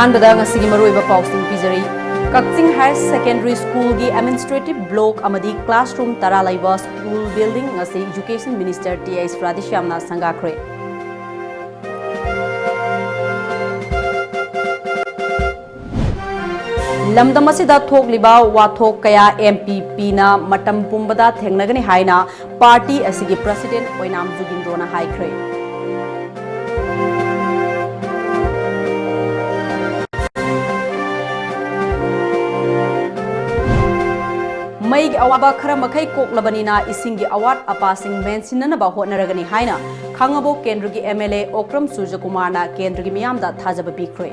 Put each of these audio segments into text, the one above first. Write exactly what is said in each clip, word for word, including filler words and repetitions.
ꯑꯍꯥꯟꯕꯗ ꯉꯁꯤꯒꯤ ꯃꯔꯨꯑꯣꯏꯕ ꯄꯥꯎꯁꯤꯡ ꯄꯤꯖꯔꯤ꯫ ꯀꯛꯆꯤꯡ ꯍꯥꯌꯔ ꯁꯦꯀꯦꯟꯗꯔꯤ ꯁ꯭ꯀꯨꯜꯒꯤ ꯑꯦꯗꯃꯤꯅꯤꯁꯇ꯭ꯔꯦꯇꯤꯚ ꯕ꯭ꯂꯣꯛ ꯑꯃꯗꯤ ꯀ꯭ꯂꯥꯁꯔꯨꯝ ꯇꯔꯥ ꯂꯩꯕ ꯁ꯭ꯀꯨꯜ ꯕꯤꯜꯗꯤꯡ ꯑꯁꯤ ꯏꯖꯨꯀꯦꯁꯟ ꯃꯤꯅꯤꯁꯇꯔ ꯇꯤ ꯑꯩꯆ ꯔꯥꯙꯦꯁ꯭ꯌꯥꯝꯅ ꯁꯪꯒꯥꯈ꯭ꯔꯦ꯫ ꯂꯝꯗꯝ ꯑꯁꯤꯗ ꯊꯣꯛꯂꯤꯕ ꯋꯥꯊꯣꯛ ꯀꯌꯥ ꯑꯦꯝ ꯄꯤ ꯄꯤꯅ ꯃꯇꯝ ꯄꯨꯝꯕꯗ ꯊꯦꯡꯅꯒꯅꯤ ꯍꯥꯏꯅ ꯄꯥꯔꯇꯤ ꯑꯁꯤꯒꯤ ꯄ꯭ꯔꯁꯤꯗꯦꯟꯠ ꯑꯣꯏꯅꯥꯝ ꯖꯨꯒꯤꯟꯗ꯭ꯔꯣꯅ ꯍꯥꯏꯈ꯭ꯔꯦ꯫ ꯃꯩꯒꯤ ꯑꯋꯥꯕ ꯈꯔ ꯃꯈꯩ ꯀꯣꯛꯂꯕꯅꯤꯅ ꯏꯁꯤꯡꯒꯤ ꯑꯋꯥꯠ ꯑꯄꯥꯁꯤꯡ ꯃꯦꯟꯁꯤꯟꯅꯅꯕ ꯍꯣꯠꯅꯔꯒꯅꯤ ꯍꯥꯏꯅ ꯈꯥꯡꯉꯕꯣꯛ ꯀꯦꯟꯗ꯭ꯔꯒꯤ ꯑꯦꯝ ꯑꯦꯜ ꯑꯦ ꯑꯣꯀ꯭ꯔꯝ ꯁꯨꯔꯖꯀꯨꯃꯥꯔꯅ ꯀꯦꯟꯗ꯭ꯔꯒꯤ ꯃꯤꯌꯥꯝꯗ ꯊꯥꯖꯕ ꯄꯤꯈ꯭ꯔꯦ꯫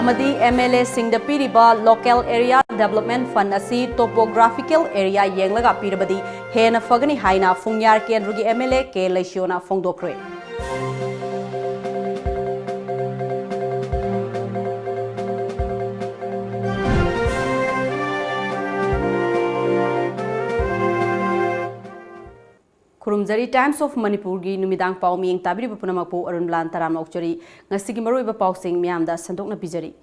ꯑꯃꯗꯤ ꯑꯦꯝ ꯑꯦꯜ ꯑꯦꯁꯤꯡꯗ ꯄꯤꯔꯤꯕ Local Area Development Fund ꯑꯁꯤ topographical area ꯌꯦꯡꯂꯒ ꯄꯤꯔꯕꯗꯤ ꯍꯦꯟꯅ ꯐꯒꯅꯤ ꯍꯥꯏꯅ ꯐꯨꯡꯌꯥꯔ ꯀꯦꯟꯗ꯭ꯔꯒꯤ ꯑꯦꯝ ꯑꯦꯜ ꯑꯦ ꯀꯦ ꯂꯩꯁꯤꯌꯣꯅ ꯐꯣꯡꯗꯣꯛꯈ꯭ꯔꯦ꯫ ꯈꯨꯔꯨꯝꯖꯔꯤ꯫ Times of ꯃꯅꯤꯄꯨꯔꯒꯤ ꯅꯨꯃꯤꯗꯥꯡ ꯄꯥꯎ ꯃꯤꯠꯌꯦꯡ ꯇꯥꯕꯤꯔꯤꯕ ꯄꯨꯝꯅꯃꯛꯄꯨ ꯑꯔꯨꯟꯕꯂꯥꯟ ꯇꯔꯥꯝꯅ ꯑꯣꯛꯆꯔꯤ꯫ ꯉꯁꯤꯒꯤ ꯃꯔꯨꯑꯣꯏꯕ ꯄꯥꯎꯁꯤꯡ ꯃꯤꯌꯥꯝꯗ ꯁꯟꯗꯣꯛꯅ ꯄꯤꯖꯔꯤ꯫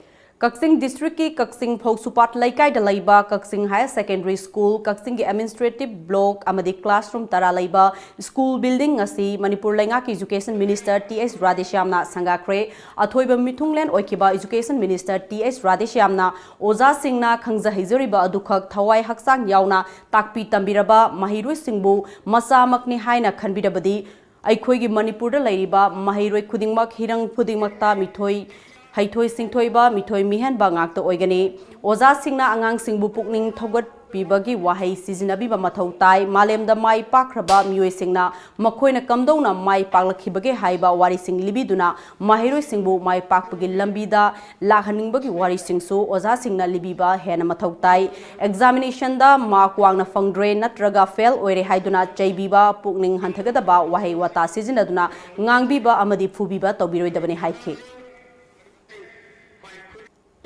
ꯀꯛꯆꯤꯡ ꯗꯤꯁꯇ꯭ꯔꯤꯛꯀꯤ ꯀꯛꯆꯤꯡ ꯐꯧꯁꯨꯄꯥꯠ ꯂꯩꯀꯥꯏꯗ ꯂꯩꯕ ꯀꯛꯆꯤꯡ ꯍꯥꯌꯔ ꯁꯦꯀꯦꯟꯗꯔꯤ ꯁ꯭ꯀꯨꯜ, ꯀꯛꯆꯤꯡꯒꯤ ꯑꯦꯗꯃꯤꯅꯤꯁꯇ꯭ꯔꯦꯇꯤꯚ ꯕ꯭ꯂꯣꯛ ꯑꯃꯗꯤ ꯀ꯭ꯂꯥꯁꯔꯨꯝ ꯇꯔꯥ ꯂꯩꯕ ꯁ꯭ꯀꯨꯜ ꯕꯤꯜꯗꯤꯡ ꯑꯁꯤ ꯃꯅꯤꯄꯨꯔ ꯂꯩꯉꯥꯛꯀꯤ ꯏꯖꯨꯀꯦꯁꯟ ꯃꯤꯅꯤꯁꯇꯔ ꯇꯤ ꯑꯩꯆ ꯔꯥꯙꯦꯁ꯭ꯌꯥꯝꯅ ꯁꯪꯒꯥꯈ꯭ꯔꯦ꯫ ꯑꯊꯣꯏꯕ ꯃꯤꯊꯨꯡꯂꯦꯟ ꯑꯣꯏꯈꯤꯕ ꯏꯖꯨꯀꯦꯁꯟ ꯃꯤꯅꯤꯁꯇꯔ ꯇꯤ ꯑꯩꯆ ꯔꯥꯙꯦꯁ꯭ꯌꯥꯝꯅ ꯑꯣꯖꯥꯁꯤꯡꯅ ꯈꯪꯖ ꯍꯩꯖꯔꯤꯕ ꯑꯗꯨꯈꯛ ꯊꯋꯥꯏ ꯍꯛꯆꯥꯡ ꯌꯥꯎꯅ ꯇꯥꯛꯄꯤ ꯇꯝꯕꯤꯔꯕ ꯃꯍꯩꯔꯣꯏꯁꯤꯡꯕꯨ ꯃꯆꯥꯃꯛꯅꯤ ꯍꯥꯏꯅ ꯈꯟꯕꯤꯔꯕꯗꯤ ꯑꯩꯈꯣꯏꯒꯤ ꯃꯅꯤꯄꯨꯔꯗ ꯂꯩꯔꯤꯕ ꯃꯍꯩꯔꯣꯏ ꯈꯨꯗꯤꯡꯃꯛ, ꯍꯤꯔꯝ ꯈꯨꯗꯤꯡꯃꯛꯇ ꯃꯤꯊꯣꯏ, ꯍꯩꯊꯣꯏ ꯁꯤꯡꯊꯣꯏꯕ, ꯃꯤꯊꯣꯏ ꯃꯤꯍꯦꯟꯕ ꯉꯥꯛꯇ ꯑꯣꯏꯒꯅꯤ꯫ ꯑꯣꯖꯥꯁꯤꯡꯅ ꯑꯉꯥꯡꯁꯤꯡꯕꯨ ꯄꯨꯛꯅꯤꯡ ꯊꯧꯒꯠꯄꯤꯕꯒꯤ ꯋꯥꯍꯩ ꯁꯤꯖꯤꯟꯅꯕꯤꯕ ꯃꯊꯧ ꯇꯥꯏ꯫ ꯃꯥꯂꯦꯝꯗ ꯃꯥꯏ ꯄꯥꯛꯈ꯭ꯔꯕ ꯃꯤꯑꯣꯏꯁꯤꯡꯅ ꯃꯈꯣꯏꯅ ꯀꯝꯗꯧꯅ ꯃꯥꯏ ꯄꯥꯛꯂꯛꯈꯤꯕꯒꯦ ꯍꯥꯏꯕ ꯋꯥꯔꯤꯁꯤꯡ ꯂꯤꯕꯤꯗꯨꯅ ꯃꯍꯩꯔꯣꯏꯁꯤꯡꯕꯨ ꯃꯥꯏ ꯄꯥꯛꯄꯒꯤ ꯂꯝꯕꯤꯗ ꯂꯥꯛꯍꯟꯅꯤꯡꯕꯒꯤ ꯋꯥꯔꯤꯁꯤꯡꯁꯨ ꯑꯣꯖꯥꯁꯤꯡꯅ ꯂꯤꯕꯤꯕ ꯍꯦꯟꯅ ꯃꯊꯧ ꯇꯥꯏ꯫ ꯑꯦꯛꯖꯥꯃꯤꯅꯦꯁꯟꯗ ꯃꯥꯔꯛ ꯋꯥꯡꯅ ꯐꯪꯗ꯭ꯔꯦ ꯅꯠꯇ꯭ꯔꯒ ꯐꯦꯜ ꯑꯣꯏꯔꯦ ꯍꯥꯏꯗꯨꯅ ꯆꯩꯕꯤꯕ, ꯄꯨꯛꯅꯤꯡ ꯍꯟꯊꯒꯗꯕ ꯋꯥꯍꯩ ꯋꯥꯇꯥ ꯁꯤꯖꯤꯟꯅꯗꯨꯅ ꯉꯥꯡꯕꯤꯕ ꯑꯃꯗꯤ ꯐꯨꯕꯤꯕ ꯇꯧꯕꯤꯔꯣꯏꯗꯕꯅꯤ ꯍꯥꯏꯈꯤ꯫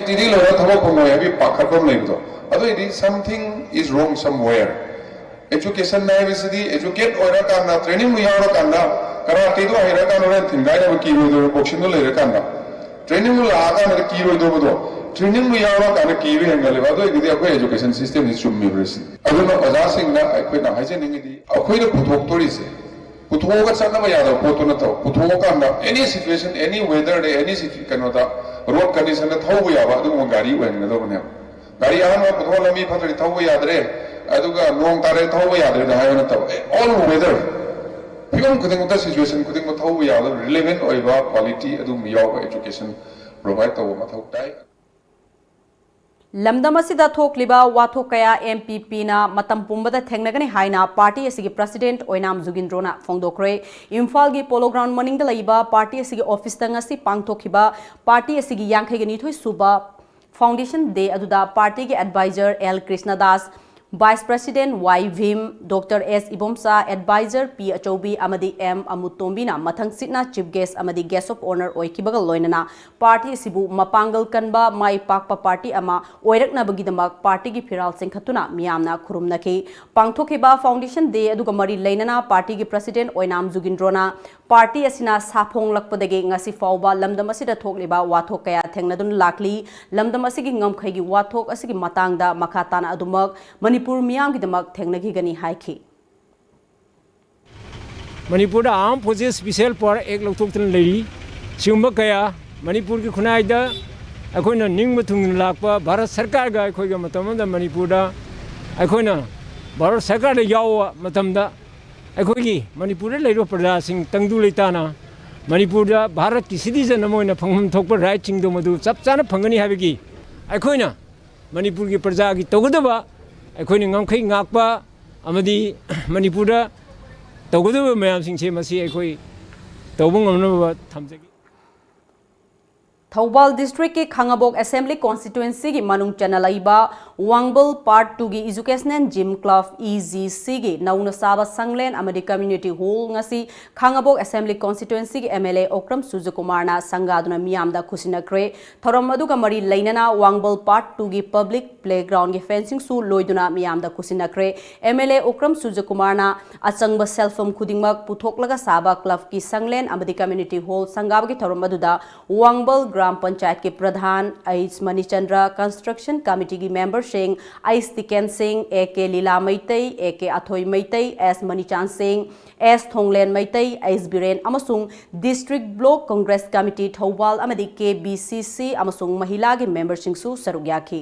ꯇꯤꯗꯤ ꯂꯣꯏꯔ ꯊꯕꯛ ꯐꯪꯉꯣꯏ ꯍꯥꯏꯕꯒꯤ ꯄꯥꯈꯠꯄ ꯑꯃ ꯂꯩꯕꯗꯣ, ꯑꯗꯨꯏꯗꯤ something is wrong somewhere꯫ Education ꯍꯥꯏꯕꯁꯤꯗꯤ educate ꯑꯣꯏꯔꯀꯥꯟꯗ, trainingꯕꯨ ꯌꯥꯎꯔꯀꯥꯟꯗ, karateꯗꯣ ꯍꯩꯔꯀꯥꯟꯗ ꯍꯣꯔꯦꯟ ꯊꯤꯟꯒꯥꯏꯅꯕ ꯀꯤꯔꯣꯏꯗꯧꯔꯤꯕ, boxingꯗꯣ ꯂꯩꯔꯀꯥꯟꯗ, trainingꯕꯨ ꯂꯥꯛꯑꯀꯥꯟꯗ ꯀꯤꯔꯣꯏꯗꯧꯕꯗꯣ, trainingꯕꯨ ꯌꯥꯎꯔꯀꯥꯟꯗ ꯀꯤꯕ ꯍꯦꯟꯒꯠꯂꯦꯕ꯫ ꯑꯗꯨ ꯑꯣꯏꯔꯒꯗꯤ ꯑꯩꯈꯣꯏ education systemꯁꯤ ꯆꯨꯝꯃꯤꯕ꯭ꯔꯥ ꯁꯤꯅꯤ꯫ ꯑꯗꯨꯅ ꯑꯣꯖꯥꯁꯤꯡꯅ ꯑꯩꯈꯣꯏꯅ ꯍꯥꯏꯖꯅꯤꯡꯉꯤꯗꯤ, ꯑꯩꯈꯣꯏꯅ ꯄꯨꯊꯣꯛꯇꯣꯔꯤꯁꯦ ꯄꯨꯊꯣꯛꯑꯒ ꯆꯠꯅꯕ ꯌꯥꯗꯕ ꯄꯣꯠꯇꯨ ꯅꯠꯇꯕ, ꯄꯨꯊꯣꯛꯑꯀꯥꯟꯗ any situation, any weatherꯗ, any situ-, ꯀꯩꯅꯣꯗ, road conditionꯗ ꯊꯧꯕ ꯌꯥꯕ ꯑꯗꯨꯒꯨꯝꯕ ꯒꯥꯔꯤ ꯑꯣꯏꯍꯟꯒꯗꯕꯅꯦꯕ꯫ ꯒꯥꯔꯤ ꯑꯍꯥꯟꯕ ꯄꯨꯊꯣꯛꯑ ꯂꯝꯕꯤ ꯐꯠꯇ꯭ꯔꯗꯤ ꯊꯧꯕ ꯌꯥꯗ꯭ꯔꯦ, ꯑꯗꯨꯒ ꯅꯣꯡ ꯇꯥꯔꯦ ꯊꯧꯕ ꯌꯥꯗ꯭ꯔꯦꯅ ꯍꯥꯏꯕ ꯅꯠꯇꯕ, ꯑꯦ, all weather, ꯐꯤꯕꯝ ꯈꯨꯗꯤꯡꯃꯛꯇ, situation ꯈꯨꯗꯤꯡꯃꯛ ꯊꯧꯕ ꯌꯥꯕ relevant ꯑꯣꯏꯕ quality ꯑꯗꯨꯒꯨꯝꯕ ꯌꯥꯎꯕ education provide ꯇꯧꯕ ꯃꯊꯧ ꯇꯥꯏ꯫ ꯂꯝꯗꯝ ꯑꯁꯤꯗ ꯊꯣꯛꯂꯤꯕ ꯋꯥꯊꯣꯛ ꯀꯌꯥ M P Pꯅ ꯃꯇꯝ ꯄꯨꯝꯕꯗ ꯊꯦꯡꯅꯒꯅꯤ ꯍꯥꯏꯅ party ꯑꯁꯤꯒꯤ president ꯑꯣꯏꯅꯥꯝ ꯖꯨꯒꯤꯟꯗ꯭ꯔꯣꯅ ꯐꯣꯡꯗꯣꯛꯈ꯭ꯔꯦ꯫ ꯏꯝꯐꯥꯜꯒꯤ Polo Ground ꯃꯅꯤꯡꯗ ꯂꯩꯕ party ꯑꯁꯤꯒꯤ officeꯇ ꯉꯁꯤ ꯄꯥꯡꯊꯣꯛꯈꯤꯕ party ꯑꯁꯤꯒꯤ ꯌꯥꯡꯈꯩꯒ ꯅꯤꯊꯣꯏ ꯁꯨꯕ foundation day ꯑꯗꯨꯗ partyꯒꯤ advisor L Krishnadas, vice president Y ꯚꯤꯝ, Doctor S Ibomcha, advisor P ꯑꯆꯧꯕꯤ ꯑꯃꯗꯤ M ꯑꯃꯨꯇꯣꯝꯕꯤꯅ ꯃꯊꯪꯁꯤꯠꯅ chief guest ꯑꯃꯗꯤ guest of honour ꯑꯣꯏꯈꯤꯕꯒ ꯂꯣꯏꯅꯅ party ꯑꯁꯤꯕꯨ ꯃꯄꯥꯡꯒꯜ ꯀꯟꯕ, ꯃꯥꯏ ꯄꯥꯛꯄ party ꯑꯃ ꯑꯣꯏꯔꯛꯅꯕꯒꯤꯗꯃꯛ partyꯒꯤ ꯐꯤꯔꯥꯜ ꯆꯤꯡꯈꯠꯇꯨꯅ ꯃꯤꯌꯥꯝꯅ ꯈꯨꯔꯨꯝꯅꯈꯤ꯫ ꯄꯥꯡꯊꯣꯛꯈꯤꯕ foundation day ꯑꯗꯨꯒ ꯃꯔꯤ ꯂꯩꯅꯅ partyꯒꯤ president ꯑꯣꯏꯅꯥꯝ ꯖꯨꯒꯤꯟꯗ꯭ꯔꯣꯅ party ꯑꯁꯤꯅ ꯁꯥꯐꯣꯡꯂꯛꯄꯗꯒꯤ ꯉꯁꯤ ꯐꯥꯎꯕ ꯂꯝꯗꯝ ꯑꯁꯤꯗ ꯊꯣꯛꯂꯤꯕ ꯋꯥꯊꯣꯛ ꯀꯌꯥ ꯊꯦꯡꯅꯗꯨꯅ ꯂꯥꯛꯂꯤ꯫ ꯂꯝꯗꯝ ꯑꯁꯤꯒꯤ ꯉꯝꯈꯩꯒꯤ ꯋꯥꯊꯣꯛ ꯑꯁꯤꯒꯤ ꯃꯇꯥꯡꯗ ꯃꯈꯥ ꯇꯥꯅ ꯑꯗꯨꯃꯛ ꯃꯅꯤꯄꯨꯔ ꯃꯤꯌꯥꯝꯒꯤꯗꯃꯛ ꯊꯦꯡꯅꯈꯤꯒꯅꯤ ꯍꯥꯏꯈꯤ꯫ ꯃꯅꯤꯄꯨꯔꯗ Armed Forces Special Power Act ꯂꯧꯊꯣꯛꯇꯨꯅ ꯂꯩꯔꯤ꯫ ꯁꯤꯒꯨꯝꯕ ꯀꯌꯥ ꯃꯅꯤꯄꯨꯔꯒꯤ ꯈꯨꯟꯅꯥꯏꯗ ꯑꯩꯈꯣꯏꯅ ꯅꯤꯡꯕ ꯊꯨꯡꯅ ꯂꯥꯛꯄ ꯚꯥꯔꯠ ꯁꯔꯀꯥꯔꯒ ꯑꯩꯈꯣꯏꯒ ꯃꯇꯝ ꯑꯃꯗ ꯃꯅꯤꯄꯨꯔꯗ ꯑꯩꯈꯣꯏꯅ ꯚꯥꯔꯠ ꯁꯔꯀꯥꯔꯗ ꯌꯥꯎꯕ ꯃꯇꯝꯗ ꯑꯩꯈꯣꯏꯒꯤ ꯃꯅꯤꯄꯨꯔꯗ ꯂꯩꯔꯤꯕ ꯄ꯭ꯔꯖꯥꯁꯤꯡ ꯇꯪꯗꯨ ꯂꯩꯇꯥꯅ ꯃꯅꯤꯄꯨꯔꯗ ꯚꯥꯔꯠꯀꯤ citizen ꯑꯃ ꯑꯣꯏꯅ ꯐꯪꯐꯝ ꯊꯣꯛꯄ rightꯁꯤꯡꯗꯣ ꯃꯗꯨ ꯆꯞ ꯆꯥꯅ ꯐꯪꯒꯅꯤ ꯍꯥꯏꯕꯒꯤ ꯑꯩꯈꯣꯏꯅ ꯃꯅꯤꯄꯨꯔꯒꯤ ꯄ꯭ꯔꯖꯥꯒꯤ ꯇꯧꯒꯗꯕ ꯑꯩꯈꯣꯏꯅ ꯉꯝꯈꯩ ꯉꯥꯛꯄ ꯑꯃꯗꯤ ꯃꯅꯤꯄꯨꯔꯗ ꯇꯧꯒꯗꯕ ꯃꯌꯥꯝꯁꯤꯡꯁꯦ ꯃꯁꯤ ꯑꯩꯈꯣꯏ ꯇꯧꯕ ꯉꯝꯅꯕ ꯊꯝꯖꯒꯦ꯫ ꯊꯧꯕꯥꯜ ꯗꯤꯁꯇ꯭ꯔꯤꯛꯀꯤ ꯈꯥꯉꯕꯣꯛ ꯑꯦꯁꯦꯝꯕ꯭ꯂꯤ ꯀꯣꯟꯁꯇꯤꯇ꯭ꯋꯦꯟꯁꯤꯒꯤ ꯃꯅꯨꯡ ꯆꯟꯅ ꯂꯩꯕ ꯋꯥꯡꯕꯜ ꯄꯥꯔꯠ ꯇꯨꯒꯤ educational gym club, E G ꯁꯤꯒꯤ ꯅꯧꯅ ꯁꯥꯕ ꯁꯪꯂꯦꯟ ꯑꯃꯗꯤ ꯀꯝꯃ꯭ꯌꯨꯅꯤꯇꯤ ꯍꯣꯜ ꯉꯁꯤ ꯈꯥꯉꯕꯣꯛ ꯑꯦꯁꯦꯝꯕ꯭ꯂꯤ ꯀꯣꯟꯁꯇꯤꯇ꯭ꯋꯦꯟꯁꯤꯒꯤ ꯑꯦꯝ ꯑꯦꯜ ꯑꯦ ꯑꯣꯀ꯭ꯔꯝ ꯁꯨꯖꯀꯨꯃꯥꯔꯅ ꯁꯪꯒꯥꯗꯨꯅ ꯃꯤꯌꯥꯝꯗ ꯈꯨꯠꯁꯤꯟꯅꯈ꯭ꯔꯦ꯫ ꯊꯧꯔꯝ ꯑꯗꯨꯒ ꯃꯔꯤ ꯂꯩꯅꯅ ꯋꯥꯡꯕꯜ ꯄꯥꯔꯠ ꯇꯨꯒꯤ ꯄꯕ꯭ꯂꯤꯛ ꯄ꯭ꯂꯦꯒ꯭ꯔꯥꯎꯟꯒꯤ ꯐꯦꯟꯁꯤꯡꯁꯨ ꯂꯣꯏꯗꯨꯅ ꯃꯤꯌꯥꯝꯗ ꯈꯨꯠꯁꯤꯟꯅꯈ꯭ꯔꯦ꯫ ꯑꯦꯝ ꯑꯦꯜ ꯑꯦ ꯑꯣꯀ꯭ꯔꯝ ꯁꯨꯖꯀꯨꯃꯥꯔꯅ ꯑꯆꯪꯕ ꯁꯦꯜꯐꯝ ꯈꯨꯗꯤꯡꯃꯛ ꯄꯨꯊꯣꯛꯂꯒ ꯁꯥꯕ ꯀ꯭ꯂꯕꯀꯤ ꯁꯪꯂꯦꯟ ꯑꯃꯗꯤ ꯀꯝꯃ꯭ꯌꯨꯅꯤꯇꯤ ꯍꯣꯜ ꯁꯪꯒꯥꯕꯒꯤ ꯊꯧꯔꯝ ꯑꯗꯨꯗ ꯋꯥꯡꯕꯜ ꯒ꯭ꯔꯥꯝ ꯄꯟꯆꯥꯌꯠꯀꯤ ꯄ꯭ꯔꯙꯥꯟ ꯑꯩꯆ ꯃꯅꯤꯆꯟꯗ꯭ꯔ, ꯀꯟꯁꯇ꯭ꯔꯛꯁꯟ ꯀꯃꯤꯇꯤꯒꯤ ꯃꯦꯝꯕꯔꯁꯤꯡ ꯑꯩꯆ ꯇꯤꯀꯦꯟ ꯁꯤꯡ, ꯑꯦ ꯀꯦ ꯂꯤꯂꯥ ꯃꯩꯇꯩ, ꯑꯦ ꯀꯦ ꯑꯊꯣꯏ ꯃꯩꯇꯩ, ꯑꯦꯁ ꯃꯅꯤꯆꯥꯟ ꯁꯤꯡ, ꯑꯦꯁ ꯊꯣꯡꯂꯦꯟ ꯃꯩꯇꯩ, ꯑꯩꯆ ꯕꯤꯔꯦꯟ ꯑꯃꯁꯨꯡ district block Congress committee Thoubal ꯑꯃꯗꯤ ꯀꯦ ꯕꯤ ꯁꯤ ꯁꯤ ꯑꯃꯁꯨꯡ ꯃꯍꯤꯂꯥꯒꯤ ꯃꯦꯝꯕꯔꯁꯤꯡꯁꯨ ꯁꯔꯨꯛ ꯌꯥꯈꯤ꯫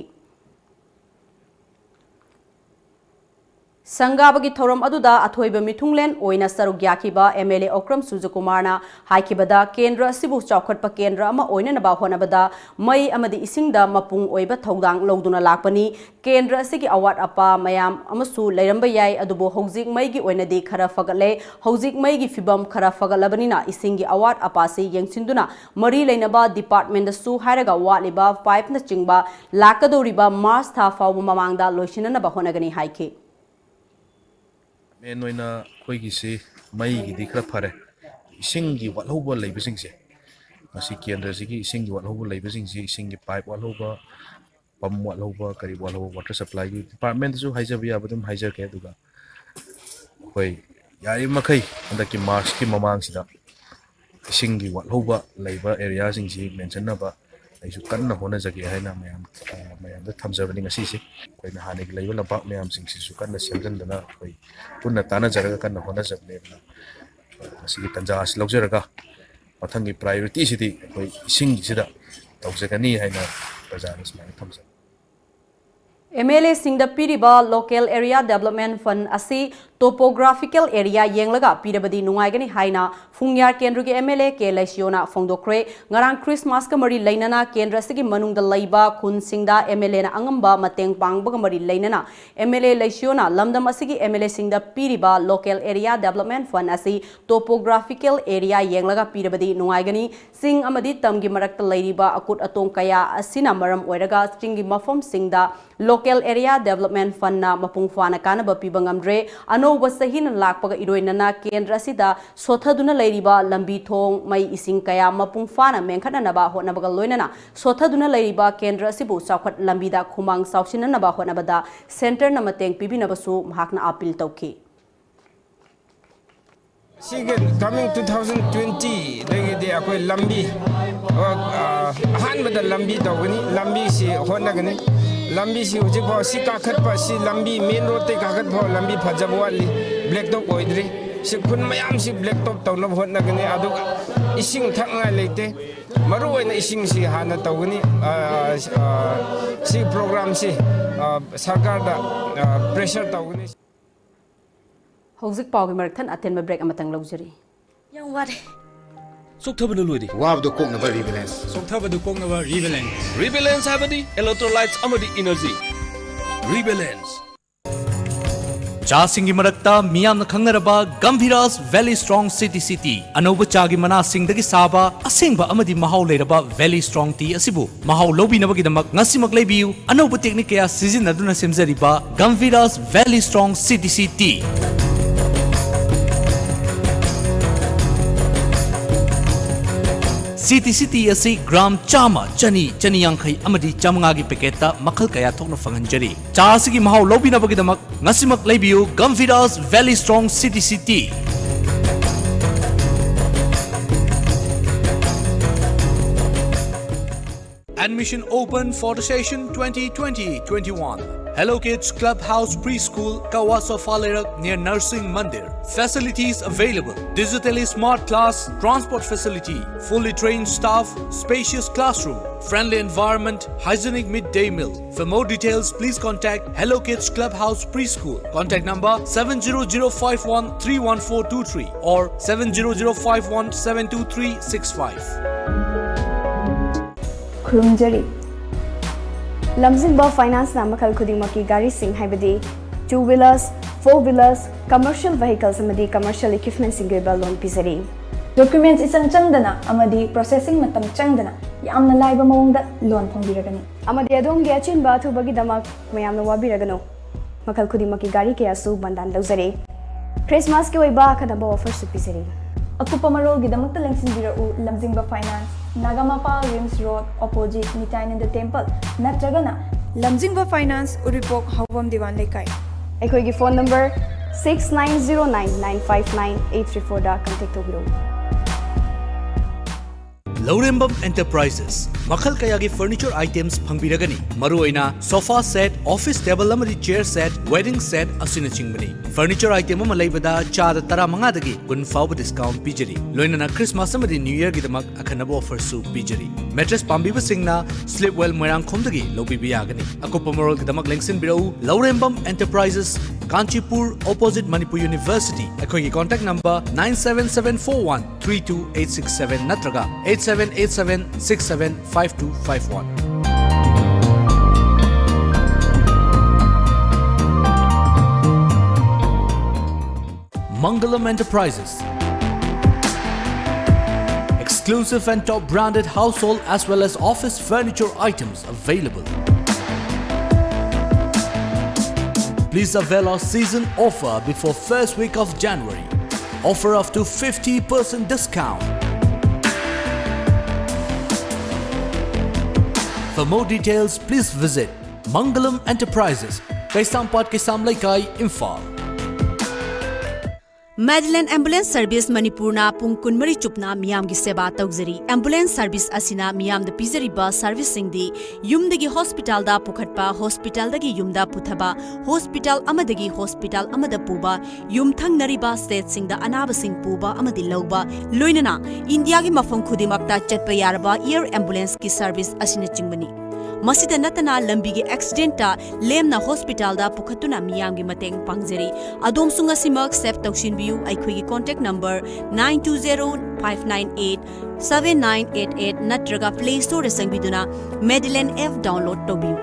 ꯁꯪꯒꯥꯕꯒꯤ ꯊꯧꯔꯝ ꯑꯗꯨꯗ ꯑꯊꯣꯏꯕ ꯃꯤꯊꯨꯡꯂꯦꯟ ꯑꯣꯏꯅ ꯁꯔꯨꯛ ꯌꯥꯈꯤꯕ ꯑꯦꯝ ꯑꯦꯜ ꯑꯦ ꯑꯣꯀ꯭ꯔꯝ ꯁꯨꯖꯀꯨꯃꯥꯔꯅ ꯍꯥꯏꯈꯤꯕꯗ, ꯀꯦꯟꯗ꯭ꯔ ꯑꯁꯤꯕꯨ ꯆꯥꯎꯈꯠꯄ ꯀꯦꯟꯗ꯭ꯔ ꯑꯃ ꯑꯣꯏꯅꯅꯕ ꯍꯣꯠꯅꯕꯗ ꯃꯩ ꯑꯃꯗꯤ ꯏꯁꯤꯡꯗ ꯃꯄꯨꯡ ꯑꯣꯏꯕ ꯊꯧꯗꯥꯡ ꯂꯧꯗꯨꯅ ꯂꯥꯛꯄꯅꯤ꯫ ꯀꯦꯟꯗ꯭ꯔ ꯑꯁꯤꯒꯤ ꯑꯋꯥꯠ ꯑꯄꯥ ꯃꯌꯥꯝ ꯑꯃꯁꯨ ꯂꯩꯔꯝꯕ ꯌꯥꯏ, ꯑꯗꯨꯕꯨ ꯍꯧꯖꯤꯛ ꯃꯩꯒꯤ ꯑꯣꯏꯅꯗꯤ ꯈꯔ ꯐꯒꯠꯂꯦ꯫ ꯍꯧꯖꯤꯛ ꯃꯩꯒꯤ ꯐꯤꯕꯝ ꯈꯔ ꯐꯒꯠꯂꯕꯅꯤꯅ ꯏꯁꯤꯡꯒꯤ ꯑꯋꯥꯠ ꯑꯄꯥꯁꯤ ꯌꯦꯡꯁꯤꯟꯗꯨꯅ ꯃꯔꯤ ꯂꯩꯅꯕ ꯗꯤꯄꯥꯔꯠꯃꯦꯟꯗꯁꯨ ꯍꯥꯏꯔꯒ ꯋꯥꯠꯂꯤꯕ ꯄꯥꯏꯞꯅꯆꯤꯡꯕ ꯂꯥꯛꯀꯗꯧꯔꯤꯕ ꯃꯥꯔꯆ ꯊꯥ ꯐꯥꯎꯕ ꯃꯃꯥꯡꯗ ꯂꯣꯏꯁꯤꯟꯅꯅꯕ ꯍꯣꯠꯅꯒꯅꯤ ꯍꯥꯏꯈꯤ꯫ ꯃꯦꯟ ꯑꯣꯏꯅ ꯑꯩꯈꯣꯏꯒꯤꯁꯤ ꯃꯩꯒꯤꯗꯤ ꯈꯔ ꯐꯔꯦ꯫ ꯏꯁꯤꯡꯒꯤ ꯋꯥꯠꯍꯧꯕ ꯂꯩꯕꯁꯤꯡꯁꯦ, ꯃꯁꯤ ꯀꯦꯟꯗ꯭ꯔꯁꯤꯒꯤ ꯏꯁꯤꯡꯒꯤ ꯋꯥꯠꯍꯧꯕ ꯂꯩꯕꯁꯤꯡꯁꯤ, ꯏꯁꯤꯡꯒꯤ ꯄꯥꯏꯞ ꯋꯥꯠꯍꯧꯕ, ꯄꯝ ꯋꯥꯠꯍꯧꯕ, ꯀꯔꯤ ꯋꯥꯠꯍꯧꯕ, ꯋꯥꯇꯔ ꯁꯄ꯭ꯂꯥꯏꯒꯤ ꯗꯤꯄꯥꯔꯠꯃꯦꯟꯗꯁꯨ ꯍꯥꯏꯖꯕ ꯌꯥꯕ ꯑꯗꯨꯝ ꯍꯥꯏꯖꯔꯛꯀꯦ꯫ ꯑꯗꯨꯒ ꯑꯩꯈꯣꯏ ꯌꯥꯔꯤꯕꯃꯈꯩ ꯍꯟꯗꯛꯀꯤ ꯃꯥꯔꯆꯀꯤ ꯃꯃꯥꯡꯁꯤꯗ ꯏꯁꯤꯡꯒꯤ ꯋꯥꯠꯍꯧꯕ ꯂꯩꯕ ꯑꯦꯔꯤꯌꯥꯁꯤꯡꯁꯤ ꯃꯦꯟꯁꯤꯟꯅꯕ ꯑꯩꯁꯨ ꯀꯟꯅ ꯍꯣꯠꯅꯖꯒꯦ ꯍꯥꯏꯅ ꯃꯌꯥꯝ, ꯑ, ꯃꯌꯥꯝꯗ ꯊꯝꯖꯕꯅꯤ ꯉꯁꯤꯁꯦ꯫ ꯑꯩꯈꯣꯏꯅ ꯍꯥꯟꯅꯒꯤ ꯂꯩꯕ ꯂꯝꯄꯥꯛ ꯃꯌꯥꯝꯁꯤꯡꯁꯤꯁꯨ ꯀꯟꯅ ꯁꯦꯝꯖꯤꯟꯗꯅ ꯑꯩꯈꯣꯏ ꯄꯨꯟꯅ ꯇꯥꯟꯅꯖꯔꯒ ꯀꯟꯅ ꯍꯣꯠꯅꯖꯕꯅꯦ꯫ ꯑꯗꯨꯅ ꯉꯁꯤꯒꯤ ꯇꯥꯟꯖꯥ ꯑꯁꯤ ꯂꯧꯖꯔꯒ ꯃꯊꯪꯒꯤ ꯄ꯭ꯔꯥꯏꯌꯣꯔꯤꯇꯤꯁꯤꯗꯤ ꯑꯩꯈꯣꯏ ꯏꯁꯤꯡꯁꯤꯗ ꯇꯧꯖꯒꯅꯤ ꯍꯥꯏꯅ ꯄ꯭ꯔꯖꯥꯗ ꯁꯨꯃꯥꯏꯅ ꯊꯝꯖꯒꯦ꯫ ꯑꯦꯝ ꯑꯦꯜ ꯑꯦꯁꯤꯡꯗ ꯄꯤꯔꯤꯕ ꯂꯣꯀꯦꯜ ꯑꯦꯔꯤꯌꯥ ꯗꯦꯕꯂꯞꯃꯦꯟ ꯐꯟ ꯑꯁꯤ Topographical area ꯌꯦꯡꯂꯒ ꯄꯤꯔꯕꯗꯤ ꯅꯨꯡꯉꯥꯏꯒꯅꯤ ꯍꯥꯏꯅ ꯐꯨꯡꯌꯥꯔ ꯀꯦꯟꯗ꯭ꯔꯒꯤ M L A K ꯂꯩꯁꯤꯌꯣꯅ ꯐꯣꯡꯗꯣꯛꯈ꯭ꯔꯦ꯫ ꯉꯔꯥꯡ Christmas ꯀ ꯃꯔꯤ ꯂꯩꯅꯅ ꯀꯦꯟꯗ꯭ꯔ ꯑꯁꯤꯒꯤ ꯃꯅꯨꯡꯗ ꯂꯩꯕ ꯈꯨꯟꯁꯤꯡꯗ M L A ꯅ ꯑꯉꯝꯕ ꯃꯇꯦꯡ ꯄꯥꯡꯕꯒ ꯃꯔꯤ ꯂꯩꯅꯅ M L A ꯂꯩꯁꯤꯌꯣꯅ ꯂꯝꯗꯝ ꯑꯁꯤꯒꯤ M L A ꯁꯤꯡꯗ ꯄꯤꯔꯤꯕ Local Area Development Fund ꯑꯁꯤ topographical area ꯌꯦꯡꯂꯒ ꯄꯤꯔꯕꯗꯤ ꯅꯨꯡꯉꯥꯏꯒꯅꯤ꯫ ꯆꯤꯡ ꯑꯃꯗꯤ ꯇꯝꯒꯤ ꯃꯔꯛꯇ ꯂꯩꯔꯤꯕ ꯑꯀꯨꯠ ꯑꯇꯣꯡ ꯀꯌꯥ ꯑꯁꯤꯅ ꯃꯔꯝ ꯑꯣꯏꯔꯒ ꯆꯤꯡꯒꯤ ꯃꯐꯝꯁꯤꯡꯗ Local Area Development Fund ꯅ ꯃꯄꯨꯡ ꯐꯥꯅ ꯀꯥꯟꯅꯕ ꯄꯤꯕ ꯉꯝꯗ꯭ꯔꯦ꯫ ꯑꯅꯧꯕ ꯆꯍꯤꯅ ꯂꯥꯛꯄꯒ ꯏꯔꯣꯏꯅꯅ ꯀꯦꯟꯗ꯭ꯔ ꯑꯁꯤꯗ ꯁꯣꯠꯊꯗꯨꯅ ꯂꯩꯔꯤꯕ ꯂꯝꯕꯤ ꯊꯣꯡ, ꯃꯩ ꯏꯁꯤꯡ ꯀꯌꯥ ꯃꯄꯨꯡ ꯐꯥꯅ ꯃꯦꯟꯈꯠꯅꯅꯕ ꯍꯣꯠꯅꯕꯒ ꯂꯣꯏꯅꯅ ꯁꯣꯠꯊꯗꯨꯅ ꯂꯩꯔꯤꯕ ꯀꯦꯟꯗ꯭ꯔ ꯑꯁꯤꯕꯨ ꯆꯥꯎꯈꯠ ꯂꯝꯕꯤꯗ ꯈꯨꯃꯥꯡ ꯆꯥꯎꯁꯤꯟꯅꯅꯕ ꯍꯣꯠꯅꯕꯗ Centre ꯅ ꯃꯇꯦꯡ ꯄꯤꯕꯤꯅꯕꯁꯨ ꯃꯍꯥꯛꯅ appeal ꯇꯧꯈꯤ꯫ ꯁꯤꯒꯤ coming two thousand twenty ꯗꯒꯤꯗꯤ ꯑꯩꯈꯣꯏ ꯂꯝꯕꯤ, ꯑ, ꯑꯍꯥꯟꯕꯗ ꯂꯝꯕꯤ ꯇꯧꯒꯅꯤ꯫ ꯂꯝꯕꯤꯁꯤ ꯍꯣꯠꯅꯒꯅꯤ꯫ ꯂꯝꯕꯤꯁꯤ ꯍꯧꯖꯤꯛꯐꯥꯎ ꯁꯤ ꯀꯥꯈꯠꯄ, ꯁꯤ ꯂꯝꯕꯤ main road ꯇꯩ ꯀꯥꯈꯠꯄ ꯐꯥꯎ ꯂꯝꯕꯤ ꯐꯖꯕ ꯋꯥꯠꯂꯤ, black top ꯑꯣꯏꯗ꯭ꯔꯤ꯫ ꯁꯤ ꯈꯨꯟ ꯃꯌꯥꯝꯁꯤ black top ꯇꯧꯅꯕ ꯍꯣꯠꯅꯒꯅꯤ꯫ ꯑꯗꯨꯒ ꯏꯁꯤꯡ ꯊꯛꯅꯉꯥꯏ ꯂꯩꯇꯦ꯫ ꯃꯔꯨ ꯑꯣꯏꯅ ꯏꯁꯤꯡꯁꯤ ꯍꯥꯟꯅ ꯇꯧꯒꯅꯤ꯫ ꯑ, ꯑ, ꯁꯤ program ꯁꯤ, ꯑ, ꯁꯔꯀꯥꯔꯗ, ꯑ, pressure ꯇꯧꯒꯅꯤ꯫ ꯍꯧꯖꯤꯛ ꯄꯥꯎꯒꯤ ꯃꯔꯛ ꯊꯠꯅ ꯑꯇꯦꯟꯕ break ꯑꯃꯇꯪ ꯂꯧꯖꯔꯤ꯫ ꯌꯥꯝ ꯋꯥꯔꯦ꯫ ꯆꯣꯛꯊꯕꯅ ꯂꯣꯏꯔꯦ꯫ ꯋꯥꯕꯗꯨ ꯀꯣꯛꯅꯕ Rebalance꯫ ꯆꯣꯛꯊꯕꯗꯨ ꯀꯣꯛꯅꯕ Rebalance꯫ Rebalance ꯍꯥꯏꯕꯗꯤ electrolytes ꯑꯃꯗꯤ energy꯫ Rebalance꯫ ꯆꯥꯁꯤꯡꯒꯤ ꯃꯔꯛꯇ ꯃꯤꯌꯥꯝꯅ ꯈꯪꯅꯔꯕ Gamvira's Valley Strong City City꯫ ꯑꯅꯧꯕ ꯆꯥꯒꯤ ꯃꯅꯥꯁꯤꯡꯗꯒꯤ ꯁꯥꯕ ꯑꯁꯦꯡꯕ ꯑꯃꯗꯤ ꯃꯍꯥꯎ ꯂꯩꯔꯕ Valley Strong Tea ꯑꯁꯤꯕꯨ ꯃꯍꯥꯎ ꯂꯧꯕꯤꯅꯕꯒꯤꯗꯃꯛ ꯉꯁꯤꯃꯛ ꯂꯩꯕꯤꯌꯨ꯫ ꯑꯅꯧꯕ technique ꯀꯌꯥ ꯁꯤꯖꯤꯟꯅꯗꯨꯅ ꯁꯦꯝꯖꯔꯤꯕ Gamvira's Valley Strong City City Tea꯫ City City Tea ꯑꯁꯤ gram ꯆꯥꯝꯃ, ꯆꯅꯤ, ꯆꯅꯤ ꯌꯥꯡꯈꯩ ꯑꯃꯗꯤ ꯆꯥꯃꯉꯥꯒꯤ packet ꯇ ꯃꯈꯜ ꯀꯌꯥ ꯊꯣꯛꯅ ꯐꯪꯍꯟꯖꯔꯤ꯫ ꯆꯥ ꯑꯁꯤꯒꯤ ꯃꯍꯥꯎ ꯂꯧꯕꯤꯅꯕꯒꯤꯗꯃꯛ ꯉꯁꯤꯃꯛ ꯂꯩꯕꯤꯌꯨ Gamvira's Valley Strong City City Tea꯫ Admission open for the session twenty twenty twenty-one. Hello Kids Clubhouse Preschool, Kawa Sofa Leirak, near Narsing Mandir. Facilities available. Digitally smart class, transport facility, fully trained staff, spacious classroom, friendly environment, hygienic midday meal. For more details, please contact Hello Kids Clubhouse Preschool. Contact number seven zero zero five one three one four two three or seven zero zero five one seven two three six five. ꯈꯨꯔꯨꯝꯖꯔꯤ꯫ ꯂꯝꯖꯤꯡꯕ ꯐꯥꯏꯅꯥꯟꯁꯅ ꯃꯈꯜ ꯈꯨꯗꯤꯡꯃꯛꯀꯤ ꯒꯥꯔꯤꯁꯤꯡ, ꯍꯥꯏꯕꯗꯤ two wheelers, four wheelers, commercial vehicles ꯑꯃꯗꯤ commercial equipmentꯁꯤꯡꯒꯤ ꯑꯣꯏꯕ ꯂꯣꯟ ꯄꯤꯖꯔꯤ꯫ ꯗꯣꯀ꯭ꯌꯨꯃꯦꯟꯠꯁ ꯏꯆꯪ ꯆꯪꯗꯅ ꯑꯃꯗꯤ processing ꯃꯇꯝ ꯆꯪꯗꯅ ꯌꯥꯝꯅ ꯂꯥꯏꯕ ꯃꯑꯣꯡꯗ ꯂꯣꯟ ꯐꯪꯕꯤꯔꯒꯅꯤ꯫ ꯑꯃꯗꯤ ꯑꯗꯣꯝꯒꯤ ꯑꯆꯤꯟꯕ ꯑꯊꯨꯕꯒꯤꯗꯃꯛ ꯃꯌꯥꯝꯅ ꯋꯥꯕꯤꯔꯒꯅꯨ꯫ ꯃꯈꯜ ꯈꯨꯗꯤꯡꯃꯛꯀꯤ ꯒꯥꯔꯤ ꯀꯌꯥꯁꯨ ꯕꯟꯗꯥꯟ ꯂꯧꯖꯔꯦ꯫ ꯈ꯭ꯔꯤꯁꯃꯥꯁꯀꯤ ꯑꯣꯏꯕ ꯑꯈꯟꯅꯕ ꯑꯣꯐꯔꯁꯨ ꯄꯤꯖꯔꯤ꯫ ꯑꯀꯨꯞꯄ ꯃꯔꯣꯜꯒꯤꯗꯃꯛꯇ ꯂꯦꯡꯁꯤꯟꯕꯤꯔꯛꯎ ꯂꯝꯖꯤꯡꯕ finance, Nagamapal RIMS road, opposite ꯅꯤꯇꯥꯏꯅꯟꯗ ꯇꯦꯝꯄꯜ, ꯅꯠꯇ꯭ꯔꯒꯅ ꯂꯝꯖꯤꯡꯕ ꯐꯥꯏꯅꯥꯟꯁ, ꯎꯔꯤꯄꯣꯛ, ꯍꯥꯎꯕꯝ ꯗꯤꯋꯥꯟ ꯂꯩꯀꯥꯏ꯫ ꯑꯩꯈꯣꯏꯒꯤ phone number six nine zero nine nine five nine eight three fourꯗ ꯀꯟꯇꯦꯛ ꯇꯧꯕꯤꯔꯛꯎ꯫ ꯂꯧꯔꯦꯝꯕꯝ ꯑꯦꯟꯇꯔꯄ꯭ꯔꯥꯏꯖꯦꯁ ꯃꯈꯜ ꯀꯌꯥꯒꯤ ꯐꯔꯅꯤꯆꯔ ꯑꯥꯏꯇꯦꯝꯁ ꯐꯪꯕꯤꯔꯒꯅꯤ꯫ ꯃꯔꯨꯑꯣꯏꯅ ꯁꯣꯐꯥ ꯁꯦꯠ, ꯑꯣꯐꯤꯁ ꯇꯦꯕꯜ ꯑꯃꯗꯤ ꯆꯦꯌꯔ ꯁꯦꯠ, ꯋꯦꯗꯤꯡ ꯁꯦꯠ ꯑꯁꯤꯅꯆꯤꯡꯕꯅꯤ꯫ ꯐꯔꯅꯤꯆꯔ ꯑꯥꯏꯇꯦꯝ ꯑꯃ ꯂꯩꯕꯗ ꯆꯥꯗ ꯇꯔꯥꯃꯉꯥꯗꯒꯤ ꯀꯨꯟ ꯐꯥꯎꯕ ꯗꯤꯁꯀꯥꯎꯟ ꯄꯤꯖꯔꯤ꯫ ꯂꯣꯏꯅꯅ ꯈ꯭ꯔꯤꯁꯃꯥꯁ ꯑꯃꯗꯤ ꯅ꯭ꯌꯨ ꯌꯔꯒꯤꯗꯃꯛ ꯑꯈꯟꯅꯕ ꯑꯣꯐꯔꯁꯨ ꯄꯤꯖꯔꯤ꯫ ꯃꯦꯇ꯭ꯔꯦꯁ ꯄꯥꯝꯕꯤꯕꯁꯤꯡꯅ ꯁ꯭ꯂꯤꯞ ꯋꯦꯜ ꯃꯣꯏꯔꯥꯡꯈꯣꯝꯗꯒꯤ ꯂꯧꯕꯤꯕ ꯌꯥꯒꯅꯤ꯫ ꯑꯀꯨꯞꯄ ꯃꯔꯣꯜꯒꯤꯗꯃꯛ ꯂꯦꯡꯁꯤꯟꯕꯤꯔꯛꯎ ꯂꯧꯔꯦꯝꯕꯝ ꯑꯦꯟꯇꯔꯄ꯭ꯔꯥꯏꯖꯦꯁ, ꯀꯥꯟꯆꯤꯄꯨꯔ, ꯑꯣꯄꯣꯖꯤꯠ ꯃꯅꯤꯄꯨꯔ ꯌꯨꯅꯤꯚꯔꯁꯤꯇꯤ꯫ ꯑꯩꯈꯣꯏꯒꯤ contact number nine seven seven four one three two eight six seven ꯅꯠꯇ꯭ꯔꯒ eight seven eight seven six seven five two five one꯫ Mangalam Enterprises. Exclusive and top branded household as well as office furniture items available. Please avail our season offer before first week of January. Offer up to fifty percent discount. For more details, please visit Mangalam Enterprises, Kaisampat, Kaisam Leikai, Imphal. Madeline Ambulance Service ꯃꯅꯤꯄꯨꯔꯅ ꯄꯨꯡ ꯀꯨꯟꯃꯔꯤ ꯆꯨꯞꯅ ꯃꯤꯌꯥꯝꯒꯤ ꯁꯦꯕꯥ ꯇꯧꯖꯔꯤ꯫ Ambulance service ꯑꯁꯤꯅ ꯃꯤꯌꯥꯝꯗ ꯄꯤꯖꯔꯤꯕ serviceꯁꯤꯡꯗꯤ ꯌꯨꯝꯗꯒꯤ hospitalꯗ ꯄꯨꯈꯠꯄ, hospitalꯗꯒꯤ ꯌꯨꯝꯗ ꯄꯨꯊꯕ, hospital ꯑꯃꯗꯒꯤ hospital ꯑꯃꯗ ꯄꯨꯕ, ꯌꯨꯝꯊꯪꯅꯔꯤꯕ stateꯁꯤꯡꯗ ꯑꯅꯥꯕꯁꯤꯡ ꯄꯨꯕ ꯑꯃꯗꯤ ꯂꯧꯕ, ꯂꯣꯏꯅꯅ ꯏꯟꯗꯤꯌꯥꯒꯤ ꯃꯐꯝ ꯈꯨꯗꯤꯡꯃꯛꯇ ꯆꯠꯄ ꯌꯥꯔꯕ air ambulanceꯀꯤ service ꯑꯁꯤꯅꯆꯤꯡꯕꯅꯤ꯫ ꯃꯁꯤꯗ ꯅꯠꯇꯅ ꯂꯝꯕꯤꯒꯤ accidentꯇ ꯂꯦꯝꯅ hospitalꯗ ꯄꯨꯈꯠꯇꯨꯅ ꯃꯤꯌꯥꯝꯒꯤ ꯃꯇꯦꯡ ꯄꯥꯡꯖꯔꯤ꯫ ꯑꯗꯣꯝꯁꯨ ꯉꯁꯤꯃꯛ save ꯇꯧꯁꯤꯟꯕꯤꯌꯨ꯫ ꯑꯩꯈꯣꯏꯒꯤ contact number nine two zero five nine eight seven nine eight eight ꯅꯠꯇ꯭ꯔꯒ Play Storeꯗ ꯆꯪꯕꯤꯗꯨꯅ Madeline app download ꯇꯧꯕꯤꯌꯨ꯫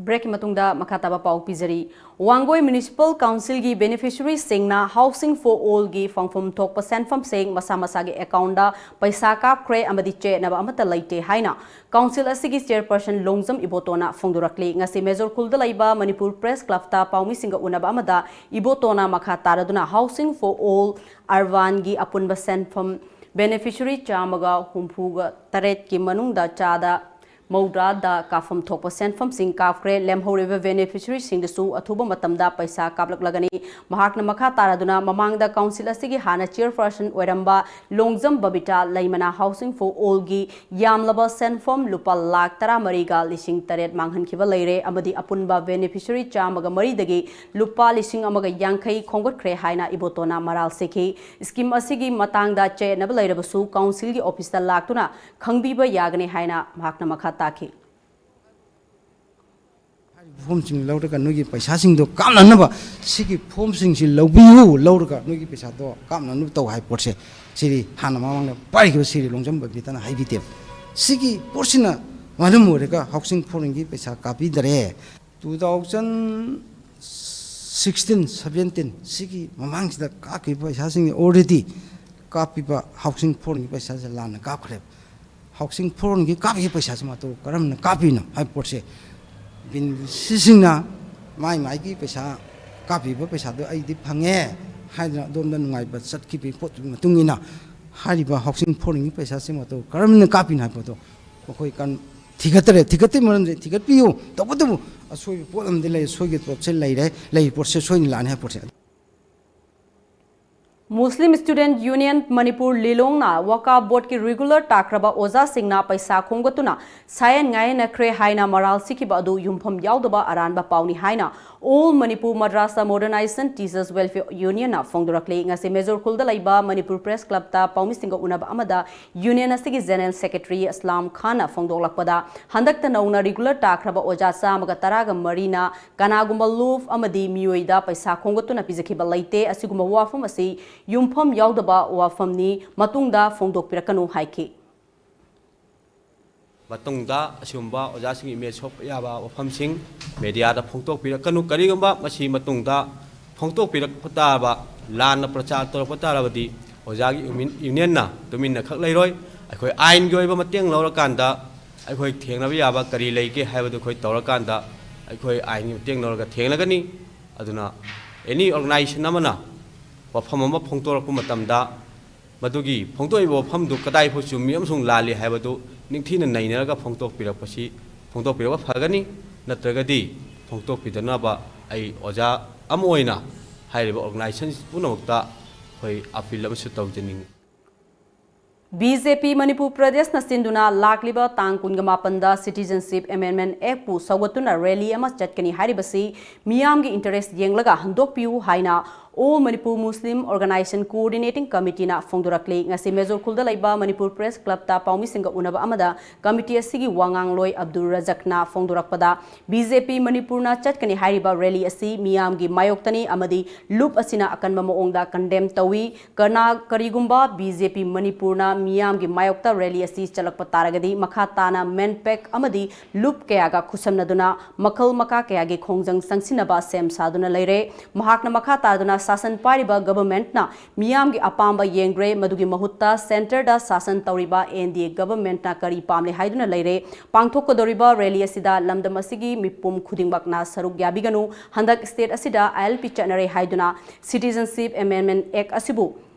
Breakꯀꯤ ꯃꯇꯨꯡꯗ ꯃꯈꯥ ꯇꯥꯕ ꯄꯥꯎ ꯄꯤꯖꯔꯤ꯫ ꯋꯥꯡꯒꯣꯏ Municipal Councilꯒꯤ beneficiaryꯁꯤꯡꯅ Housing for Allꯒꯤ ꯐꯪꯐꯝ ꯊꯣꯛꯄ ꯁꯦꯟꯐꯝꯁꯤꯡ ꯃꯁꯥ ꯃꯁꯥꯒꯤ accountꯗ ꯄꯩꯁꯥ ꯀꯥꯞꯈ꯭ꯔꯦ ꯑꯃꯗꯤ ꯆꯌꯦꯠꯅꯕ ꯑꯃꯠꯇ ꯂꯩꯇꯦ ꯍꯥꯏꯅ Council ꯑꯁꯤꯒꯤ chairperson ꯂꯣꯡꯖꯝ ꯏꯕꯣꯇꯣꯅ ꯐꯣꯡꯗꯣꯔꯛꯂꯤ꯫ ꯉꯁꯤ Major ꯈꯨꯜꯗ ꯂꯩꯕ ꯃꯅꯤꯄꯨꯔ Press Clubꯇ ꯄꯥꯎꯃꯤꯁꯤꯡꯒ ꯎꯅꯕ ꯑꯃꯗ ꯏꯕꯣꯇꯣꯅ ꯃꯈꯥ ꯇꯥꯔꯗꯨꯅ Housing for All Urbanꯒꯤ ꯑꯄꯨꯟꯕ ꯁꯦꯟꯐꯝ beneficiary ꯆꯥꯝꯃꯒ ꯍꯨꯝꯐꯨꯒ ꯇꯔꯦꯠꯀꯤ ꯃꯅꯨꯡꯗ ꯆꯥꯗ ꯃꯧꯗ꯭ꯔꯥꯗ ꯀꯥꯞꯐꯝ ꯊꯣꯛꯄ ꯁꯦꯟꯐꯝꯁꯤꯡ ꯀꯥꯞꯈ꯭ꯔꯦ꯫ ꯂꯦꯝꯍꯧꯔꯤꯕ beneficiaryꯁꯤꯡꯗꯁꯨ ꯑꯊꯨꯕ ꯃꯇꯝꯗ ꯄꯩꯁꯥ ꯀꯥꯞꯂꯛꯂꯒꯅꯤ꯫ ꯃꯍꯥꯛꯅ ꯃꯈꯥ ꯇꯥꯔꯗꯨꯅ ꯃꯃꯥꯡꯗ Council ꯑꯁꯤꯒꯤ ꯍꯥꯟꯅ chairperson ꯑꯣꯏꯔꯝꯕ ꯂꯣꯡꯖꯝ ꯕꯕꯤꯇꯥ ꯂꯩꯃꯅ Housing for Allꯒꯤ ꯌꯥꯝꯂꯕ ꯁꯦꯟꯐꯝ ꯂꯨꯄꯥ ꯂꯥꯈ ꯇꯔꯥꯃꯔꯤꯒ ꯂꯤꯁꯤꯡ ꯇꯔꯦꯠ ꯃꯥꯡꯍꯟꯈꯤꯕ ꯂꯩꯔꯦ ꯑꯃꯗꯤ ꯑꯄꯨꯟꯕ beneficiary ꯆꯥꯝꯃꯒ ꯃꯔꯤꯗꯒꯤ ꯂꯨꯄꯥ ꯂꯤꯁꯤꯡ ꯑꯃꯒ ꯌꯥꯡꯈꯩ ꯈꯣꯝꯒꯠꯈ꯭ꯔꯦ ꯍꯥꯏꯅ ꯏꯕꯣꯇꯣꯅ ꯃꯔꯥꯜ ꯁꯤꯈꯤ꯫ Scheme ꯑꯁꯤꯒꯤ ꯃꯇꯥꯡꯗ ꯆꯌꯦꯠꯅꯕ ꯂꯩꯔꯕꯁꯨ Councilꯒꯤ officeꯇ ꯂꯥꯛꯇꯨꯅ ꯈꯪꯕꯤꯕ ꯌꯥꯒꯅꯤ ꯍꯥꯏꯅ ꯃꯍꯥꯛꯅ ꯃꯈꯥ ꯇꯥꯈꯤ꯫ ꯍꯥꯏꯔꯤꯕ formꯁꯤꯡ ꯂꯧꯔꯒ ꯅꯣꯏꯒꯤ ꯄꯩꯁꯥꯁꯤꯡꯗꯣ ꯀꯥꯞꯅꯅꯕ ꯁꯤꯒꯤ formꯁꯤꯡꯁꯤ ꯂꯧꯕꯤꯌꯨ, ꯂꯧꯔꯒ ꯅꯣꯏꯒꯤ ꯄꯩꯁꯥꯗꯣ ꯀꯥꯞꯅꯅꯕ ꯇꯧ ꯍꯥꯏꯕ ꯄꯣꯠꯁꯦ ꯁꯤꯗꯤ ꯍꯥꯟꯅ ꯃꯃꯥꯡꯗ ꯄꯥꯏꯈꯤꯕ ꯁꯤꯔꯤ ꯂꯣꯡꯖꯝ ꯕꯕꯤꯇꯥꯅ ꯍꯥꯏꯕꯤꯗꯦꯕ꯫ ꯁꯤꯒꯤ ꯄꯣꯠꯁꯤꯅ ꯃꯔꯝ ꯑꯣꯏꯔꯒ Housing forumꯒꯤ ꯄꯩꯁꯥ ꯀꯥꯞꯄꯤꯗꯔꯦ꯫ Two thousand sixteen seventeen ꯁꯤꯒꯤ ꯃꯃꯥꯡꯁꯤꯗ ꯀꯥꯞꯈꯤꯕ ꯄꯩꯁꯥꯁꯤꯡ already ꯀꯥꯞꯄꯤꯕ Housing forumꯒꯤ ꯄꯩꯁꯥꯁꯦ ꯂꯥꯟꯅ ꯀꯥꯞꯈ꯭ꯔꯦꯕ꯫ Housing forumꯒꯤ ꯀꯥꯞꯈꯤꯕ ꯄꯩꯁꯥꯁꯤ ꯃꯇꯧ ꯀꯔꯝꯅ ꯀꯥꯞꯄꯤꯅꯣ ꯍꯥꯏꯕ ꯄꯣꯠꯁꯦ beneficiaryꯁꯤꯡꯅ ꯃꯥꯏ ꯃꯥꯏꯒꯤ ꯄꯩꯁꯥ ꯀꯥꯞꯄꯤꯕ ꯄꯩꯁꯥꯗꯣ ꯑꯩꯗꯤ ꯐꯪꯉꯦ ꯍꯥꯏꯗꯅ ꯑꯗꯣꯝꯗ ꯅꯨꯡꯉꯥꯏꯕ ꯆꯠꯈꯤꯕꯒꯤ ꯄꯣꯠꯇꯨꯒꯤ ꯃꯇꯨꯡ ꯏꯟꯅ ꯍꯥꯏꯔꯤꯕ Housing forumꯒꯤ ꯄꯩꯁꯥꯁꯤ ꯃꯇꯧ ꯀꯔꯝꯅ ꯀꯥꯞꯄꯤꯅꯣ ꯍꯥꯏꯕ ꯄꯣꯠꯇꯣ ꯃꯈꯣꯏ ꯀꯟ ꯊꯤꯒꯠꯇꯔꯦ꯫ ꯊꯤꯒꯠꯇꯦ ꯃꯔꯝꯗꯤ ꯊꯤꯒꯠꯄꯤꯌꯨ꯫ ꯇꯧꯕꯇꯕꯨ ꯑꯁꯣꯏꯕ ꯄꯣꯠ ꯑꯃꯗꯤ ꯂꯩ꯫ ꯁꯣꯏꯒꯤ ꯄꯣꯠꯁꯦ ꯂꯩꯔꯦ꯫ ꯂꯩꯔꯤ ꯄꯣꯠꯁꯦ ꯁꯣꯏꯅ ꯂꯥꯛꯑꯅꯤ ꯍꯥꯏꯕ ꯄꯣꯠꯁꯦ꯫ Muslim Student Union Manipur ꯂꯤꯂꯣꯡꯅ ꯋꯀꯥ ꯕꯣꯔꯗꯀꯤ ꯔꯤꯒꯨꯂꯔ ꯇꯥꯈ꯭ꯔꯕ ꯑꯣꯖꯥꯁꯤꯡꯅ ꯄꯩꯁꯥ ꯈꯣꯝꯒꯠꯇꯨꯅ ꯁꯥꯌꯦꯟ ꯉꯥꯌꯦꯟꯅꯈ꯭ꯔꯦ ꯍꯥꯏꯅ ꯃꯔꯥꯜ ꯁꯤꯈꯤꯕ ꯑꯗꯨ ꯌꯨꯝꯐꯝ ꯌꯥꯎꯗꯕ ꯑꯔꯥꯟꯕ ꯄꯥꯎꯅꯤ ꯍꯥꯏꯅ All Manipur Madrasa Modernization Teachers Welfare Unionꯅ ꯐꯣꯡꯗꯣꯔꯛꯂꯤ꯫ ꯉꯁꯤ ꯃꯦꯖꯣꯔ ꯈꯨꯜꯗ ꯂꯩꯕ ꯃꯅꯤꯄꯨꯔ ꯄ꯭ꯔꯦꯁ ꯀ꯭ꯂꯕꯇ ꯄꯥꯎꯃꯤꯁꯤꯡꯒ ꯎꯅꯕ ꯑꯃꯗ ꯌꯨꯅꯤꯌꯟ ꯑꯁꯤꯒꯤ ꯖꯦꯅꯔꯦꯜ ꯁꯦꯀ꯭ꯔꯦꯇꯔꯤ ꯑꯁꯂꯥꯝ ꯈꯥꯟꯅ ꯐꯣꯡꯗꯣꯛꯂꯛꯄꯗ, ꯍꯟꯗꯛꯇ ꯅꯧꯅ ꯔꯤꯒꯨꯂꯔ ꯇꯥꯈ꯭ꯔꯕ ꯑꯣꯖꯥ ꯆꯥꯝꯃꯒ ꯇꯔꯥꯒ ꯃꯔꯤꯅ ꯀꯅꯥꯒꯨꯝꯕ ꯂꯨꯞ ꯑꯃꯗꯤ ꯃꯤꯑꯣꯏꯗ ꯄꯩꯁꯥ ꯈꯣꯝꯒꯠꯇꯨꯅ ꯄꯤꯖꯈꯤꯕ ꯂꯩꯇꯦ꯫ ꯑꯁꯤꯒꯨꯝꯕ ꯋꯥꯐꯝ ꯑꯁꯤ ꯌꯨꯝꯐꯝ ꯌꯥꯎꯗꯕ ꯋꯥꯐꯝꯅꯤ, ꯃꯇꯨꯡꯗ ꯐꯣꯡꯗꯣꯛꯄꯤꯔꯛꯀꯅꯨ ꯍꯥꯏꯈꯤ꯫ ꯃꯇꯨꯡꯗ ꯑꯁꯤꯒꯨꯝꯕ ꯑꯣꯖꯥꯁꯤꯡꯒꯤ ꯏꯃꯦꯖ ꯁꯣꯛꯄ ꯌꯥꯕ ꯋꯥꯐꯝꯁꯤꯡ ꯃꯦꯗꯤꯌꯥꯗ ꯐꯣꯡꯗꯣꯛꯄꯤꯔꯛꯀꯅꯨ꯫ ꯀꯔꯤꯒꯨꯝꯕ ꯃꯁꯤ ꯃꯇꯨꯡꯗ ꯐꯣꯡꯗꯣꯛꯄꯤꯔꯛꯄ ꯇꯥꯔꯕ, ꯂꯥꯟꯅ ꯄ꯭ꯔꯆꯥꯔ ꯇꯧꯔꯛꯄ ꯇꯥꯔꯕꯗꯤ ꯑꯣꯖꯥꯒꯤ ꯌꯨꯃꯤꯟ-, ꯌꯨꯅꯤꯌꯟꯅ ꯇꯨꯃꯤꯟꯅ ꯈꯛ ꯂꯩꯔꯣꯏ꯫ ꯑꯩꯈꯣꯏ ꯑꯥꯏꯟꯒꯤ ꯑꯣꯏꯕ ꯃꯇꯦꯡ ꯂꯧꯔꯀꯥꯟꯗ ꯑꯩꯈꯣꯏ ꯊꯦꯡꯅꯕ ꯌꯥꯕ ꯀꯔꯤ ꯂꯩꯒꯦ ꯍꯥꯏꯕꯗꯨ ꯑꯩꯈꯣꯏ ꯇꯧꯔꯀꯥꯟꯗ ꯑꯩꯈꯣꯏ ꯑꯥꯏꯟꯒꯤ ꯃꯇꯦꯡ ꯂꯧꯔꯒ ꯊꯦꯡꯅꯒꯅꯤ꯫ ꯑꯗꯨꯅ ꯑꯦꯅꯤ ꯑꯣꯔꯒꯅꯥꯏꯖꯦꯁꯟ ꯑꯃꯅ ꯋꯥꯐꯝ ꯑꯃ ꯐꯣꯡꯗꯣꯔꯛꯄ ꯃꯇꯝꯗ ꯃꯗꯨꯒꯤ ꯐꯣꯡꯗꯣꯛꯏꯕ ꯋꯥꯐꯝꯗꯨ ꯀꯗꯥꯏ ꯐꯥꯎ ꯆꯨꯝꯃꯤ ꯑꯃꯁꯨꯡ ꯂꯥꯜꯂꯤ ꯍꯥꯏꯕꯗꯨ ꯅꯤꯡꯊꯤꯅ ꯅꯩꯅꯔꯒ ꯐꯣꯡꯗꯣꯛꯄꯤꯔꯛꯄꯁꯤ, ꯐꯣꯡꯗꯣꯛꯄꯤꯔꯛꯄ ꯐꯒꯅꯤ꯫ ꯅꯠꯇ꯭ꯔꯒꯗꯤ ꯐꯣꯡꯗꯣꯛꯄꯤꯗꯅꯕ ꯑꯩ ꯑꯣꯖꯥ ꯑꯃ ꯑꯣꯏꯅ ꯍꯥꯏꯔꯤꯕ ꯑꯣꯔꯒꯅꯥꯏꯖꯦꯁꯟ ꯄꯨꯝꯅꯃꯛꯇ ꯑꯩꯈꯣꯏ ꯑꯄꯤꯜ ꯑꯃꯁꯨ ꯇꯧꯖꯅꯤꯡꯏ꯫ ꯕꯤ ꯖꯦ ꯄꯤ ꯃꯅꯤꯄꯨꯔ ꯄ꯭ꯔꯗꯦꯁꯅ ꯁꯤꯟꯗꯨꯅ ꯂꯥꯛꯂꯤꯕ ꯇꯥꯡ ꯀꯨꯟꯒ ꯃꯥꯄꯟꯗ Citizenship Amendment Actꯄꯨ ꯁꯧꯒꯠꯇꯨꯅ ꯔꯦꯂꯤ ꯑꯃ ꯆꯠꯀꯅꯤ ꯍꯥꯏꯔꯤꯕꯁꯤ ꯃꯤꯌꯥꯝꯒꯤ ꯏꯟꯇꯔꯦꯁ ꯌꯦꯡꯂꯒ ꯍꯟꯗꯣꯛꯄꯤꯌꯨ ꯍꯥꯏꯅ All Manipur Muslim Organisation Coordinating Committeeꯅ ꯐꯣꯡꯗꯣꯔꯛꯂꯤ꯫ ꯉꯁꯤ ꯃꯦꯖꯣꯔ ꯈꯨꯜꯗ ꯂꯩꯕ ꯃꯅꯤꯄꯨꯔ ꯄ꯭ꯔꯦꯁ ꯀ꯭ꯂꯕꯇ ꯄꯥꯎꯃꯤꯁꯤꯡꯒ ꯎꯅꯕ ꯑꯃꯗ ꯀꯃꯤꯇꯤ ꯑꯁꯤꯒꯤ ꯋꯥꯉꯥꯡꯂꯣꯏ ꯑꯕꯗꯨꯜ ꯔꯖꯛꯅ ꯐꯣꯡꯗꯣꯔꯛꯄꯗ, ꯕꯤ ꯖꯦ ꯄꯤ ꯃꯅꯤꯄꯨꯔꯅ ꯆꯠꯀꯅꯤ ꯍꯥꯏꯔꯤꯕ ꯔꯦꯂꯤ ꯑꯁꯤ ꯃꯤꯌꯥꯝꯒꯤ ꯃꯥꯌꯣꯛꯇꯅꯤ ꯑꯃꯗꯤ ꯂꯨꯞ ꯑꯁꯤꯅ ꯑꯀꯟꯕ ꯃꯑꯣꯡꯗ ꯀꯟꯗꯦꯝ ꯇꯧꯏ꯫ ꯀꯅꯥ-, ꯀꯔꯤꯒꯨꯝꯕ ꯕꯤ ꯖꯦ ꯄꯤ ꯃꯅꯤꯄꯨꯔꯅ ꯃꯤꯌꯥꯝꯒꯤ ꯃꯥꯌꯣꯛꯇ ꯔꯦꯂꯤ ꯑꯁꯤ ꯆꯠꯂꯛꯄ ꯇꯥꯔꯒꯗꯤ, ꯃꯈꯥ ꯇꯥꯅ ꯃꯦꯟꯄꯦꯛ ꯑꯃꯗꯤ ꯂꯨꯞ ꯀꯌꯥꯒ ꯈꯨꯠꯁꯝꯅꯗꯨꯅ ꯃꯈꯜ ꯃꯀꯥ ꯀꯌꯥꯒꯤ ꯈꯣꯡꯖꯪ ꯆꯪꯁꯤꯟꯅꯕ ꯁꯦꯝ ꯁꯥꯗꯨꯅ ꯂꯩꯔꯦ꯫ ꯃꯍꯥꯛꯅ ꯃꯈꯥ ꯇꯥꯗꯨꯅ ꯁꯥꯁꯟ ꯄꯥꯏꯔꯤꯕ ꯒꯚꯔꯟꯃꯦꯟꯠꯅ ꯃꯤꯌꯥꯝꯒꯤ ꯑꯄꯥꯝꯕ ꯌꯦꯡꯗ꯭ꯔꯦ, ꯃꯗꯨꯒꯤ ꯃꯍꯨꯠꯇ ꯁꯦꯟꯇꯔꯗ ꯁꯥꯁꯟ ꯇꯧꯔꯤꯕ ꯑꯦꯟ ꯗꯤ ꯑꯦ ꯒꯚꯔꯟꯃꯦꯟꯠꯅ ꯀꯔꯤ ꯄꯥꯝꯂꯤ ꯍꯥꯏꯗꯨꯅ ꯂꯩꯔꯦ꯫ ꯄꯥꯡꯊꯣꯛꯀꯗꯧꯔꯤꯕ ꯔꯦꯂꯤ ꯑꯁꯤꯗ ꯂꯝꯗꯝ ꯑꯁꯤꯒꯤ ꯃꯤꯄꯨꯝ ꯈꯨꯗꯤꯡꯃꯛꯅ ꯁꯔꯨꯛ ꯌꯥꯕꯤꯒꯅꯨ꯫ ꯍꯟꯗꯛ ꯁ꯭ꯇꯦꯠ ꯑꯁꯤꯗ ꯑꯥꯏ ꯑꯦꯜ ꯄꯤ ꯆꯠꯅꯔꯦ ꯍꯥꯏꯗꯨꯅ Citizenship Amendment Act ꯑꯁꯤꯕꯨ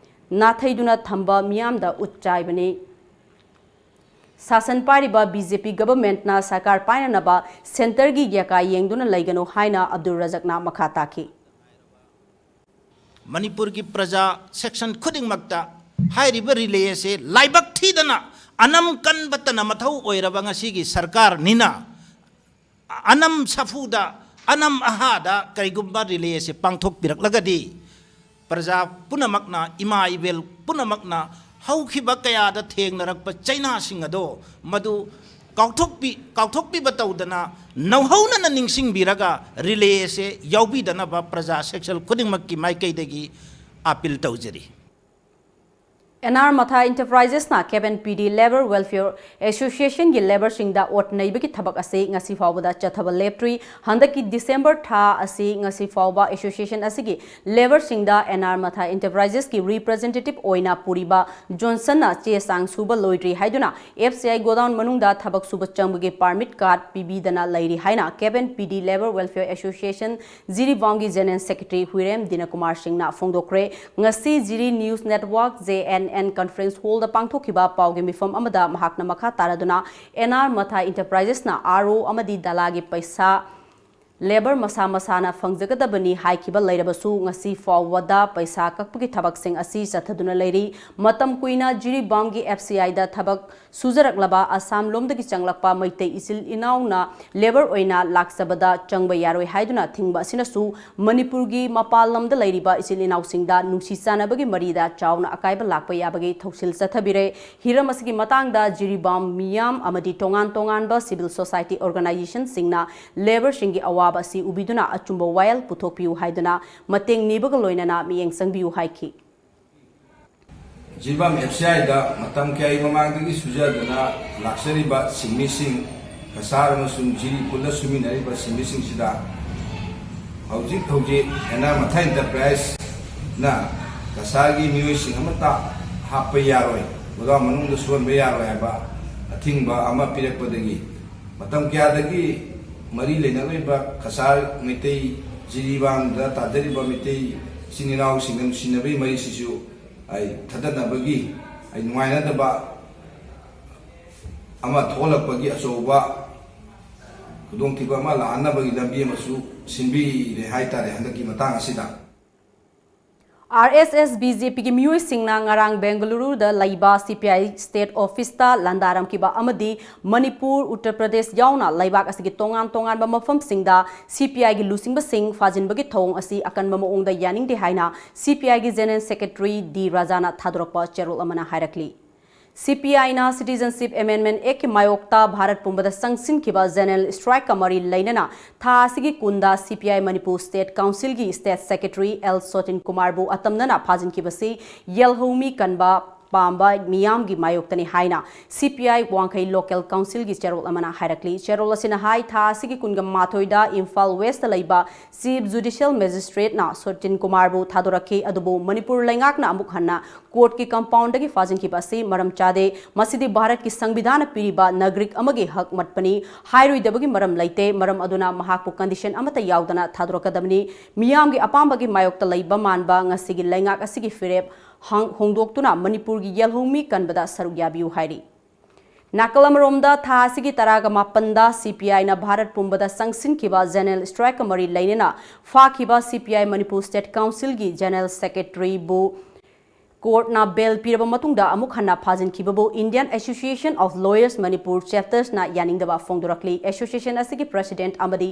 ꯅꯥꯊꯩꯗꯨꯅ ꯊꯝꯕ ꯃꯤꯌꯥꯝꯗ ꯎꯠ ꯆꯥꯏꯕꯅꯤ꯫ ꯁꯥꯁꯟ ꯄꯥꯏꯔꯤꯕ ꯕꯤ ꯖꯦ ꯄꯤ ꯒꯚꯔꯟꯃꯦꯟꯠꯅ ꯁꯔꯀꯥꯔ ꯄꯥꯏꯅꯅꯕ ꯁꯦꯟꯇꯔꯒꯤ ꯌꯥꯀꯥ ꯌꯦꯡꯗꯨꯅ ꯂꯩꯒꯅꯨ ꯍꯥꯏꯅ ꯑꯕꯗꯨꯜ ꯔꯖꯥꯛꯅ ꯃꯈꯥ ꯇꯥꯈꯤ꯫ ꯃꯅꯤꯄꯨꯔꯒꯤ ꯄ꯭ꯔꯖꯥ ꯁꯦꯛꯁꯟ ꯈꯨꯗꯤꯡꯃꯛꯇ ꯍꯥꯏꯔꯤꯕ ꯔꯤꯂꯦ ꯑꯁꯤ ꯂꯥꯏꯕꯛ ꯊꯤꯗꯅ ꯑꯅꯝ ꯀꯟꯕꯇꯅ ꯃꯊꯧ ꯑꯣꯏꯔꯕ ꯉꯁꯤꯒꯤ ꯁꯔꯀꯥꯔꯅꯤꯅ, ꯑꯅꯝ ꯁꯥꯐꯨꯗ, ꯑꯅꯝ ꯑꯍꯥꯗ ꯀꯔꯤꯒꯨꯝꯕ ꯔꯤꯂꯦ ꯑꯁꯤ ꯄꯥꯡꯊꯣꯛꯄꯤꯔꯛꯂꯒꯗꯤ, ꯄ꯭ꯔꯖꯥ ꯄꯨꯝꯅꯃꯛꯅ, ꯏꯃꯥ ꯏꯕꯦꯜ ꯄꯨꯝꯅꯃꯛꯅ ꯍꯧꯈꯤꯕ ꯀꯌꯥꯗ ꯊꯦꯡꯅꯔꯛꯄ ꯆꯩꯅꯥꯁꯤꯡ ꯑꯗꯣ ꯃꯗꯨ ꯀꯥꯎꯊꯣꯛꯄꯤ-, ꯀꯥꯎꯊꯣꯛꯄꯤꯕ ꯇꯧꯗꯅ, ꯅꯧꯍꯧꯅꯅ ꯅꯤꯡꯁꯤꯡꯕꯤꯔꯒ ꯔꯤꯂꯦ ꯑꯁꯦ ꯌꯥꯎꯕꯤꯗꯅꯕ ꯄ꯭ꯔꯖꯥ ꯁꯦꯛꯁꯟ ꯈꯨꯗꯤꯡꯃꯛꯀꯤ ꯃꯥꯏꯀꯩꯗꯒꯤ ꯑꯥꯄꯤꯜ ꯇꯧꯖꯔꯤ꯫ ꯑꯦꯟ ꯑꯥꯔ ꯃꯊꯥ ꯏꯟꯇꯔꯄ꯭ꯔꯥꯏꯖꯦꯁꯅ ꯀꯦꯞ N P D labour welfare ꯑꯦꯁꯣꯁꯤꯌꯦꯁꯟꯒꯤ ꯂꯦꯕꯔꯁꯤꯡꯗ ꯑꯣꯠ ꯅꯩꯕꯒꯤ ꯊꯕꯛ ꯑꯁꯤ ꯉꯁꯤ ꯐꯥꯎꯕꯗ ꯆꯠꯊꯕ ꯂꯦꯞꯇ꯭ꯔꯤ꯫ ꯍꯟꯗꯛꯀꯤ ꯗꯤꯁꯦꯝꯕꯔ ꯊꯥ ꯑꯁꯤ ꯉꯁꯤ ꯐꯥꯎꯕ ꯑꯦꯁꯣꯁꯤꯌꯦꯁꯟ ꯑꯁꯤꯒꯤ ꯂꯦꯕꯔꯁꯤꯡꯗ ꯑꯦꯟ ꯑꯥꯔ ꯃꯊꯥ ꯏꯟꯇꯔꯄ꯭ꯔꯥꯏꯖꯦꯁꯀꯤ ꯔꯤꯄ꯭ꯔꯖꯦꯟꯇꯦꯇꯤꯚ ꯑꯣꯏꯅ ꯄꯨꯔꯤꯕ ꯖꯣꯟꯁꯟꯅ ꯆꯦ ꯆꯥꯡ ꯁꯨꯕ ꯂꯣꯏꯗ꯭ꯔꯤ ꯍꯥꯏꯗꯨꯅ ꯑꯦꯐ ꯁꯤ ꯑꯥꯏ ꯒꯣꯗꯥꯎꯟ ꯃꯅꯨꯡꯗ ꯊꯕꯛ ꯁꯨꯕ ꯆꯪꯕꯒꯤ ꯄꯥꯔꯃꯤꯠ ꯀꯥꯔꯗ ꯄꯤꯕꯤꯗꯅ ꯂꯩꯔꯤ ꯍꯥꯏꯅ ꯀꯦꯞ N P D labour welfare association ꯖꯤꯔꯤꯕꯥꯝꯒꯤ ꯖꯦꯅꯔꯦꯜ ꯁꯦꯀ꯭ꯔꯦꯇꯔꯤ ꯍꯨꯏꯔꯦꯝ ꯗꯤꯅꯀꯨꯃꯥꯔ ꯁꯤꯡꯅ ꯐꯣꯡꯗꯣꯛꯈ꯭ꯔꯦ꯫ ꯉꯁꯤ Jiri news network, J N N, conference ꯍꯣꯜꯗ ꯄꯥꯡꯊꯣꯛꯈꯤꯕ ꯄꯥꯎꯒꯤ ꯃꯤꯐꯝ ꯑꯃꯗ ꯃꯍꯥꯛꯅ ꯃꯈꯥ ꯇꯥꯔꯗꯨꯅ ꯑꯦꯟ ꯑꯥꯔ ꯃꯊꯥ ꯏꯟꯇꯔꯄ꯭ꯔꯥꯏꯖꯦꯁꯅ ꯑꯥꯔ ꯑꯣ ꯑꯃꯗꯤ ꯗꯂꯥꯒꯤ ꯄꯩꯁꯥ ꯂꯦꯕꯔ ꯃꯁꯥ ꯃꯁꯥꯅ ꯐꯪꯖꯒꯗꯕꯅꯤ ꯍꯥꯏꯈꯤꯕ ꯂꯩꯔꯕꯁꯨ ꯉꯁꯤ ꯐꯥꯎꯕꯗ ꯄꯩꯁꯥ ꯀꯛꯄꯒꯤ ꯊꯕꯛꯁꯤꯡ ꯑꯁꯤ ꯆꯠꯊꯗꯨꯅ ꯂꯩꯔꯤ꯫ ꯃꯇꯝ ꯀꯨꯏꯅ ꯖꯤꯔꯤꯕꯥꯝꯒꯤ ꯑꯦꯐ ꯁꯤ ꯑꯥꯏꯗ ꯊꯕꯛ ꯁꯨꯖꯔꯛꯂꯕ ꯑꯁꯥꯝ ꯂꯣꯝꯗꯒꯤ ꯆꯪꯂꯛꯄ ꯃꯩꯇꯩ ꯏꯆꯤꯜ ꯏꯅꯥꯎꯅ ꯂꯦꯕꯔ ꯑꯣꯏꯅ ꯂꯥꯛꯆꯕꯗ ꯆꯪꯕ ꯌꯥꯔꯣꯏ ꯍꯥꯏꯗꯨꯅ ꯊꯤꯡꯕ ꯑꯁꯤꯅꯁꯨ ꯃꯅꯤꯄꯨꯔꯒꯤ ꯃꯄꯥꯟ ꯂꯝꯗ ꯂꯩꯔꯤꯕ ꯏꯆꯤꯜ ꯏꯅꯥꯎꯁꯤꯡꯗ ꯅꯨꯡꯁꯤ ꯆꯥꯟꯅꯕꯒꯤ ꯃꯔꯤꯗ ꯆꯥꯎꯅ ꯑꯀꯥꯏꯕ ꯂꯥꯛꯄ ꯌꯥꯕꯒꯤ ꯊꯧꯁꯤꯜ ꯆꯠꯊꯕꯤꯔꯦ꯫ ꯍꯤꯔꯝ ꯑꯁꯤꯒꯤ ꯃꯇꯥꯡꯗ ꯖꯤꯔꯤꯕꯥꯝ ꯃꯤꯌꯥꯝ ꯑꯃꯗꯤ ꯇꯣꯉꯥꯟ ꯇꯣꯉꯥꯟꯕ ꯁꯤꯚꯤꯜ ꯁꯣꯁꯥꯏꯇꯤ ꯑꯣꯔꯒꯅꯥꯏꯖꯦꯁꯟꯁꯤꯡꯅ ꯂꯦꯕꯔꯁꯤꯡꯒꯤ ꯑꯋꯥꯕ ꯑꯁꯤ ꯎꯕꯤꯗꯨꯅ ꯑꯆꯨꯝꯕ ꯋꯥꯌꯦꯜ ꯄꯨꯊꯣꯛꯄꯤꯌꯨ ꯍꯥꯏꯗꯨꯅ ꯃꯇꯦꯡ ꯅꯤꯕꯒ ꯂꯣꯏꯅꯅ ꯃꯤꯠꯌꯦꯡ ꯆꯪꯕꯤꯌꯨ ꯍꯥꯏꯈꯤ꯫ ꯖꯤꯔꯤꯕꯥꯝ ꯑꯦꯐ ꯁꯤ ꯑꯥꯏꯗ ꯃꯇꯝ ꯀꯌꯥꯒꯤ ꯃꯃꯥꯡꯗꯒꯤ ꯁꯨꯖꯗꯨꯅ ꯂꯥꯛꯆꯔꯤꯕ ꯁꯤꯟꯃꯤꯁꯤꯡ, ꯀꯁꯥꯔ ꯑꯃꯁꯨꯡ ꯖꯤꯔꯤ ꯄꯨꯟꯅ ꯁꯨꯃꯤꯟꯅꯔꯤꯕ ꯁꯤꯟꯃꯤꯁꯤꯡꯁꯤꯗ ꯍꯧꯖꯤꯛ ꯍꯧꯖꯤꯛ ꯑꯦꯟ ꯑꯥꯔ ꯃꯊꯥ ꯏꯟꯇꯔꯄ꯭ꯔꯥꯏꯖꯅ ꯀꯁꯥꯔꯒꯤ ꯃꯤꯑꯣꯏꯁꯤꯡ ꯑꯃꯠꯇ ꯍꯥꯞꯄ ꯌꯥꯔꯣꯏ, ꯒꯣꯗꯥꯎꯟ ꯃꯅꯨꯡꯗ ꯁꯨꯍꯟꯕ ꯌꯥꯔꯣꯏ ꯍꯥꯏꯕ ꯑꯊꯤꯡꯕ ꯑꯃ ꯄꯤꯔꯛꯄꯗꯒꯤ ꯃꯇꯝ ꯀꯌꯥꯗꯒꯤ ꯃꯔꯤ ꯂꯩꯅꯔꯣꯏꯕ ꯀꯁꯥꯔ ꯃꯩꯇꯩ, ꯖꯤꯔꯤꯕꯥꯝꯗ ꯇꯥꯖꯔꯤꯕ ꯃꯩꯇꯩ ꯏꯆꯤꯟ ꯏꯅꯥꯎꯁꯤꯡꯒ ꯅꯨꯡꯁꯤꯅꯕꯒꯤ ꯃꯔꯤꯁꯤꯁꯨ ꯑꯩ ꯊꯗꯠꯅꯕꯒꯤ ꯑꯩ ꯅꯨꯡꯉꯥꯏꯅꯗꯕ ꯑꯃ ꯊꯣꯛꯍꯜꯂꯛꯄꯒꯤ ꯑꯆꯧꯕ ꯈꯨꯗꯣꯡꯊꯤꯕ ꯑꯃ ꯂꯥꯛꯍꯟꯅꯕꯒꯤ ꯂꯝꯕꯤ ꯑꯃꯁꯨ ꯁꯤꯟꯕꯤꯔꯦ ꯍꯥꯏꯇꯥꯔꯦ ꯍꯟꯗꯛꯀꯤ ꯃꯇꯥꯡ ꯑꯁꯤꯗ꯫ ꯑꯥꯔ ꯑꯦꯁ ꯑꯦꯁ ꯕꯤ ꯖꯦ ꯄꯤꯒꯤ ꯃꯤꯑꯣꯏꯁꯤꯡꯅ ꯉꯔꯥꯡ ꯕꯦꯡꯒꯂꯨꯔꯨꯗ ꯂꯩꯕ ꯁꯤ ꯄꯤ ꯑꯥꯏ ꯁ꯭ꯇꯦꯠ ꯑꯣꯐꯤꯁꯇ ꯂꯥꯟꯗꯥꯔꯝꯈꯤꯕ ꯑꯃꯗꯤ ꯃꯅꯤꯄꯨꯔ, ꯎꯠꯇꯔ ꯄ꯭ꯔꯗꯦꯁ ꯌꯥꯎꯅ ꯂꯩꯕꯥꯛ ꯑꯁꯤꯒꯤ ꯇꯣꯉꯥꯟ ꯇꯣꯉꯥꯟꯕ ꯃꯐꯝꯁꯤꯡꯗ ꯁꯤ ꯄꯤ ꯑꯥꯏꯒꯤ ꯂꯨꯆꯤꯡꯕꯁꯤꯡ ꯐꯥꯖꯤꯟꯕꯒꯤ ꯊꯧꯑꯣꯡ ꯑꯁꯤ ꯑꯀꯟꯕ ꯃꯑꯣꯡꯗ ꯌꯥꯅꯤꯡꯗꯦ ꯍꯥꯏꯅ ꯁꯤ ꯄꯤ ꯑꯥꯏꯒꯤ ꯖꯦꯅꯔꯦꯜ ꯁꯦꯀ꯭ꯔꯦꯇꯔꯤ ꯗꯤ ꯔꯥꯖꯥꯅ ꯊꯥꯗꯣꯔꯛꯄ ꯆꯦꯔꯣꯜ ꯑꯃꯅ ꯍꯥꯏꯔꯛꯂꯤ꯫ ꯁꯤ ꯄꯤ ꯑꯥꯏꯅ Citizenship Amendment Actꯀꯤ ꯃꯥꯌꯣꯛꯇ ꯚꯥꯔꯠ ꯄꯨꯝꯕꯗ ꯆꯪꯁꯤꯟꯈꯤꯕ ꯖꯦꯅꯔꯦꯜ ꯁ꯭ꯇ꯭ꯔꯥꯏꯛꯀ ꯃꯔꯤ ꯂꯩꯅꯅ ꯊꯥ ꯑꯁꯤꯒꯤ ꯀꯨꯟꯗ ꯁꯤ ꯄꯤ ꯑꯥꯏ ꯃꯅꯤꯄꯨꯔ ꯁ꯭ꯇꯦꯠ ꯀꯥꯎꯟꯁꯤꯜꯒꯤ ꯁ꯭ꯇꯦꯠ ꯁꯦꯀ꯭ꯔꯦꯇꯔꯤ ꯑꯦꯜ ꯁꯣꯇꯤꯟ ꯀꯨꯃꯥꯔꯕꯨ ꯑꯇꯝꯅꯅ ꯐꯥꯖꯤꯟꯈꯤꯕꯁꯤ ꯌꯦꯜꯍꯧꯃꯤ ꯀꯟꯕ ꯄꯥꯝꯕ ꯃꯤꯌꯥꯝꯒꯤ ꯃꯥꯌꯣꯛꯇꯅꯤ ꯍꯥꯏꯅ ꯁꯤ ꯄꯤ ꯑꯥꯏ ꯋꯥꯡꯈꯩ ꯂꯣꯀꯦꯜ ꯀꯥꯎꯟꯁꯤꯜꯒꯤ ꯆꯦꯔꯣꯜ ꯑꯃꯅ ꯍꯥꯏꯔꯛꯂꯤ꯫ ꯆꯦꯔꯣꯜ ꯑꯁꯤꯅ ꯍꯥꯏ, ꯊꯥ ꯑꯁꯤꯒꯤ ꯀꯨꯟꯒ ꯃꯥꯊꯣꯏꯗ ꯏꯝꯐꯥꯜ ꯋꯦꯁꯇ ꯂꯩꯕ ꯆꯤꯐ ꯖꯨꯗꯤꯁꯤꯌꯦꯜ ꯃꯦꯖꯤꯁꯇ꯭ꯔꯦꯠꯅ ꯁꯣꯇꯤꯟ ꯀꯨꯃꯥꯔꯕꯨ ꯊꯥꯗꯣꯔꯛꯈꯤ, ꯑꯗꯨꯕꯨ ꯃꯅꯤꯄꯨꯔ ꯂꯩꯉꯥꯛꯅ ꯑꯃꯨꯛ ꯍꯟꯅ ꯀꯣꯔꯠꯀꯤ ꯀꯝꯄꯥꯎꯟꯗꯒꯤ ꯐꯥꯖꯤꯟꯈꯤꯕ ꯑꯁꯤ ꯃꯔꯝ ꯆꯥꯗꯦ꯫ ꯃꯁꯤꯗꯤ ꯚꯥꯔꯠꯀꯤ ꯁꯪꯕꯤꯙꯥꯟꯅ ꯄꯤꯔꯤꯕ ꯅꯥꯒꯔꯤꯛ ꯑꯃꯒꯤ ꯍꯛ ꯃꯠꯄꯅꯤ꯫ ꯍꯥꯏꯔꯣꯏꯗꯕꯒꯤ ꯃꯔꯝ ꯂꯩꯇꯦ꯫ ꯃꯔꯝ ꯑꯗꯨꯅ ꯃꯍꯥꯛꯄꯨ ꯀꯟꯗꯤꯁꯟ ꯑꯃꯠꯇ ꯌꯥꯎꯗꯅ ꯊꯥꯗꯣꯔꯛꯀꯗꯕꯅꯤ꯫ ꯃꯤꯌꯥꯝꯒꯤ ꯑꯄꯥꯝꯕꯒꯤ ꯃꯥꯌꯣꯛꯇ ꯂꯩꯕ ꯃꯥꯟꯕ ꯉꯁꯤꯒꯤ ꯂꯩꯉꯥꯛ ꯑꯁꯤꯒꯤ ꯐꯤꯔꯦꯞ ꯍꯪ-, ꯍꯣꯡꯗꯣꯛꯇꯨꯅ ꯃꯅꯤꯄꯨꯔꯒꯤ ꯌꯦꯜꯍꯧꯃꯤ ꯀꯟꯕꯗ ꯁꯔꯨꯛ ꯌꯥꯕꯤꯌꯨ ꯍꯥꯏꯔꯤ꯫ ꯅꯥꯀꯜ ꯑꯃꯔꯣꯝꯗ, ꯊꯥ ꯑꯁꯤꯒꯤ ꯇꯔꯥꯒ ꯃꯥꯄꯟꯗ ꯁꯤ ꯄꯤ ꯑꯥꯏꯅ ꯚꯥꯔꯠ ꯄꯨꯝꯕꯗ ꯆꯪꯁꯤꯟꯈꯤꯕ ꯖꯦꯅꯔꯦꯜ ꯁ꯭ꯇ꯭ꯔꯥꯏꯛꯀ ꯃꯔꯤ ꯂꯩꯅꯅ ꯐꯥꯈꯤꯕ ꯁꯤ ꯄꯤ ꯑꯥꯏ ꯃꯅꯤꯄꯨꯔ ꯁ꯭ꯇꯦꯠ ꯀꯥꯎꯟꯁꯤꯜꯒꯤ ꯖꯦꯅꯔꯦꯜ ꯁꯦꯀ꯭ꯔꯦꯇꯔꯤꯕꯨ ꯀꯣꯔꯠꯅ ꯕꯦꯜ ꯄꯤꯔꯕ ꯃꯇꯨꯡꯗ ꯑꯃꯨꯛ ꯍꯟꯅ ꯐꯥꯖꯤꯟꯈꯤꯕꯕꯨ Indian Association of Lawyers Manipur Chaptersꯅ ꯌꯥꯅꯤꯡꯗꯕ ꯐꯣꯡꯗꯣꯔꯛꯂꯤ꯫ ꯑꯦꯁꯣꯁꯤꯌꯦꯁꯟ ꯑꯁꯤꯒꯤ ꯄ꯭ꯔꯦꯁꯤꯗꯦꯟꯠ ꯑꯃꯗꯤ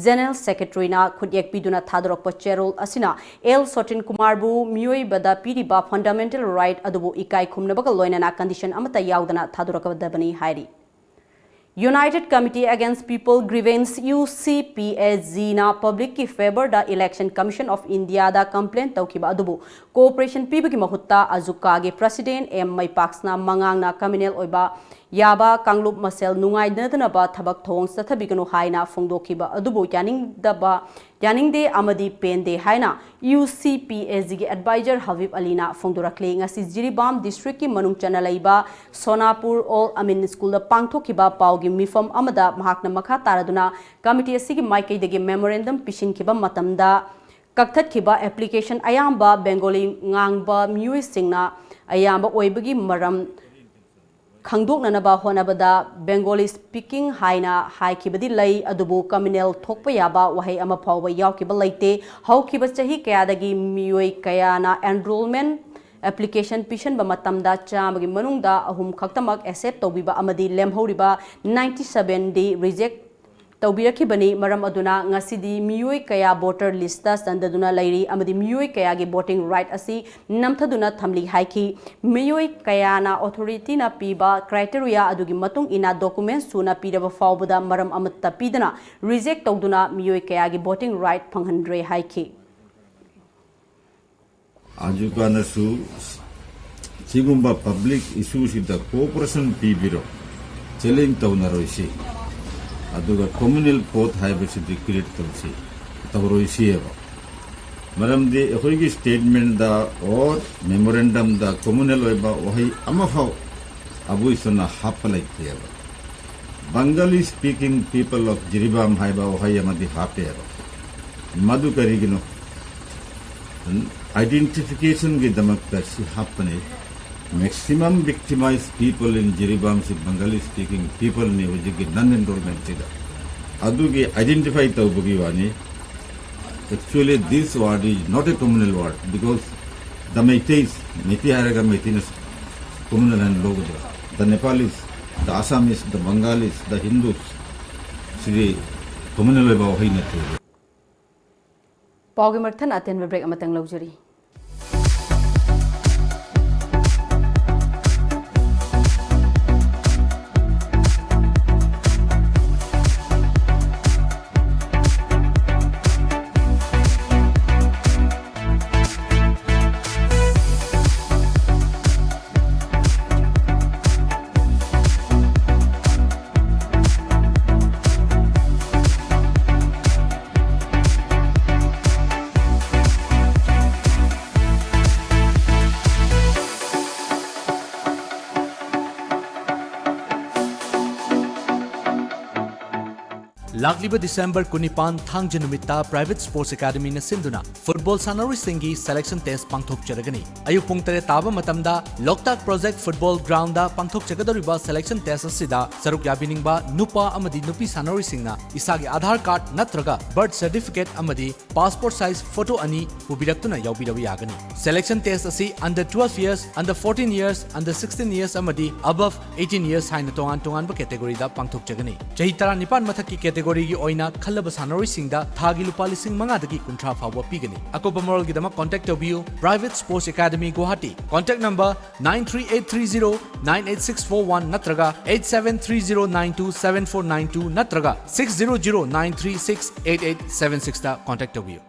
ꯖꯦꯅꯔꯦꯜ ꯁꯦꯀ꯭ꯔꯦꯇꯔꯤꯅ ꯈꯨꯠꯌꯦꯛ ꯄꯤꯗꯨꯅ ꯊꯥꯗꯣꯔꯛꯄ ꯆꯦꯔꯣꯜ ꯑꯁꯤꯅ ꯑꯦꯜ ꯁꯣꯇꯤꯟ ꯀꯨꯃꯥꯔꯕꯨ ꯃꯤꯑꯣꯏꯕꯗ ꯄꯤꯔꯤꯕ ꯐꯟꯗꯥꯃꯦꯟꯇꯦꯜ ꯔꯥꯏꯠ ꯑꯗꯨꯕꯨ ꯏꯀꯥꯏ ꯈꯨꯝꯅꯕꯒ ꯂꯣꯏꯅꯅ ꯀꯟꯗꯤꯁꯟ ꯑꯃꯠꯇ ꯌꯥꯎꯗꯅ ꯊꯥꯗꯣꯔꯛꯀꯗꯕꯅꯤ ꯍꯥꯏꯔꯤ꯫ United Committee Against People Grievance, U C P A G ꯅ ꯄꯕ꯭ꯂꯤꯛꯀꯤ ꯐꯦꯚꯔꯗ Election Commission of Indiaꯗ ꯀꯝꯄ꯭ꯂꯦꯟ ꯇꯧꯈꯤꯕ ꯑꯗꯨꯕꯨ ꯀꯣꯑꯣꯄꯔꯦꯁꯟ ꯄꯤꯕꯒꯤ ꯃꯍꯨꯠꯇ ꯑꯖꯨꯀꯥꯒꯤ ꯄ꯭ꯔꯦꯁꯤꯗꯦꯟꯠ ꯑꯦꯝ ꯃꯩꯄꯥꯛꯁꯅ ꯃꯉꯥꯡꯅ ꯀ꯭ꯔꯤꯃꯤꯅꯦꯜ ꯑꯣꯏꯕ ꯌꯥꯕ ꯀꯥꯡꯂꯨꯞ ꯃꯁꯦꯜ ꯅꯨꯡꯉꯥꯏꯅꯗꯅꯕ ꯊꯕꯛ ꯊꯧꯑꯣꯡ ꯆꯠꯊꯕꯤꯒꯅꯨ ꯍꯥꯏꯅ ꯐꯣꯡꯗꯣꯛꯈꯤꯕ ꯑꯗꯨꯕꯨ ꯌꯥꯅꯤꯡꯗꯕ, ꯌꯥꯅꯤꯡꯗꯦ ꯑꯃꯗꯤ ꯄꯦꯟꯗꯦ ꯍꯥꯏꯅ U C P A Gꯒꯤ ꯑꯦꯗꯚꯥꯏꯖꯔ ꯍꯕꯤꯕ ꯑꯂꯤꯅ ꯐꯣꯡꯗꯣꯔꯛꯂꯤ꯫ ꯉꯁꯤ ꯖꯤꯔꯤꯕꯥꯝ ꯗꯤꯁꯇ꯭ꯔꯤꯛꯀꯤ ꯃꯅꯨꯡ ꯆꯟꯅ ꯂꯩꯕ ꯁꯣꯅꯥꯄꯨꯔ ꯑꯣꯜ ꯑꯃꯤꯟ ꯁ꯭ꯀꯨꯜꯗ ꯄꯥꯡꯊꯣꯛꯈꯤꯕ ꯄꯥꯎꯒꯤ ꯃꯤꯐꯝ ꯑꯃꯗ ꯃꯍꯥꯛꯅ ꯃꯈꯥ ꯇꯥꯔꯗꯨꯅ ꯀꯃꯤꯇꯤ ꯑꯁꯤꯒꯤ ꯃꯥꯏꯀꯩꯗꯒꯤ ꯃꯦꯃꯣꯔꯦꯟꯗꯝ ꯄꯤꯁꯤꯟꯈꯤꯕ ꯃꯇꯝꯗ ꯀꯛꯊꯠꯈꯤꯕ ꯑꯦꯄ꯭ꯂꯤꯀꯦꯁꯟ ꯑꯌꯥꯝꯕ ꯕꯦꯡꯒꯣꯂꯤ ꯉꯥꯡꯕ ꯃꯤꯑꯣꯏꯁꯤꯡꯅ ꯑꯌꯥꯝꯕ ꯑꯣꯏꯕꯒꯤ ꯃꯔꯝ ꯈꯪꯗꯣꯛꯅꯅꯕ ꯍꯣꯠꯅꯕꯗ Bengali speaking ꯍꯥꯏꯅ ꯍꯥꯏꯈꯤꯕꯗꯤ ꯂꯩ, ꯑꯗꯨꯕꯨ communal ꯊꯣꯛꯄ ꯌꯥꯕ ꯋꯥꯍꯩ ꯑꯃ ꯐꯥꯎꯕ ꯌꯥꯎꯈꯤꯕ ꯂꯩꯇꯦ꯫ ꯍꯧꯈꯤꯕ ꯆꯍꯤ ꯀꯌꯥꯗꯒꯤ ꯃꯤꯑꯣꯏ ꯀꯌꯥꯅ enrollment application ꯄꯤꯁꯤꯟꯕ ꯃꯇꯝꯗ ꯆꯥꯝꯃꯒꯤ ꯃꯅꯨꯡꯗ ꯑꯍꯨꯝ ꯈꯛꯇꯃꯛ accept ꯇꯧꯕꯤꯕ ꯑꯃꯗꯤ ꯂꯦꯝꯍꯧꯔꯤꯕ ninety seven ꯗꯤ reject ꯇꯧꯕꯤꯔꯛꯈꯤꯕꯅꯤ꯫ ꯃꯔꯝ ꯑꯗꯨꯅ ꯉꯁꯤꯗꯤ ꯃꯤꯑꯣꯏ ꯀꯌꯥ voter list ꯆꯟꯗꯗꯨꯅ ꯂꯩꯔꯤ ꯑꯃꯗꯤ ꯃꯤꯑꯣꯏ ꯀꯌꯥꯒꯤ voting right ꯑꯁꯤ ꯅꯝꯊꯗꯨꯅ ꯊꯝꯂꯤ ꯍꯥꯏꯈꯤ꯫ ꯃꯤꯑꯣꯏ ꯀꯌꯥꯅ authority ꯅ ꯄꯤꯕ criteria ꯑꯗꯨꯒꯤ ꯃꯇꯨꯡ ꯏꯟꯅ document ꯁꯨꯅ ꯄꯤꯔꯕ ꯐꯥꯎꯕꯗ ꯃꯔꯝ ꯑꯃꯠꯇ ꯄꯤꯗꯅ reject ꯇꯧꯗꯨꯅ ꯃꯤꯑꯣꯏ ꯀꯌꯥꯒꯤ voting right ꯐꯪꯍꯟꯗ꯭ꯔꯦ ꯍꯥꯏꯈꯤ꯫ ꯑꯥꯖꯨꯀꯥꯅꯁꯨ ꯁꯤꯒꯨꯝꯕ public issue ꯁꯤꯗ cooperation ꯄꯤꯕꯤꯔꯣ, challenge ꯇꯧꯅꯔꯣꯏꯁꯤ, ꯑꯗꯨꯒ communal court ꯍꯥꯏꯕꯁꯤꯗꯤ create ꯇꯧꯁꯤ, ꯇꯧꯔꯣꯏꯁꯤꯑꯕ꯫ ꯃꯔꯝꯗꯤ ꯑꯩꯈꯣꯏꯒꯤ statement the or memorandum the communal ꯑꯣꯏꯕ ꯋꯥꯍꯩ ꯑꯃꯐꯥꯎ ꯑꯕꯨꯏꯁꯅ ꯍꯥꯞꯄ ꯂꯩꯇꯦꯕ꯫ Bengali speaking people of Jiribam ꯍꯥꯏꯕ ꯋꯥꯍꯩ ꯑꯃꯗꯤ ꯍꯥꯞꯄꯦꯕ꯫ ꯃꯗꯨ ꯀꯔꯤꯒꯤꯅꯣ? Identification ꯒꯤꯗꯃꯛꯇ ꯁꯤ ꯍꯥꯞꯄꯅꯤ꯫ Maximum victimized people in Jiribam ꯁꯤ Bengali speaking people ꯅꯤ ꯍꯧꯖꯤꯛꯀꯤ non enrollment ꯁꯤꯗ꯫ ꯑꯗꯨꯒꯤ identify ꯇꯧꯕꯒꯤ ꯋꯥꯅꯤ꯫ Actually, this word is not a communal word because the Meiteis, Meitei ꯍꯥꯏꯔꯒ ꯃꯩꯇꯩꯅ communal ꯍꯥꯏꯅ ꯂꯧꯒꯗ꯭ꯔꯥ? The Nepalis, the Assamese, the Bengalis, the Hindus, CD communal ꯑꯣꯏꯕ ꯋꯥꯍꯩ ꯅꯠꯇꯦ꯫ ꯄꯥꯎꯒꯤ ꯃꯔꯛ ꯊꯠꯅ ꯑꯇꯦꯟꯕ break ꯑꯃꯇꯪ ꯂꯧꯖꯔꯤ꯫ ꯂꯥꯛꯂꯤꯕ ꯗꯤꯁꯦꯝꯕꯔ ꯀꯨꯟꯅꯤꯄꯥꯟ ꯊꯥꯡꯖ ꯅꯨꯃꯤꯠꯇ Private Sports Academyꯅ ꯁꯤꯟꯗꯨꯅ football ꯁꯥꯟꯅꯔꯣꯏꯁꯤꯡꯒꯤ selection test ꯄꯥꯡꯊꯣꯛꯆꯔꯒꯅꯤ꯫ ꯑꯌꯨꯛ ꯄꯨꯡ ꯇꯔꯦꯠ ꯇꯥꯕ ꯃꯇꯝꯗ Loktak Project Football Groundꯗ ꯄꯥꯡꯊꯣꯛꯆꯒꯗꯧꯔꯤꯕ selection test ꯑꯁꯤꯗ ꯁꯔꯨꯛ ꯌꯥꯕꯤꯅꯤꯡꯕ ꯅꯨꯄꯥ ꯑꯃꯗꯤ ꯅꯨꯄꯤ ꯁꯥꯟꯅꯔꯣꯏꯁꯤꯡꯅ ꯏꯁꯥꯒꯤ Aadhaar card ꯅꯠꯇ꯭ꯔꯒ birth certificate ꯑꯃꯗꯤ passport size photo ꯑꯅꯤ ꯄꯨꯕꯤꯔꯛꯇꯨꯅ ꯌꯥꯎꯕꯤꯔꯕ ꯌꯥꯒꯅꯤ꯫ Selection test ꯑꯁꯤ under twelve years, under fourteen years, under sixteen years ꯑꯃꯗꯤ above eighteen years ꯍꯥꯏꯅ ꯇꯣꯉꯥꯟ ꯇꯣꯉꯥꯟꯕ categoryꯗ ꯄꯥꯡꯊꯣꯛꯆꯒꯅꯤ꯫ ꯆꯍꯤ ꯇꯔꯥꯅꯤꯄꯥꯟ ꯃꯊꯛꯀꯤ categoryꯒꯤ ꯑꯣꯏꯅ ꯈꯜꯂꯕ ꯁꯥꯟꯅꯔꯣꯏꯁꯤꯡꯗ ꯊꯥꯒꯤ ꯂꯨꯄꯥ ꯂꯤꯁꯤꯡ ꯃꯉꯥꯗꯒꯤ ꯀꯨꯟꯊ꯭ꯔꯥ ꯐꯥꯎꯕ ꯄꯤꯒꯅꯤ꯫ ꯑꯀꯨꯞꯄ ꯃꯔꯣꯜꯒꯤꯗꯃꯛ contact ꯇꯧꯕꯤꯌꯨ Private Sports Academy Guwahati, contact number nine three eight three zero nine eight six four one ꯅꯠꯇ꯭ꯔꯒ eight seven three zero nine two seven four nine two ꯅꯠꯇ꯭ꯔꯒ six zero zero nine three six eight eight seven sixꯇ contact ꯇꯧꯕꯤꯌꯨ꯫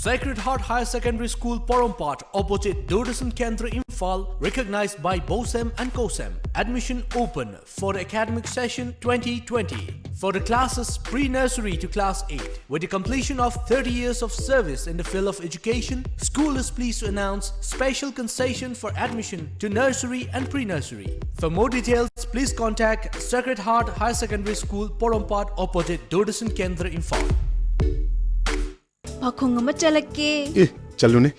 Sacred Heart Higher Secondary School, Porompat, opposite Doordarshan Kendra, Imphal, recognized by BOSEM and COSEM. Admission open for the academic session twenty twenty. For the classes pre-nursery to class eight, with the completion of thirty years of service in the field of education, school is pleased to announce special concession for admission to nursery and pre-nursery. For more details, please contact Sacred Heart Higher Secondary School, Porompat, opposite Doordarshan Kendra, Imphal. ꯄꯥꯈꯣꯡ ꯑꯃ ꯆꯠꯂꯛꯀꯦ꯫ ꯑꯦ, ꯆꯠꯂꯨꯅꯦ꯫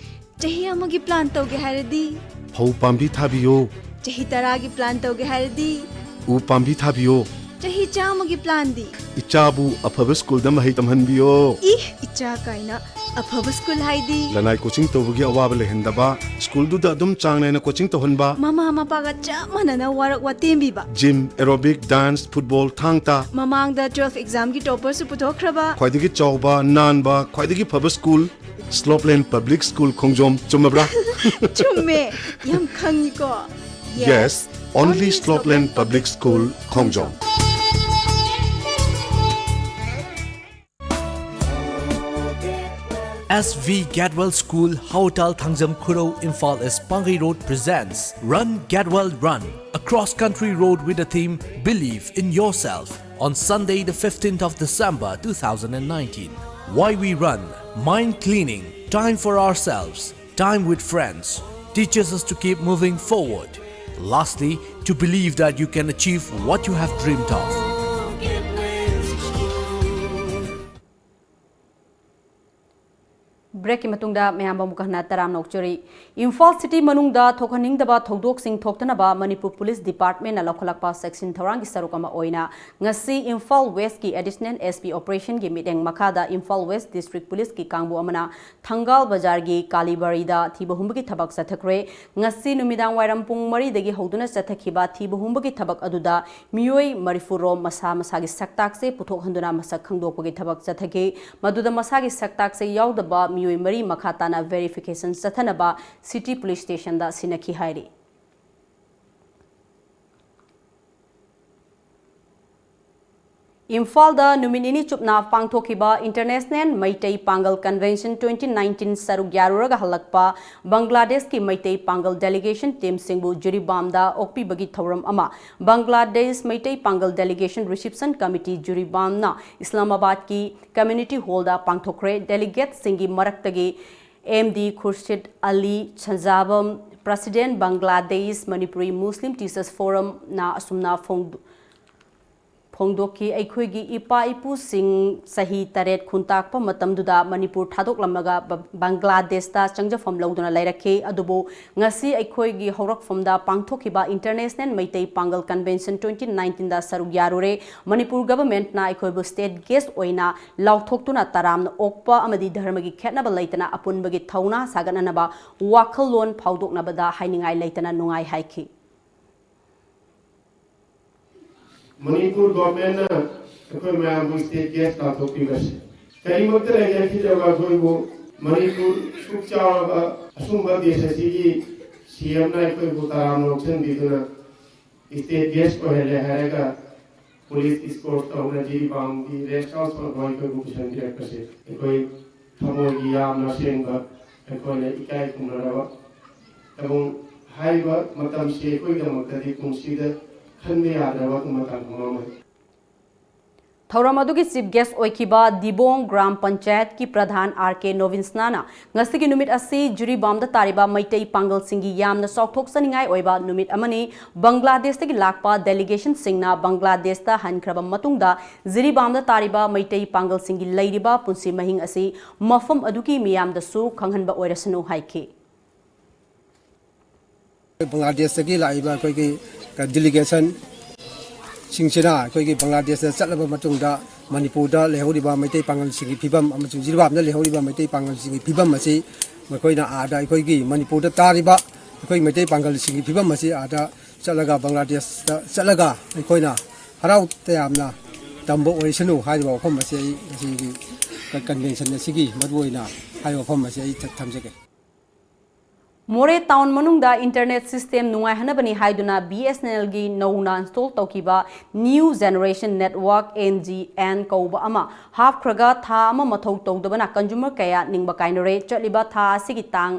ꯆꯍꯤ ꯑꯃꯒꯤ plan ꯇꯧꯒꯦ ꯍꯥꯏꯔꯗꯤ? ꯐꯧ ꯄꯥꯝꯕꯤ ꯊꯥꯕꯤꯌꯣ꯫ ꯆꯍꯤ ꯇꯔꯥꯒꯤ plan ꯇꯧꯒꯦ ꯍꯥꯏꯔꯗꯤ? ꯎ ꯄꯥꯝꯕꯤ ꯊꯥꯕꯤꯌꯣ꯫ ꯆꯍꯤ ꯆꯥꯝꯃꯒꯤ planꯗꯤ? ꯏꯆꯥꯕꯨ ꯑꯐꯕ schoolꯗ ꯃꯍꯩ ꯇꯝꯍꯟꯕꯤꯌꯣ꯫ ꯏ, ꯏꯆꯥ ꯀꯥꯏꯅ꯫ ꯑꯐꯕ school ꯍꯥꯏꯗꯤ? ꯂꯅꯥꯏ coaching ꯇꯧꯕꯒꯤ ꯑꯋꯥꯕ ꯂꯩꯍꯟꯗꯕ, schoolꯗꯨꯗ ꯑꯗꯨꯝ ꯆꯥꯡ ꯅꯥꯏꯅ coaching ꯇꯧꯍꯟꯕ꯫ ꯃꯃꯥ ꯃꯄꯥꯒ ꯆꯞ ꯃꯥꯟꯅꯅ work ꯋꯥꯇꯦꯝꯕꯤꯕ꯫ Gym, aerobic, dance, football, ꯊꯥꯡ ꯇꯥ꯫ ꯃꯃꯥꯡꯗ twelve examꯒꯤ topperꯁꯨ ꯄꯨꯊꯣꯛꯈ꯭ꯔꯕ꯫ ꯈ꯭ꯋꯥꯏꯗꯒꯤ ꯆꯥꯎꯕ, ꯅꯥꯟꯕ, ꯈ꯭ꯋꯥꯏꯗꯒꯤ ꯐꯕ school, Slopeland Public School, ꯈꯣꯡꯖꯣꯝ꯫ ꯆꯨꯝꯃꯕ꯭ꯔꯥ? ꯆꯨꯝꯃꯦ꯫ ꯌꯥꯝ ꯈꯪꯉꯤꯀꯣ꯫ Yes, only Slopeland Public School, Khongjom. S V Gatwell School, Haotal Thangzam Khurou, Imphal East, Pangai Road presents Run Gatwell Run, a cross-country road with the theme Believe in Yourself, on Sunday, the fifteenth of December two thousand and nineteen. Why we run? Mind cleaning, time for ourselves, time with friends, teaches us to keep moving forward. Lastly, to believe that you can achieve what you have dreamed of. Break ꯀꯤ ꯃꯇꯨꯡꯗ ꯃꯌꯥꯝꯕꯨ ꯑꯃꯨꯛ ꯍꯟꯅ ꯇꯔꯥꯝꯅ ꯑꯣꯛꯆꯔꯤ꯫ Imphal city ꯃꯅꯨꯡꯗ ꯊꯣꯛꯍꯟꯅꯤꯡꯗꯕ ꯊꯧꯗꯣꯛꯁꯤꯡ ꯊꯣꯛꯇꯅꯕ Manipur Police Department ꯅ ꯂꯧꯈꯠꯂꯛꯄ ꯆꯦꯛꯁꯤꯟ ꯊꯧꯔꯥꯡꯒꯤ ꯁꯔꯨꯛ ꯑꯃ ꯑꯣꯏꯅ ꯉꯁꯤ ꯏꯝꯐꯥꯜ West ꯀꯤ Additional S P operation ꯒꯤ ꯃꯤꯠꯌꯦꯡ ꯃꯈꯥꯗ ꯏꯝꯐꯥꯜ West District Police ꯀꯤ ꯀꯥꯡꯕꯨ ꯑꯃꯅ ꯊꯪꯒꯥꯜ ꯕꯖꯥꯔꯒꯤ ꯀꯥꯂꯤꯕꯥꯔꯤꯗ ꯊꯤꯕ ꯍꯨꯝꯕꯒꯤ ꯊꯕꯛ ꯆꯠꯊꯈ꯭ꯔꯦ꯫ ꯉꯁꯤ ꯅꯨꯃꯤꯗꯥꯡ ꯋꯥꯏꯔꯝ ꯄꯨꯡ ꯃꯔꯤꯗꯒꯤ ꯍꯧꯗꯨꯅ ꯆꯠꯊꯈꯤꯕ ꯊꯤꯕ ꯍꯨꯝꯕꯒꯤ ꯊꯕꯛ ꯑꯗꯨꯗ ꯃꯤꯑꯣꯏ ꯃꯔꯤꯐꯨ ꯔꯣꯝ ꯃꯁꯥ ꯃꯁꯥꯒꯤ ꯁꯛꯇꯥꯛꯁꯦ ꯄꯨꯊꯣꯛꯍꯟꯗꯨꯅ ꯃꯁꯛ ꯈꯪꯗꯣꯛꯄꯒꯤ ꯊꯕꯛ ꯆꯠꯊꯈꯤ꯫ ꯃꯗꯨꯗ ꯃꯁꯥꯒꯤ ꯁꯛꯇꯥꯛꯁꯦ ꯌꯥꯎꯗꯕ ꯃꯤꯑꯣꯏ ꯃꯔꯤ ꯃꯈꯥ ꯇꯥꯅ verification ꯆꯠꯊꯅꯕ city police station ꯗ ꯁꯤꯟꯅꯈꯤ ꯍꯥꯏꯔꯤ꯫ ꯏꯝꯐꯥꯜꯗ ꯅꯨꯃꯤꯠ ꯅꯤꯅꯤ ꯆꯨꯞꯅ ꯄꯥꯡꯊꯣꯛꯈꯤꯕ International ꯃꯩꯇꯩ ꯄꯥꯡꯒꯜ Convention twenty nineteen ꯁꯔꯨꯛ ꯌꯥꯔꯨꯔꯒ ꯍꯜꯂꯛꯄ ꯕꯪꯒ꯭ꯂꯥꯗꯦꯁꯀꯤ ꯃꯩꯇꯩ ꯄꯥꯡꯒꯜ delegation team ꯁꯤꯡꯕꯨ ꯖꯤꯔꯤꯕꯥꯝꯗ ꯑꯣꯛꯄꯤꯕꯒꯤ ꯊꯧꯔꯝ ꯑꯃ ꯕꯪꯒ꯭ꯂꯥꯗꯦꯁ ꯃꯩꯇꯩ ꯄꯥꯡꯒꯜ Delegation Reception Committee ꯖꯤꯔꯤꯕꯥꯝꯅ ꯏꯁꯂꯥꯃꯥꯕꯥꯗꯀꯤ community hall ꯗ ꯄꯥꯡꯊꯣꯛꯈ꯭ꯔꯦ꯫ Delegate ꯁꯤꯡꯒꯤ ꯃꯔꯛꯇꯒꯤ ꯑꯦꯝ ꯗꯤ ꯈꯨꯔꯁꯤꯗ ꯑꯂꯤ ꯁꯟꯖꯥꯕꯝ, President Bangladesh Manipuri Muslim Teachers Forum ꯅ ꯑꯁꯨꯝꯅ ꯐꯣꯡꯗꯣ-, ꯐꯣꯡꯗꯣꯛꯈꯤ, ꯑꯩꯈꯣꯏꯒꯤ ꯏꯄꯥ ꯏꯄꯨꯁꯤꯡ ꯆꯍꯤ ꯇꯔꯦꯠ ꯈꯨꯟꯇꯥꯛꯄ ꯃꯇꯝꯗꯨꯗ ꯃꯅꯤꯄꯨꯔ ꯊꯥꯗꯣꯛꯂꯝꯂꯒ ꯕ-, ꯕꯪꯒ꯭ꯂꯥꯗꯦꯁꯇ ꯆꯪꯖꯐꯝ ꯂꯧꯗꯨꯅ ꯂꯩꯔꯛꯈꯤ꯫ ꯑꯗꯨꯕꯨ ꯉꯁꯤ ꯑꯩꯈꯣꯏꯒꯤ ꯍꯧꯔꯛꯐꯝꯗ ꯄꯥꯡꯊꯣꯛꯈꯤꯕ International ꯃꯩꯇꯩ ꯄꯥꯡꯒꯜ Convention twenty nineteen ꯗ ꯁꯔꯨꯛ ꯌꯥꯔꯨꯔꯦ꯫ ꯃꯅꯤꯄꯨꯔ government ꯅ ꯑꯩꯈꯣꯏꯕꯨ state guest ꯑꯣꯏꯅ ꯂꯥꯎꯊꯣꯛꯇꯨꯅ ꯇꯔꯥꯝꯅ ꯑꯣꯛꯄ ꯑꯃꯗꯤ ꯙꯔꯃꯒꯤ ꯈꯦꯠꯅꯕ ꯂꯩꯇꯅ ꯑꯄꯨꯟꯕꯒꯤ ꯊꯧꯅꯥ ꯁꯥꯒꯠꯅꯅꯕ ꯋꯥꯈꯜꯂꯣꯟ ꯐꯥꯎꯗꯣꯛꯅꯕꯗ ꯍꯥꯏꯅꯤꯡꯉꯥꯏ ꯂꯩꯇꯅ ꯅꯨꯡꯉꯥꯏ ꯍꯥꯏꯈꯤ꯫ ꯃꯅꯤꯄꯨꯔ government ꯅ ꯑꯩꯈꯣꯏ ꯃꯌꯥꯝꯕꯨ state guest ꯂꯥꯎꯊꯣꯛꯄꯤꯕꯁꯦ ꯀꯔꯤꯃꯛꯇ ꯂꯩꯖꯈꯤꯗ꯭ꯔꯕ ꯑꯩꯈꯣꯏꯕꯨ ꯃꯅꯤꯄꯨꯔ ꯁꯨꯛ ꯆꯥꯎꯔꯕ ꯑꯁꯨꯝꯕ ꯗꯦꯁ ꯑꯁꯤꯒꯤ ꯁꯤ ꯑꯦꯝꯅ ꯑꯩꯈꯣꯏꯕꯨ ꯇꯔꯥꯝꯅ ꯑꯣꯛꯁꯟꯕꯤꯗꯨꯅ state guest ꯑꯣꯏꯍꯜꯂꯦ ꯍꯥꯏꯔꯒ police escort ꯇꯧꯅ ꯖꯤꯔꯤꯕꯥꯝꯒꯤ rest house ꯐꯥꯎꯕ ꯑꯩꯈꯣꯏꯕꯨ ꯄꯨꯁꯤꯟꯕꯤꯔꯛꯄꯁꯦ ꯑꯩꯈꯣꯏ ꯊꯃꯣꯏꯒꯤ ꯌꯥꯝꯅ ꯑꯁꯦꯡꯕ ꯑꯩꯈꯣꯏꯅ ꯏꯀꯥꯏ ꯈꯨꯝꯅꯔꯕ ꯑꯦꯕꯣꯡ ꯍꯥꯏꯔꯤꯕ ꯃꯇꯝꯁꯤ ꯑꯩꯈꯣꯏꯒꯤꯗꯃꯛꯇꯗꯤ ꯄꯨꯟꯁꯤꯗ ꯈꯟꯕ ꯌꯥꯗ꯭ꯔꯕ ꯃꯇꯝ ꯑꯃꯅꯤ꯫ ꯊꯧꯔꯝ ꯑꯗꯨꯒꯤ chief guest ꯑꯣꯏꯈꯤꯕ ꯗꯤꯕꯣꯡ ꯒ꯭ꯔꯥꯝ ꯄꯟꯆꯥꯌꯠꯀꯤ ꯄ꯭ꯔꯙꯥꯟ ꯑꯥꯔ ꯀꯦ ꯅꯣꯕꯤꯟꯁꯅꯥꯅ ꯉꯁꯤꯒꯤ ꯅꯨꯃꯤꯠ ꯑꯁꯤ ꯖꯤꯔꯤꯕꯥꯝꯗ ꯇꯥꯔꯤꯕ ꯃꯩꯇꯩ ꯄꯥꯡꯒꯜꯁꯤꯡꯒꯤ ꯌꯥꯝꯅ ꯆꯥꯎꯊꯣꯛꯆꯅꯤꯡꯉꯥꯏ ꯑꯣꯏꯕ ꯅꯨꯃꯤꯠ ꯑꯃꯅꯤ, ꯕꯪꯒ꯭ꯂꯥꯗꯦꯁꯇꯒꯤ ꯂꯥꯛꯄ delegationꯁꯤꯡꯅ ꯕꯪꯒ꯭ꯂꯥꯗꯦꯁꯇ ꯍꯟꯈ꯭ꯔꯕ ꯃꯇꯨꯡꯗ ꯖꯤꯔꯤꯕꯥꯝꯗ ꯇꯥꯔꯤꯕ ꯃꯩꯇꯩ ꯄꯥꯡꯒꯜꯁꯤꯡꯒꯤ ꯂꯩꯔꯤꯕ ꯄꯨꯟꯁꯤ ꯃꯍꯤꯡ ꯑꯁꯤ ꯃꯐꯝ ꯑꯗꯨꯒꯤ ꯃꯤꯌꯥꯝꯗꯁꯨ ꯈꯪꯍꯟꯕ ꯑꯣꯏꯔꯁꯅꯨ ꯍꯥꯏꯈꯤ꯫ ꯕꯪꯒ꯭ꯂꯥꯗꯦꯁꯇꯒꯤ ꯂꯥꯛꯏꯕ ꯑꯩꯈꯣꯏꯒꯤ delegationꯁꯤꯡꯁꯤꯅ ꯑꯩꯈꯣꯏꯒꯤ ꯕꯪꯒ꯭ꯂꯥꯗꯦꯁꯇ ꯆꯠꯂꯕ ꯃꯇꯨꯡꯗ ꯃꯅꯤꯄꯨꯔꯗ ꯂꯩꯍꯧꯔꯤꯕ ꯃꯩꯇꯩ ꯄꯥꯉꯜꯁꯤꯡꯒꯤ ꯐꯤꯕꯝ ꯑꯃꯁꯨꯡ ꯖꯤꯔꯤꯕꯥꯝꯗ ꯂꯩꯍꯧꯔꯤꯕ ꯃꯩꯇꯩ ꯄꯥꯉꯜꯁꯤꯡꯒꯤ ꯐꯤꯕꯝ ꯑꯁꯤ ꯃꯈꯣꯏꯅ ꯑꯥꯗ ꯑꯩꯈꯣꯏꯒꯤ ꯃꯅꯤꯄꯨꯔꯗ ꯇꯥꯔꯤꯕ ꯑꯩꯈꯣꯏ ꯃꯩꯇꯩ ꯄꯥꯉꯜꯁꯤꯡꯒꯤ ꯐꯤꯕꯝ ꯑꯁꯤ ꯑꯥꯗ ꯆꯠꯂꯒ ꯕꯪꯒ꯭ꯂꯥꯗꯦꯁꯇ ꯆꯠꯂꯒ ꯑꯩꯈꯣꯏꯅ ꯍꯔꯥꯎ ꯇꯌꯥꯝꯅ ꯇꯝꯕ ꯑꯣꯏꯁꯅꯨ ꯍꯥꯏꯔꯤꯕ ꯋꯥꯐꯝ ꯑꯁꯤ ꯑꯩ ꯉꯁꯤꯒꯤ convention ꯑꯁꯤꯒꯤ ꯃꯔꯨꯑꯣꯏꯅ ꯍꯥꯏꯕ ꯋꯥꯐꯝ ꯑꯁꯤ ꯑꯩ ꯊꯝꯖꯒꯦ꯫ ꯃꯣꯔꯦ ꯇꯥꯎꯟ ꯃꯅꯨꯡꯗ internet system ꯅꯨꯡꯉꯥꯏꯍꯟꯅꯕꯅꯤ ꯍꯥꯏꯗꯨꯅ BSNLꯒꯤ ꯅꯧꯅ install ꯇꯧꯈꯤꯕ New Generation Network, NGN, ꯀꯧꯕ ꯑꯃ ꯍꯥꯞꯈ꯭ꯔꯒ ꯊꯥ ꯑꯃ ꯃꯊꯧ ꯇꯧꯗꯕꯅ consumer ꯀꯌꯥ ꯅꯤꯡꯕ ꯀꯥꯏꯅꯔꯦ꯫ ꯆꯠꯂꯤꯕ ꯊꯥ ꯑꯁꯤꯒꯤ ꯇꯥꯡ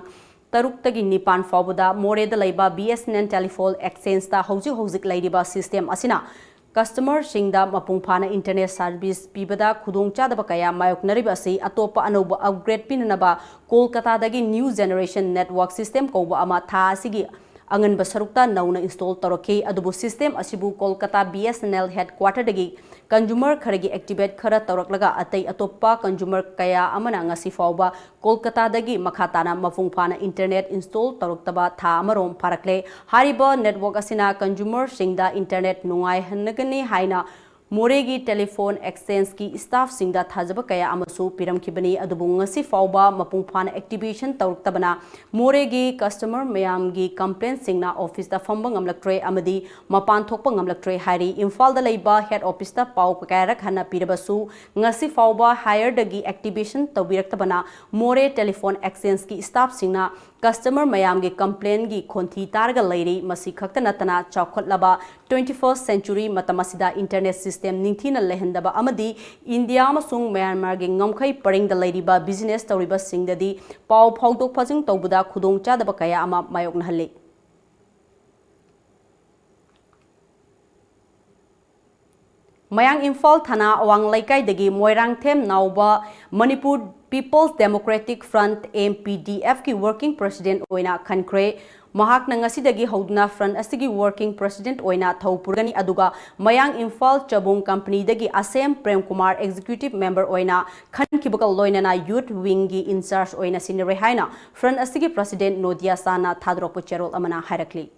ꯇꯔꯨꯛꯇꯒꯤ ꯅꯤꯄꯥꯟ ꯐꯥꯎꯕꯗ ꯃꯣꯔꯦꯗ ꯂꯩꯕ BSNL Telephone Exchangeꯇ ꯍꯧꯖꯤꯛ ꯍꯧꯖꯤꯛ ꯂꯩꯔꯤꯕ system ꯑꯁꯤꯅ customerꯁꯤꯡꯗ ꯃꯄꯨꯡ ꯐꯥꯅ internet service ꯄꯤꯕꯗ ꯈꯨꯗꯣꯡꯆꯥꯗꯕ ꯀꯌꯥ ꯃꯥꯌꯣꯛꯅꯔꯤꯕ ꯑꯁꯤ ꯑꯇꯣꯞꯄ ꯑꯅꯧꯕ upgrade ꯄꯤꯅꯅꯕ ꯀꯣꯜꯀꯇꯥꯗꯒꯤ New Generation Network System ꯀꯧꯕ ꯑꯃ ꯊꯥ ꯑꯁꯤꯒꯤ ꯑꯉꯟꯕ ꯁꯔꯨꯛꯇ ꯅꯧꯅ install ꯇꯧꯔꯛꯈꯤ꯫ ꯑꯗꯨꯕꯨ system ꯑꯁꯤꯕꯨ ꯀꯣꯜꯀꯇꯥ BSNL headquarterꯗꯒꯤ consumer ꯈꯔꯒꯤ activate ꯈꯔ ꯇꯧꯔꯛꯂꯒ ꯑꯇꯩ ꯑꯇꯣꯞꯄ consumer ꯀꯌꯥ ꯑꯃꯅ ꯉꯁꯤ ꯐꯥꯎꯕ ꯀꯣꯜꯀꯇꯥꯗꯒꯤ ꯃꯈꯥ ꯇꯥꯅ ꯃꯄꯨꯡ ꯐꯥꯅ internet install ꯇꯧꯔꯛꯇꯕ ꯊꯥ ꯑꯃꯔꯣꯝ ꯐꯥꯔꯛꯂꯦ꯫ ꯍꯥꯏꯔꯤꯕ network ꯑꯁꯤꯅ consumerꯁꯤꯡꯗ internet ꯅꯨꯡꯉꯥꯏꯍꯟꯅꯒꯅꯤ ꯍꯥꯏꯅ ꯃꯣꯔꯦꯒꯤ Telephone Exchangeꯀꯤ staffꯁꯤꯡꯗ ꯊꯥꯖꯕ ꯀꯌꯥ ꯑꯃꯁꯨ ꯄꯤꯔꯝꯈꯤꯕꯅꯤ꯫ ꯑꯗꯨꯕꯨ ꯉꯁꯤ ꯐꯥꯎꯕ ꯃꯄꯨꯡ ꯐꯥꯅ activation ꯇꯧꯔꯛꯇꯕꯅ ꯃꯣꯔꯦꯒꯤ customer ꯃꯌꯥꯝꯒꯤ complaintꯁꯤꯡꯅ officeꯇ ꯐꯝꯕ ꯉꯝꯂꯛꯇ꯭ꯔꯦ ꯑꯃꯗꯤ ꯃꯄꯥꯟ ꯊꯣꯛꯄ ꯉꯝꯂꯛꯇ꯭ꯔꯦ ꯍꯥꯏꯔꯤ꯫ ꯏꯝꯐꯥꯜꯗ ꯂꯩꯕ head officeꯇ ꯄꯥꯎ ꯀꯌꯥꯔꯛ ꯍꯟꯅ ꯄꯤꯔꯕꯁꯨ ꯉꯁꯤ ꯐꯥꯎꯕ higherꯗꯒꯤ activation ꯇꯧꯕꯤꯔꯛꯇꯕꯅ ꯃꯣꯔꯦ Telephone Exchangeꯀꯤ staffꯁꯤꯡꯅ customer ꯃꯌꯥꯝꯒꯤ complaintꯒꯤ ꯈꯣꯟꯊꯤ ꯇꯥꯔꯒ ꯂꯩꯔꯤ꯫ ꯃꯁꯤ ꯈꯛꯇ ꯅꯠꯇꯅ ꯆꯥꯎꯈꯠꯂꯕ twenty first century ꯃꯇꯝ ꯑꯁꯤꯗ internet system ꯅꯤꯡꯊꯤꯅ ꯂꯩꯍꯟꯗꯕ ꯑꯃꯗꯤ ꯏꯟꯗꯤꯌꯥ ꯑꯃꯁꯨꯡ ꯃ꯭ꯌꯥꯟꯃꯥꯔꯒꯤ ꯉꯝꯈꯩ ꯄꯔꯤꯡꯗ ꯂꯩꯔꯤꯕ business ꯇꯧꯔꯤꯕꯁꯤꯡꯗꯗꯤ ꯄꯥꯎ ꯐꯥꯎꯗꯣꯛ ꯐꯥꯎꯖꯤꯟ ꯇꯧꯕꯗ ꯈꯨꯗꯣꯡꯆꯥꯗꯕ ꯀꯌꯥ ꯑꯃ ꯃꯥꯌꯣꯛꯅꯍꯜꯂꯤ꯫ ꯃꯌꯥꯡ ꯏꯝꯐꯥꯜ ꯊꯥꯅꯥ ꯑꯋꯥꯡ ꯂꯩꯀꯥꯏꯗꯒꯤ Moirangthem ꯅꯥꯎꯕ Manipur People's Democratic Front, M P D F ꯀꯤ working president ꯑꯣꯏꯅ ꯈꯟꯈ꯭ꯔꯦ꯫ ꯃꯍꯥꯛꯅ ꯉꯁꯤꯗꯒꯤ ꯍꯧꯗꯨꯅ front ꯑꯁꯤꯒꯤ working president ꯑꯣꯏꯅ ꯊꯧ ꯄꯨꯔꯒꯅꯤ, ꯑꯗꯨꯒ ꯃꯌꯥꯡ ꯏꯝꯐꯥꯜ ꯆꯕꯨꯡ company ꯗꯒꯤ ꯑꯁꯦꯝ ꯄ꯭ꯔꯦꯝ ꯀꯨꯃꯥꯔ executive member ꯑꯣꯏꯅ ꯈꯟꯈꯤꯕꯒ ꯂꯣꯏꯅꯅ youth wing ꯒꯤ in charge ꯑꯣꯏꯅ ꯁꯤꯟꯅꯔꯦ ꯍꯥꯏꯅ front ꯑꯁꯤꯒꯤ president ꯅꯣꯗꯤꯌꯥ ꯁꯥꯍꯅ ꯊꯥꯗꯣꯔꯛꯄ ꯆꯦꯔꯣꯜ ꯑꯃꯅ ꯍꯥꯏꯔꯛꯂꯤ꯫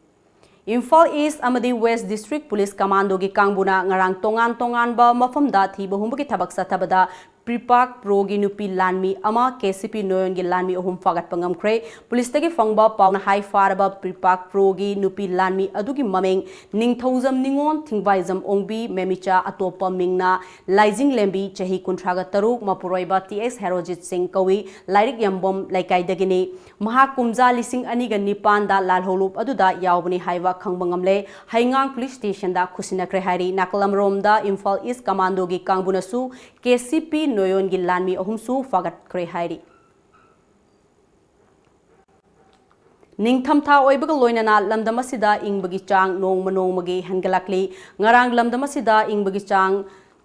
ꯏꯝꯐꯥꯜ East ꯑꯃꯗꯤ West District Police Commando ꯒꯤ ꯀꯥꯡꯕꯨꯅ ꯉꯔꯥꯡ ꯇꯣꯉꯥꯟ ꯇꯣꯉꯥꯟꯕ ꯃꯐꯝꯗ ꯊꯤꯕ ꯍꯨꯝꯕꯒꯤ ꯊꯕꯛ ꯆꯠꯊꯕꯗ ꯄ꯭ꯔꯤꯄꯥꯛ ꯄ꯭ꯔꯣꯒꯤ ꯅꯨꯄꯤ ꯂꯥꯟꯃꯤ ꯑꯃ, K C P ꯅꯣꯌꯣꯟꯒꯤ ꯂꯥꯟꯃꯤ ꯑꯍꯨꯝ ꯐꯥꯒꯠꯄ ꯉꯝꯈ꯭ꯔꯦ꯫ ꯄꯨꯂꯤꯁꯇꯒꯤ ꯐꯪꯕ ꯄꯥꯎꯅ ꯍꯥꯏ, ꯐꯥꯔꯕ ꯄ꯭ꯔꯤꯄꯥꯛ ꯄ꯭ꯔꯣꯒꯤ ꯅꯨꯄꯤ ꯂꯥꯟꯃꯤ ꯑꯗꯨꯒꯤ ꯃꯃꯤꯡ ꯅꯤꯡꯊꯧꯖꯝ ꯅꯤꯉꯣꯜ, ꯊꯤꯡꯕꯥꯏꯖꯝ ꯑꯣꯡꯕꯤ, ꯃꯦꯃꯤꯆꯥ, ꯑꯇꯣꯞꯄ ꯃꯤꯡꯅ ꯂꯥꯏꯖꯤꯡꯂꯦꯝꯕꯤ, ꯆꯍꯤ ꯀꯨꯟꯊ꯭ꯔꯥꯒ ꯇꯔꯨꯛ, ꯃꯄꯨꯔꯣꯏꯕ T S ꯍꯦꯔꯣꯖꯤꯠ ꯁꯤꯡ ꯀꯧꯏ, ꯂꯥꯏꯔꯤꯛ ꯌꯥꯝꯕꯝ ꯂꯩꯀꯥꯏꯗꯒꯤꯅꯤ꯫ ꯃꯍꯥꯛ ꯀꯨꯝꯖꯥ ꯂꯤꯁꯤꯡ ꯑꯅꯤꯒ ꯅꯤꯄꯥꯟꯗ ꯂꯥꯜꯍꯧꯂꯨꯞ ꯑꯗꯨꯗ ꯌꯥꯎꯕꯅꯤ ꯍꯥꯏꯕ ꯈꯪꯕ ꯉꯝꯂꯦ꯫ ꯍꯩꯉꯥꯡ ꯄꯨꯂꯤꯁ ꯁ꯭ꯇꯦꯁꯟꯗ ꯈꯨꯠꯁꯤꯟꯅꯈ꯭ꯔꯦ ꯍꯥꯏꯔꯤ꯫ ꯅꯥꯀꯜ ꯑꯃꯔꯣꯝꯗ ꯏꯝꯐꯥꯜ East Commando ꯒꯤ ꯀꯥꯡꯕꯨꯅꯁꯨ K C P ꯅꯣꯌꯣꯟꯒꯤ ꯂꯥꯟꯃꯤ ꯑꯍꯨꯝꯁꯨ ꯐꯥꯒꯠꯈ꯭ꯔꯦ ꯍꯥꯏꯔꯤ꯫ ꯅꯤꯡꯊꯝꯊꯥ ꯑꯣꯏꯕꯒ ꯂꯣꯏꯅꯅ ꯂꯝꯗꯝ ꯑꯁꯤꯗ ꯏꯪꯕꯒꯤ ꯆꯥꯡ ꯅꯣꯡꯃ ꯅꯣꯡꯃꯒꯤ ꯍꯦꯟꯒꯠꯂꯛꯂꯤ꯫ ꯉꯔꯥꯡ ꯂꯝꯗꯝ ꯑꯁꯤꯗ ꯏꯪꯕꯒꯤ ꯆꯥꯡ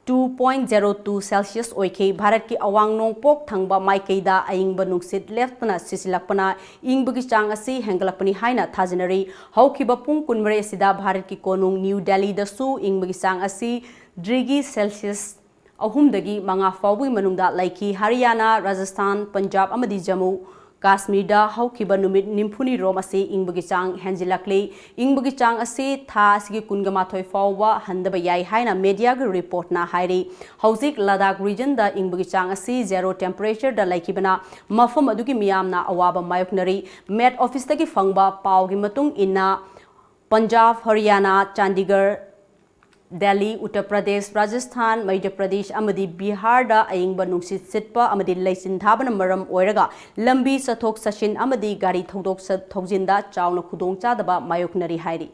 two point zero two Celsius ꯑꯣꯏꯈꯤ꯫ ꯚꯥꯔꯠꯀꯤ ꯑꯋꯥꯡ ꯅꯣꯡꯄꯣꯛ ꯊꯪꯕ ꯃꯥꯏꯀꯩꯗ ꯑꯏꯪꯕ ꯅꯨꯡꯁꯤꯠ ꯂꯦꯞꯇꯅ ꯁꯤꯠꯆꯤꯜꯂꯛꯄꯅ ꯏꯪꯕꯒꯤ ꯆꯥꯡ ꯑꯁꯤ ꯍꯦꯟꯒꯠꯂꯛꯄꯅꯤ ꯍꯥꯏꯅ ꯊꯥꯖꯅꯔꯤ꯫ ꯍꯧꯈꯤꯕ ꯄꯨꯡ ꯀꯨꯟꯃꯔꯤ ꯑꯁꯤꯗ ꯚꯥꯔꯠꯀꯤ ꯀꯣꯅꯨꯡ ꯅ꯭ꯌꯨ ꯗꯦꯜꯂꯤꯗꯁꯨ ꯏꯪꯕꯒꯤ ꯆꯥꯡ ꯑꯁꯤ degree Celsius ꯑꯍꯨꯝꯗꯒꯤ ꯃꯉꯥ ꯐꯥꯎꯕꯒꯤ ꯃꯅꯨꯡꯗ ꯂꯩꯈꯤ꯫ ꯍꯔꯤꯌꯥꯅꯥ, ꯔꯥꯖꯁꯊꯥꯟ, ꯄꯟꯖꯥꯕ ꯑꯃꯗꯤ ꯖꯝꯃꯨ ꯀꯥꯁꯃꯤꯔꯗ ꯍꯧꯈꯤꯕ ꯅꯨꯃꯤꯠ ꯅꯤꯐꯨꯅꯤꯔꯣꯝ ꯑꯁꯤ ꯏꯪꯕꯒꯤ ꯆꯥꯡ ꯍꯦꯟꯖꯤꯜꯂꯛꯂꯤ꯫ ꯏꯪꯕꯒꯤ ꯆꯥꯡ ꯑꯁꯤ ꯊꯥ ꯑꯁꯤꯒꯤ ꯀꯨꯟꯒ ꯃꯥꯊꯣꯏ ꯐꯥꯎꯕ ꯍꯟꯗꯕ ꯌꯥꯏ ꯍꯥꯏꯅ media ꯒꯤ report ꯅ ꯍꯥꯏꯔꯤ꯫ ꯍꯧꯖꯤꯛ ꯂꯗꯥꯈ region ꯗ ꯏꯪꯕꯒꯤ ꯆꯥꯡ ꯑꯁꯤ zero temperature ꯗ ꯂꯩꯈꯤꯕꯅ ꯃꯐꯝ ꯑꯗꯨꯒꯤ ꯃꯤꯌꯥꯝꯅ ꯑꯋꯥꯕ ꯃꯥꯌꯣꯛꯅꯔꯤ꯫ Met Office ꯇꯒꯤ ꯐꯪꯕ ꯄꯥꯎꯒꯤ ꯃꯇꯨꯡ ꯏꯟꯅ, ꯄꯟꯖꯥꯕ, ꯍꯔꯤꯌꯥꯅꯥ, ꯆꯥꯟꯗꯤꯒꯔ, ꯗꯦꯜꯂꯤ, ꯎꯠꯇꯔ ꯄ꯭ꯔꯗꯦꯁ, ꯔꯥꯖꯁꯊꯥꯟ, ꯃꯙ꯭ꯌ ꯄ꯭ꯔꯗꯦꯁ ꯑꯃꯗꯤ ꯕꯤꯍꯥꯔꯗ ꯑꯏꯪꯕ ꯅꯨꯡꯁꯤꯠ ꯁꯤꯠꯄ ꯑꯃꯗꯤ ꯂꯩꯆꯤꯟ ꯊꯥꯕꯅ ꯃꯔꯝ ꯑꯣꯏꯔꯒ ꯂꯝꯕꯤ ꯆꯠꯊꯣꯛ ꯆꯠꯁꯤꯟ ꯑꯃꯗꯤ ꯒꯥꯔꯤ ꯊꯧꯗꯣꯛ ꯆꯠ-, ꯊꯧꯖꯤꯟꯗ ꯆꯥꯎꯅ ꯈꯨꯗꯣꯡꯆꯥꯗꯕ ꯃꯥꯌꯣꯛꯅꯔꯤ ꯍꯥꯏꯔꯤ꯫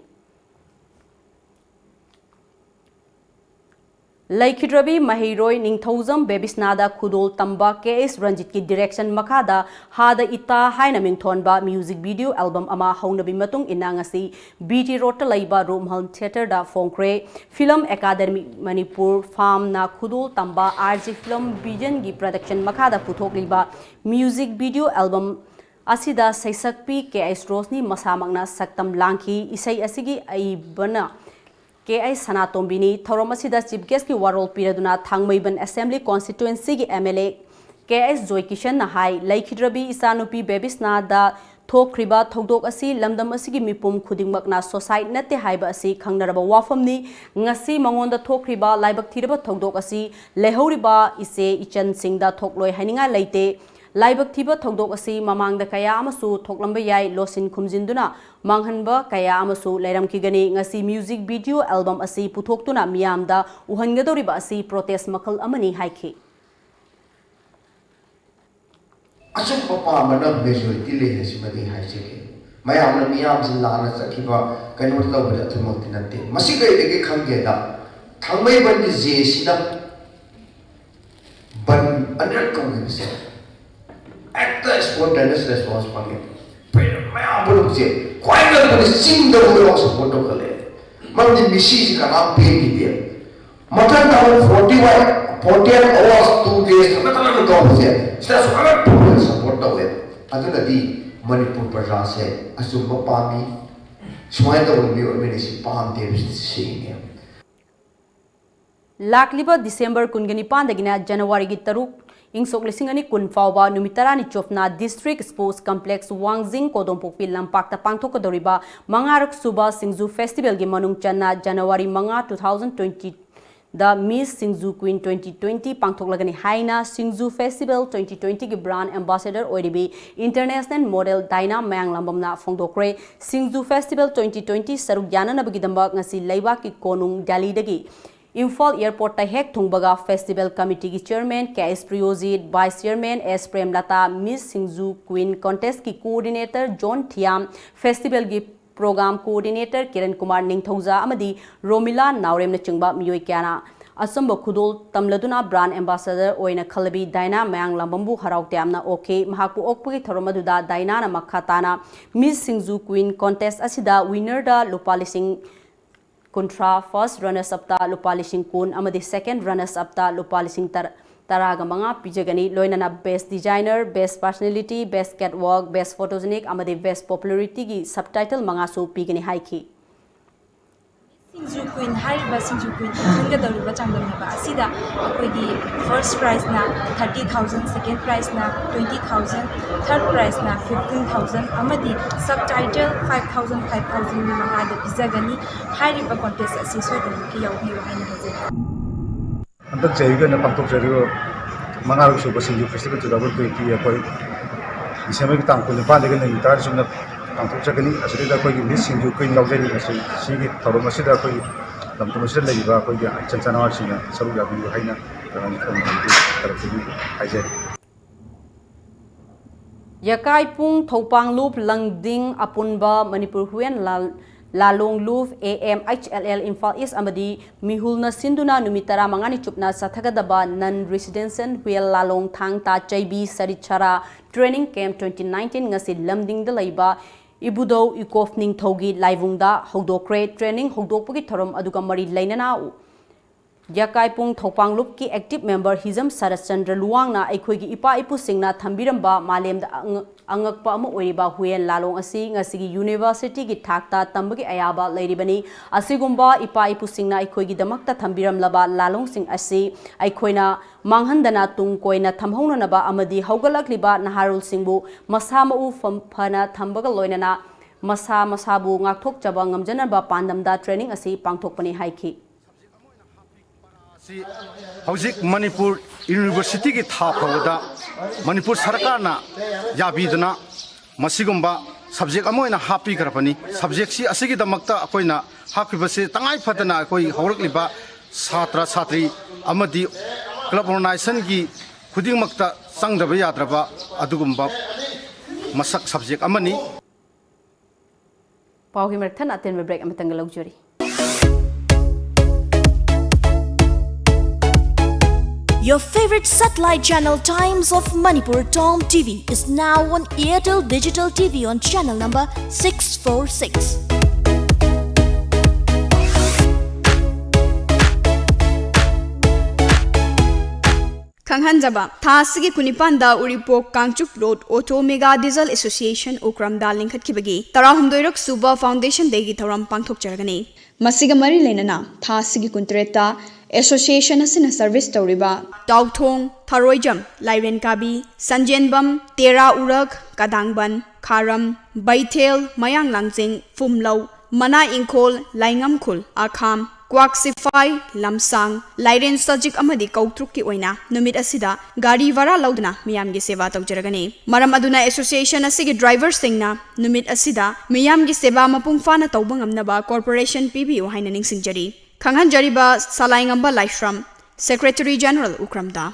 ꯂꯩꯈꯤꯗ꯭ꯔꯕꯤ ꯃꯍꯩꯔꯣꯏ ꯅꯤꯡꯊꯧꯖꯝ ꯕꯦꯕꯤꯁꯅꯥꯗ ꯈꯨꯗꯣꯜ ꯇꯝꯕ ꯀꯦ ꯑꯦꯁ ꯔꯟꯖꯤꯠꯀꯤ direction ꯃꯈꯥꯗ ꯍꯥꯗ ꯏꯇꯥ ꯍꯥꯏꯅ ꯃꯤꯡꯊꯣꯟꯕ music video album ꯑꯃ ꯍꯧꯅꯕꯤ ꯃꯇꯨꯡ ꯏꯟꯅ ꯉꯁꯤ ꯕꯤ ꯇꯤ ꯔꯣꯗꯇ ꯂꯩꯕ ꯔꯨꯞꯃꯍꯜ ꯊꯤꯌꯦꯇꯔꯗ ꯐꯣꯡꯈ꯭ꯔꯦ꯫ Film Academy ꯃꯅꯤꯄꯨꯔ ꯐꯥꯝꯅ ꯈꯨꯗꯣꯜ ꯇꯝꯕ ꯑꯥꯔ ꯖꯤ Film Visionꯒꯤ production ꯃꯈꯥꯗ ꯄꯨꯊꯣꯛꯂꯤꯕ music video album ꯑꯁꯤꯗ ꯁꯩꯁꯛꯄꯤ ꯀꯦ ꯑꯩꯆ ꯔꯣꯁꯅꯤ ꯃꯁꯥꯃꯛꯅ ꯁꯛꯇꯝ ꯂꯥꯡꯈꯤ꯫ ꯏꯁꯩ ꯑꯁꯤꯒꯤ ꯑꯏꯕꯅ ꯀꯦ ꯑꯩꯆ ꯁꯅꯥꯇꯣꯝꯕꯤꯅꯤ꯫ ꯊꯧꯔꯝ ꯑꯁꯤꯗ chief guestꯀꯤ ꯋꯥꯔꯣꯜ ꯄꯤꯔꯗꯨꯅ ꯊꯥꯡꯃꯩꯕꯟ assembly constituencyꯒꯤ M L A K H ꯖꯣꯏꯀꯤꯁꯟꯅ ꯍꯥꯏ, ꯂꯩꯈꯤꯗ꯭ꯔꯕꯤ ꯏꯆꯥꯅꯨꯄꯤ ꯕꯦꯕꯤꯁꯅꯥꯗ ꯊꯣꯛꯈ꯭ꯔꯤꯕ ꯊꯧꯗꯣꯛ ꯑꯁꯤ ꯂꯝꯗꯝ ꯑꯁꯤꯒꯤ ꯃꯤꯄꯨꯝ ꯈꯨꯗꯤꯡꯃꯛꯅ suicide ꯅꯠꯇꯦ ꯍꯥꯏꯕ ꯑꯁꯤ ꯈꯪꯅꯔꯕ ꯋꯥꯐꯝꯅꯤ꯫ ꯉꯁꯤ ꯃꯉꯣꯟꯗ ꯊꯣꯛꯈ꯭ꯔꯤꯕ ꯂꯥꯏꯕꯛ ꯊꯤꯔꯕ ꯊꯧꯗꯣꯛ ꯑꯁꯤ ꯂꯩꯍꯧꯔꯤꯕ ꯏꯆꯦ ꯏꯆꯟꯁꯤꯡꯗ ꯊꯣꯛꯂꯣꯏ ꯍꯥꯏꯅꯤꯡꯉꯥꯏ ꯂꯩꯇꯦ꯫ ꯂꯥꯏꯕꯛ ꯊꯤꯕ ꯊꯧꯗꯣꯛ ꯑꯁꯤ ꯃꯃꯥꯡꯗ ꯀꯌꯥ ꯑꯃꯁꯨ ꯊꯣꯛꯂꯝꯕ ꯌꯥꯏ, ꯂꯣꯠꯁꯤꯟ ꯈꯨꯝꯖꯤꯟꯗꯨꯅ ꯃꯥꯡꯍꯟꯕ ꯀꯌꯥ ꯑꯃꯁꯨ ꯂꯩꯔꯝꯈꯤꯒꯅꯤ꯫ ꯉꯁꯤ music video album ꯑꯁꯤ ꯄꯨꯊꯣꯛꯇꯨꯅ ꯃꯤꯌꯥꯝꯗ ꯎꯍꯟꯒꯗꯧꯔꯤꯕ ꯑꯁꯤ protest ꯃꯈꯜ ꯑꯃꯅꯤ ꯍꯥꯏꯈꯤ꯫ ꯑꯆꯨꯝꯕ ꯄꯥꯝꯕꯅ majority ꯂꯩ ꯍꯥꯏꯁꯤꯃꯗꯤ ꯍꯥꯏꯖꯒꯦ꯫ ꯃꯌꯥꯝꯅ ꯃꯤꯌꯥꯝꯁꯤ ꯂꯥꯟꯅ ꯆꯠꯈꯤꯕ ꯀꯩꯅꯣ ꯇꯧꯕꯗꯤ ꯑꯗꯨꯃꯛꯇꯤ ꯅꯠꯇꯦ꯫ ꯃꯁꯤ ꯀꯩꯗꯒꯤ ꯈꯪꯒꯦꯗ, ꯊꯥꯡꯃꯩꯕꯟꯒꯤ ꯖꯦ ꯁꯤꯅ ꯕꯟ ꯑꯅꯤꯔꯛ ꯀꯧꯈꯤꯕꯁꯦ ꯍꯦꯛꯇ spontaneous response ꯐꯪꯉꯦ꯫ ꯃꯌꯥꯝ ꯄꯨꯝꯅꯃꯛꯁꯦ ꯈ꯭ꯋꯥꯏ ꯉꯟꯕꯗ ꯆꯤꯡꯗ ꯃꯣꯏꯔꯥꯡ support ꯇꯧꯈꯠꯂꯛꯑꯦ꯫ ꯃꯔꯝꯗꯤ ꯃꯤꯁꯤꯁꯤ ꯀꯅꯥꯝ ꯄꯦꯟꯈꯤꯗꯦ꯫ ꯃꯊꯪꯗ ꯑꯃꯨꯛ forty one, forty eight hours, two days ꯊꯪꯅ ꯊꯪꯅꯅ ꯇꯧꯕꯁꯦ ꯁꯤꯗꯁꯨ ꯑꯉꯛꯄ ꯑꯣꯏꯅ support ꯇꯧꯋꯦ꯫ ꯑꯗꯨꯅꯗꯤ ꯃꯅꯤꯄꯨꯔ ꯄ꯭ꯔꯖꯥꯁꯦ ꯑꯆꯨꯝꯕ ꯄꯥꯝꯃꯤ꯫ ꯁꯨꯃꯥꯏꯅ ꯇꯧꯕ ꯃꯤꯑꯣꯏ ꯑꯃꯅ ꯁꯤ ꯄꯥꯝꯗꯦ ꯍꯥꯏꯕꯁꯤ ꯁꯦꯡꯉꯦ꯫ ꯂꯥꯛꯂꯤꯕ December ꯀꯨꯟꯒ ꯅꯤꯄꯥꯟꯗꯒꯤꯅ Januaryꯒꯤ ꯇꯔꯨꯛ, ꯏꯪ ꯁꯣꯛ ꯂꯤꯁꯤꯡ ꯑꯅꯤ ꯀꯨꯟ ꯐꯥꯎꯕ ꯅꯨꯃꯤꯠ ꯇꯔꯥꯅꯤ ꯆꯨꯞꯅ District Sports Complex ꯋꯥꯡꯖꯤꯡ ꯀꯣꯗꯣꯝꯄꯣꯛꯄꯤ ꯂꯝꯄꯥꯛꯇ ꯄꯥꯡꯊꯣꯛꯀꯗꯧꯔꯤꯕ ꯃꯉꯥꯔꯛ ꯁꯨꯕ ꯁꯤꯡꯖꯨ festivalꯒꯤ ꯃꯅꯨꯡ ꯆꯟꯅ January ꯃꯉꯥ, two thousand twenty ꯗ Miss Singju Queen twenty twenty ꯄꯥꯡꯊꯣꯛꯂꯒꯅꯤ ꯍꯥꯏꯅ ꯁꯤꯡꯖꯨ festival twenty twentyꯒꯤ brand ambassador ꯑꯣꯏꯔꯤꯕꯤ international model ꯗꯥꯏꯅꯥ ꯃꯌꯥꯡꯂꯥꯡꯕꯝꯅ ꯐꯣꯡꯗꯣꯛꯈ꯭ꯔꯦ꯫ ꯁꯤꯡꯖꯨ festival twenty twenty ꯁꯔꯨꯛ ꯌꯥꯅꯅꯕꯒꯤꯗꯃꯛ ꯉꯁꯤ ꯂꯩꯕꯥꯛꯀꯤ ꯀꯣꯅꯨꯡ ꯗꯦꯜꯂꯤꯗꯒꯤ ꯏꯝꯐꯥꯜ airportꯇ ꯍꯦꯛ ꯊꯨꯡꯕꯒ festival committeeꯒꯤ chairman K S Priyojit, vice chairman S Premlata, Miss Singju Queen contestꯀꯤ coordinator ꯖꯣꯟ ꯊꯤꯌꯥꯝ, festivalꯒꯤ program coordinator ꯀꯤꯔꯟ ꯀꯨꯃꯥꯔ ꯅꯤꯡꯊꯧꯖꯥ ꯑꯃꯗꯤ ꯔꯣꯃꯤꯂꯥ ꯅꯥꯎꯔꯦꯝꯅꯆꯤꯡꯕ ꯃꯤꯑꯣꯏ ꯀꯌꯥꯅ ꯑꯆꯝꯕ ꯈꯨꯗꯣꯜ ꯇꯝꯂꯗꯨꯅ brand ambassador ꯑꯣꯏꯅ ꯈꯜꯂꯕꯤ ꯗꯥꯏꯅꯥ ꯃꯌꯥꯡꯂꯥꯡꯕꯝꯕꯨ ꯍꯔꯥꯎ ꯇꯌꯥꯝꯅ ꯑꯣꯛꯈꯤ꯫ ꯃꯍꯥꯛꯄꯨ ꯑꯣꯛꯄꯒꯤ ꯊꯧꯔꯝ ꯑꯗꯨꯗ ꯗꯥꯏꯅꯥꯅ ꯃꯈꯥ ꯇꯥꯅ Miss Singju Queen contest ꯑꯁꯤꯗ winnerꯗ ꯂꯨꯄꯥ ꯂꯤꯁꯤꯡ ꯀꯨꯟꯊ꯭ꯔꯥ, first runners upꯇ ꯂꯨꯄꯥ ꯂꯤꯁꯤꯡ ꯀꯨꯟ ꯑꯃꯗꯤ second runners upꯇ ꯂꯨꯄꯥ ꯂꯤꯁꯤꯡ ꯇꯔꯥꯒ ꯃꯉꯥ ꯄꯤꯖꯒꯅꯤ꯫ ꯂꯣꯏꯅꯅ best designer, best personality, best catwalk, best photogenic ꯑꯃꯗꯤ best popularityꯒꯤ subtitle ꯃꯉꯥꯁꯨ ꯄꯤꯒꯅꯤ ꯍꯥꯏꯈꯤ꯫ ꯁꯤꯡꯖꯨ ꯀ꯭ꯋꯤꯟ ꯍꯥꯏꯔꯤꯕ ꯁꯤꯡꯖꯨ ꯀ꯭ꯋꯤꯟ ꯈꯟꯒꯗꯧꯔꯤꯕ ꯆꯥꯡꯗꯝꯅꯕ ꯑꯁꯤꯗ ꯑꯩꯈꯣꯏꯒꯤ first prizeꯅ thirty thousand, second prizeꯅ twenty thousand, third prizeꯅ fifteen thousand ꯑꯃꯗꯤ subtitle five thousand, five thousandꯒꯤ ꯃꯉꯥꯗ ꯄꯤꯖꯒꯅꯤ꯫ ꯍꯥꯏꯔꯤꯕ contest ꯑꯁꯤ ꯁꯣꯏꯗꯅꯃꯛꯀꯤ ꯌꯥꯎꯕꯤꯌꯨ ꯍꯥꯏꯅ ꯍꯥꯏꯖꯔꯤ꯫ ꯍꯟꯗꯛ ꯆꯍꯤꯒꯤ ꯑꯣꯏꯅ ꯄꯥꯡꯊꯣꯛꯆꯔꯤꯕ ꯃꯉꯥꯔꯛ ꯁꯨꯕ ꯁꯤꯡꯖꯨ festival two thousand twenty ꯑꯩꯈꯣꯏ Decemberꯒꯤ ꯇꯥꯡ ꯀꯨꯟꯅꯤꯄꯥꯟꯗꯒꯤ ꯅꯨꯃꯤꯠ ꯇꯔꯥꯅꯤ ꯆꯨꯞꯅ ꯄꯥꯡꯊꯣꯛꯆꯒꯅꯤ꯫ ꯑꯁꯤꯗꯩꯗ ꯑꯩꯈꯣꯏꯒꯤ Miss ꯁꯤꯡꯖꯨ ꯀ꯭ꯋꯤꯟ ꯂꯧꯖꯔꯤꯕ ꯑꯁꯤ ꯁꯤꯒꯤ ꯊꯧꯔꯝ ꯑꯁꯤꯗ ꯑꯩꯈꯣꯏꯒꯤ ꯂꯝꯗꯝ ꯑꯁꯤꯗ ꯂꯩꯔꯤꯕ ꯑꯩꯈꯣꯏꯒꯤ ꯏꯆꯟ ꯏꯅꯥꯎꯁꯤꯡꯅ ꯁꯔꯨꯛ ꯌꯥꯕꯤꯌꯨ ꯍꯥꯏꯅ ꯀꯩꯅꯣ ꯇꯧꯅꯕꯒꯤ ꯇꯔꯐꯇꯒꯤ ꯍꯥꯏꯖꯔꯤ꯫ ꯌꯀꯥꯏꯄꯨꯡ ꯊꯧꯄꯥꯡꯂꯨꯞ ꯂꯪꯗꯤꯡ ꯑꯄꯨꯟꯕ ꯃꯅꯤꯄꯨꯔ ꯍꯨꯌꯦꯟ ꯂꯥꯜ ꯂꯥꯂꯣꯡꯂꯨꯞ A M H L L Imphal ꯏꯁ ꯑꯃꯗꯤ ꯃꯤꯍꯨꯜꯅ ꯁꯤꯟꯗꯨꯅ ꯅꯨꯃꯤꯠ ꯇꯔꯥꯃꯉꯥꯅꯤ ꯆꯨꯞꯅ ꯆꯠꯊꯒꯗꯕ non residential ꯍꯨꯌꯦꯟ ꯂꯥꯂꯣꯡ ꯊꯥꯡ ꯇꯥ ꯆꯩꯕꯤ ꯁꯔꯤꯠ ꯁꯔꯥ training camp twenty nineteen ꯉꯁꯤ ꯂꯝꯗꯤꯡꯗ ꯂꯩꯕ ꯏꯕꯨꯙꯧ ꯏꯀꯣꯐ ꯅꯤꯡꯊꯧꯒꯤ ꯂꯥꯏꯕꯨꯡꯗ ꯍꯧꯗꯣꯛꯈ꯭ꯔꯦ꯫ Training ꯍꯧꯗꯣꯛꯄꯒꯤ ꯊꯧꯔꯝ ꯑꯗꯨꯒ ꯃꯔꯤ ꯂꯩꯅꯅ ꯌꯀꯥꯏꯄꯨꯡ ꯊꯧꯄꯥꯡꯂꯨꯞꯀꯤ active member ꯍꯤꯖꯝ ꯁꯔꯠꯆꯟꯗ꯭ꯔ ꯂꯨꯋꯥꯡꯅ ꯑꯩꯈꯣꯏꯒꯤ ꯏꯄꯥ ꯏꯄꯨꯁꯤꯡꯅ ꯊꯝꯕꯤꯔꯝꯕ ꯃꯥꯂꯦꯝꯗ ꯑꯉꯛ-, ꯑꯉꯛꯄ ꯑꯃ ꯑꯣꯏꯔꯤꯕ ꯍꯨꯌꯦꯟ ꯂꯥꯂꯣꯡ ꯑꯁꯤ ꯉꯁꯤꯒꯤ universityꯒꯤ ꯊꯥꯛꯇ ꯇꯝꯕꯒꯤ ꯑꯌꯥꯕ ꯂꯩꯔꯤꯕꯅꯤ꯫ ꯑꯁꯤꯒꯨꯝꯕ ꯏꯄꯥ ꯏꯄꯨꯁꯤꯡꯅ ꯑꯩꯈꯣꯏꯒꯤꯗꯃꯛꯇ ꯊꯝꯕꯤꯔꯝꯂꯕ ꯂꯥꯂꯣꯡꯁꯤꯡ ꯑꯁꯤ ꯑꯩꯈꯣꯏꯅ ꯃꯥꯡꯍꯟꯗꯅ ꯇꯨꯡ ꯀꯣꯏꯅ ꯊꯝꯍꯧꯅꯅꯕ ꯑꯃꯗꯤ ꯍꯧꯒꯠꯂꯛꯂꯤꯕ ꯅꯍꯥꯔꯣꯜꯁꯤꯡꯕꯨ ꯃꯁꯥ ꯃꯎ ꯐꯝ-, ꯐꯅ ꯊꯝꯕꯒ ꯂꯣꯏꯅꯅ ꯃꯁꯥ ꯃꯁꯥꯕꯨ ꯉꯥꯛꯊꯣꯛꯆꯕ ꯉꯝꯖꯅꯕ ꯄꯥꯟꯗꯝꯗ training ꯑꯁꯤ ꯄꯥꯡꯊꯣꯛꯄꯅꯤ ꯍꯥꯏꯈꯤ꯫ ꯑꯁꯤ ꯍꯧꯖꯤꯛ ꯃꯅꯤꯄꯨꯔ universityꯒꯤ ꯊꯥꯛ ꯐꯥꯎꯕꯗ ꯃꯅꯤꯄꯨꯔ ꯁꯔꯀꯥꯔꯅ ꯌꯥꯕꯤꯗꯨꯅ ꯃꯁꯤꯒꯨꯝꯕ subject ꯑꯃ ꯑꯣꯏꯅ ꯍꯥꯞꯄꯤꯈ꯭ꯔꯕꯅꯤ꯫ Subjectꯁꯤ ꯑꯁꯤꯒꯤꯗꯃꯛꯇ ꯑꯩꯈꯣꯏꯅ ꯍꯥꯞꯈꯤꯕꯁꯤ ꯇꯉꯥꯏ ꯐꯗꯅ ꯑꯩꯈꯣꯏ ꯍꯧꯔꯛꯂꯤꯕ ꯁꯥꯇ꯭ꯔ ꯁꯥꯇ꯭ꯔꯤ ꯑꯃꯗꯤ club organizationꯒꯤ ꯈꯨꯗꯤꯡꯃꯛꯇ ꯆꯪꯗꯕ ꯌꯥꯗ꯭ꯔꯕ ꯑꯗꯨꯒꯨꯝꯕ ꯃꯁꯛ subject ꯑꯃꯅꯤ꯫ ꯄꯥꯎꯒꯤ ꯃꯔꯛ ꯊꯠꯅ ꯑꯇꯦꯟꯕ break ꯑꯃꯇꯪꯒ ꯂꯧꯖꯔꯤ꯫ Your favorite satellite channel Times of Manipur Tom T V is now on Airtel Digital T V on channel number six four six. ꯈꯪꯍꯟꯖꯕ, ꯊꯥ ꯑꯁꯤꯒꯤ ꯀꯨꯟꯅꯤꯄꯥꯟꯗ Uripok Kangchup road auto mega diesel association ꯎꯀ꯭ꯔꯝꯗ ꯂꯤꯡꯈꯠꯈꯤꯕꯒꯤ ꯇꯔꯥꯍꯨꯝꯗꯣꯏꯔꯛ ꯁꯨꯕ ꯐꯥꯎꯟꯗꯦꯁꯟ ꯗꯦꯒꯤ ꯊꯧꯔꯝ ꯄꯥꯡꯊꯣꯛꯆꯔꯒꯅꯤ꯫ ꯃꯁꯤꯒ ꯃꯔꯤ ꯂꯩꯅꯅ ꯊꯥ ꯑꯁꯤꯒꯤ ꯀꯨꯟꯇꯔꯦꯠꯇ ꯑꯦꯁꯣꯁꯤꯌꯦꯁꯟ ꯑꯁꯤꯅ ꯁꯔꯚꯤꯁ ꯇꯧꯔꯤꯕ ꯇꯥꯎꯊꯣꯡ, ꯊꯔꯣꯏꯖꯝ, ꯂꯥꯏꯔꯦꯟꯀꯥꯕꯤ, ꯁꯟꯖꯦꯟꯕꯝ, ꯇꯦꯔꯥ ꯎꯔꯛ, ꯀꯗꯥꯡꯕꯟ, ꯈꯥꯔꯝ, ꯕꯩꯊꯦꯜ, ꯃꯌꯥꯡ ꯂꯥꯡꯖꯤꯡ, ꯐꯨꯝꯂꯧ, ꯃꯅꯥ ꯏꯪꯈꯣꯜ, ꯂꯥꯏꯉꯝꯈꯨꯜ, ꯑꯈꯥꯝ, ꯀ꯭ꯋꯥꯛ ꯁꯤꯐꯥꯏ, ꯂꯝꯁꯥꯡ, ꯂꯥꯏꯔꯦꯟ ꯁꯖꯤꯛ ꯑꯃꯗꯤ ꯀꯧꯇ꯭ꯔꯨꯛꯀꯤ ꯑꯣꯏꯅ ꯅꯨꯃꯤꯠ ꯑꯁꯤꯗ ꯒꯥꯔꯤ ꯚꯔꯥ ꯂꯧꯗꯨꯅ ꯃꯤꯌꯥꯝꯒꯤ ꯁꯦꯕꯥ ꯇꯧꯖꯔꯒꯅꯤ꯫ ꯃꯔꯝ ꯑꯗꯨꯅ ꯑꯦꯁꯣꯁꯤꯌꯦꯁꯟ ꯑꯁꯤꯒꯤ ꯗ꯭ꯔꯥꯏꯚꯔꯁꯤꯡꯅ ꯅꯨꯃꯤꯠ ꯑꯁꯤꯗ ꯃꯤꯌꯥꯝꯒꯤ ꯁꯦꯕꯥ ꯃꯄꯨꯡ ꯐꯥꯅ ꯇꯧꯕ ꯉꯝꯅꯕ ꯀꯣꯔꯄꯣꯔꯦꯁꯟ ꯄꯤꯕꯤꯌꯨ ꯍꯥꯏꯅ ꯅꯤꯡꯁꯤꯡꯖꯔꯤ꯫ ꯈꯪꯍꯟꯖꯔꯤꯕ ꯁꯂꯥꯏꯉꯝꯕ ꯂꯥꯏꯁ꯭ꯔꯝ, ꯁꯦꯀ꯭ꯔꯦꯇꯔꯤ ꯖꯦꯅꯔꯦꯜ ꯎꯀ꯭ꯔꯝꯗ꯫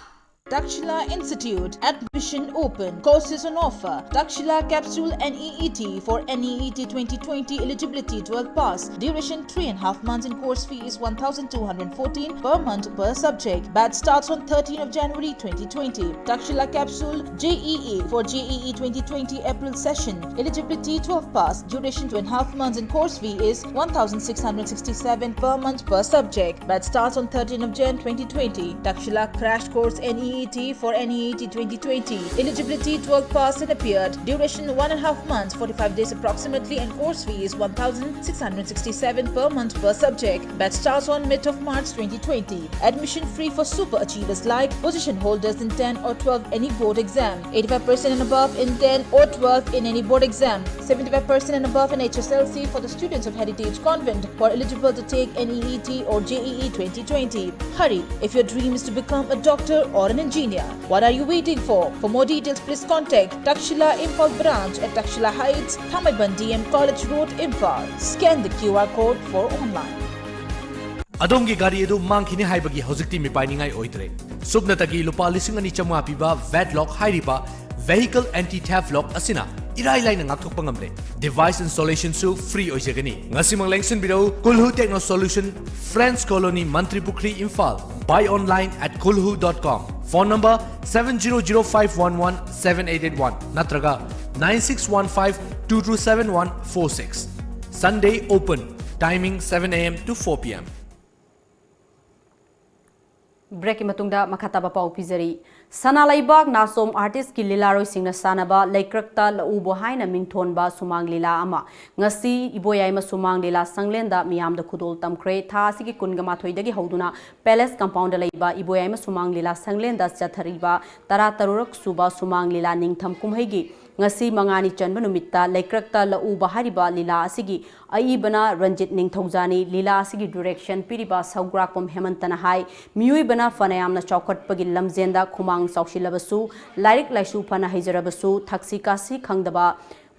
Takshila Institute, admission open, courses on offer. Takshila Capsule N E E T for N E E T twenty twenty, eligibility twelve pass, duration three and a half months and course fee is one thousand two hundred fourteen per month per subject. Batch starts on thirteenth of January twenty twenty. Takshila Capsule J E E for J E E twenty twenty April session, eligibility twelve pass, duration two and a half months and course fee is one thousand six hundred sixty-seven per month per subject. Batch starts on thirteenth of Jan twenty twenty. Takshila Crash Course N E E T for N E E T twenty twenty. Eligibility twelve pass and appeared. Duration one and a half months, forty-five days approximately, and course fee is one thousand six hundred sixty-seven per month per subject. Batch starts on mid of March twenty twenty. Admission free for super achievers like position holders in ten or twelve any board exam. Eighty-five percent and above in ten or twelve in any board exam. Seventy-five percent and above in H S L C for the students of Heritage Convent who are eligible to take N E E T or J E E twenty twenty. Hurry, if your dream is to become a doctor or an engineer, what are you waiting for? For more details, please contact Takshila Imphal branch at Takshila Heights, Thamaiban D M College Road, Imphal. Scan the Q R code for online. ꯑꯗꯣꯝꯒꯤ ꯒꯥꯔꯤ ꯑꯗꯨ ꯃꯥꯡꯈꯤꯅꯤ ꯍꯥꯏꯕꯒꯤ ꯍꯧꯖꯤꯛꯇꯤ ꯃꯤꯄꯥꯏꯅꯤꯡꯉꯥꯏ ꯑꯣꯏꯗ꯭ꯔꯦ꯫ ꯁꯨꯞꯅꯇꯒꯤ ꯂꯨꯄꯥ ꯂꯤꯁꯤꯡ ꯑꯅꯤ ꯆꯥꯝꯃꯉꯥ ꯄꯤꯕ ꯚꯦꯠ ꯂꯣꯛ ꯍꯥꯏꯔꯤꯕ vehicle anti theft lock ꯑꯁꯤꯅ ꯏꯔꯥꯏ ꯂꯥꯏꯅ ꯉꯥꯛꯊꯣꯛꯄ ꯉꯝꯂꯦ꯫ Device installation ꯁꯨ free ꯑꯣꯏꯖꯒꯅꯤ꯫ ꯉꯁꯤꯃꯛ ꯂꯦꯡꯁꯤꯟꯕꯤꯔꯛꯎ, ꯀꯨꯜꯍꯨ Techno Solution, Friends Colony, ꯃꯟꯇ꯭ꯔꯤ ꯄꯨꯈ꯭ꯔꯤ, Imphal. Buy online at kulhu dot com. Phone number seven zero zero five one one seven eight eight one ꯅꯠꯇ꯭ꯔꯒ nine six one five two two seven one four six. Sunday open. Timing seven a m to four p m. ꯕ꯭ꯔꯦꯛꯀꯤ ꯃꯇꯨꯡꯗ ꯃꯈꯥ ꯇꯥꯕ ꯄꯥꯎ ꯄꯤꯖꯔꯤ꯫ ꯁꯅꯥ ꯂꯩꯕꯥꯛ ꯅꯥꯆꯣꯝ ꯑꯥꯔꯇꯤꯁꯀꯤ ꯂꯤꯂꯥꯔꯣꯏꯁꯤꯡꯅ ꯁꯥꯟꯅꯕ ꯂꯩꯀ꯭ꯔꯛꯇ ꯂꯧꯎꯕ ꯍꯥꯏꯅ ꯃꯤꯡꯊꯣꯟꯕ ꯁꯨꯃꯥꯡ ꯂꯤꯂꯥ ꯑꯃ ꯉꯁꯤ ꯏꯕꯣꯌꯥꯏꯃ ꯁꯨꯃꯥꯡ ꯂꯤꯂꯥ ꯁꯪꯂꯦꯟꯗ ꯃꯤꯌꯥꯝꯗ ꯈꯨꯗꯣꯜ ꯇꯝꯈ꯭ꯔꯦ꯫ ꯊꯥ ꯑꯁꯤꯒꯤ ꯀꯨꯟꯒ ꯃꯥꯊꯣꯏꯗꯒꯤ ꯍꯧꯗꯨꯅ ꯄꯦꯂꯦꯁ ꯀꯝꯄꯥꯎꯟꯗ ꯂꯩꯕ ꯏꯕꯣꯌꯥꯏꯃ ꯁꯨꯃꯥꯡ ꯂꯤꯂꯥ ꯁꯪꯂꯦꯟꯗ ꯆꯠꯊꯔꯤꯕ ꯇꯔꯥꯇꯔꯨꯛ ꯁꯨꯕ ꯁꯨꯃꯥꯡ ꯂꯤꯂꯥ ꯅꯤꯡꯊꯝ ꯀꯨꯝꯍꯩꯒꯤ ꯉꯁꯤ ꯃꯉꯥꯅꯤ ꯆꯟꯕ ꯅꯨꯃꯤꯠꯇ ꯂꯩꯀ꯭ꯔꯛꯇ ꯂꯧꯎꯕ ꯍꯥꯏꯔꯤꯕ ꯂꯤꯂꯥ ꯑꯁꯤꯒꯤ ꯑꯏꯕꯅ ꯔꯟꯖꯤꯠ ꯅꯤꯡꯊꯧꯖꯥꯅꯤ꯫ ꯂꯤꯂꯥ ꯑꯁꯤꯒꯤ ꯗꯤꯔꯦꯛꯁꯟ ꯄꯤꯔꯤꯕ ꯁꯧꯒ꯭ꯔꯥꯛꯄꯝ ꯍꯦꯃꯟꯇꯅ ꯍꯥꯏ, ꯃꯤꯑꯣꯏꯕꯅ ꯐꯅꯌꯥꯝꯅ ꯆꯥꯎꯈꯠꯄꯒꯤ ꯂꯝꯖꯦꯟꯗ ꯈꯨꯃꯥꯡ ꯆꯥꯎꯁꯤꯜꯂꯕꯁꯨ, ꯂꯥꯏꯔꯤꯛ ꯂꯥꯏꯁꯨ ꯐꯅ ꯍꯩꯖꯔꯕꯁꯨ, ꯊꯛꯁꯤ ꯈꯥꯁꯤ ꯈꯪꯗꯕ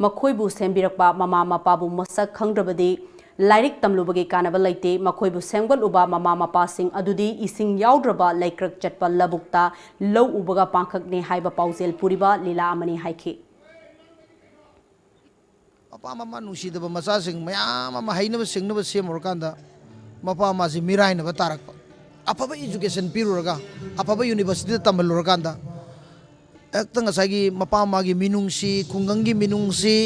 ꯃꯈꯣꯏꯕꯨ ꯁꯦꯝꯕꯤꯔꯛꯄ ꯃꯃꯥ ꯃꯄꯥꯕꯨ ꯃꯁꯛ ꯈꯪꯗ꯭ꯔꯕꯗꯤ ꯂꯥꯏꯔꯤꯛ ꯇꯝꯂꯨꯕꯒꯤ ꯀꯥꯟꯅꯕ ꯂꯩꯇꯦ꯫ ꯃꯈꯣꯏꯕꯨ ꯁꯦꯝꯒꯠꯂꯨꯕ ꯃꯃꯥ ꯃꯄꯥꯁꯤꯡ ꯑꯗꯨꯗꯤ ꯏꯁꯤꯡ ꯌꯥꯎꯗ꯭ꯔꯕ ꯂꯩꯀ꯭ꯔꯛ ꯆꯠꯄ ꯂꯧꯕꯨꯛꯇ ꯂꯧ ꯎꯕꯒ ꯄꯥꯡꯈꯛꯅꯤ ꯍꯥꯏꯕ ꯄꯥꯎꯖꯦꯜ ꯄꯨꯔꯤꯕ ꯂꯤꯂꯥ ꯑꯃꯅꯤ ꯍꯥꯏꯈꯤ꯫ ꯃꯄꯥ ꯃꯃꯥ ꯅꯨꯡꯁꯤꯗꯕ ꯃꯆꯥꯁꯤꯡ ꯃꯌꯥꯝ ꯑꯃ ꯍꯩꯅꯕ ꯁꯤꯡꯅꯕ ꯁꯦꯝꯃꯨꯔꯀꯥꯟꯗ ꯃꯄꯥ ꯃꯃꯥꯁꯤ ꯃꯤꯔꯥꯏꯅꯕ ꯇꯥꯔꯛꯄ꯫ ꯑꯐꯕ ꯏꯖꯨꯀꯦꯁꯟ ꯄꯤꯔꯨꯔꯒ, ꯑꯐꯕ ꯌꯨꯅꯤꯚꯔꯁꯤꯇꯤꯗ ꯇꯝꯍꯜꯂꯨꯔꯀꯥꯟꯗ ꯍꯦꯛꯇ ꯉꯁꯥꯏꯒꯤ ꯃꯄꯥ ꯃꯃꯥꯒꯤ ꯃꯤꯅꯨꯡꯁꯤ, ꯈꯨꯡꯒꯪꯒꯤ ꯃꯤꯅꯨꯡꯁꯤ,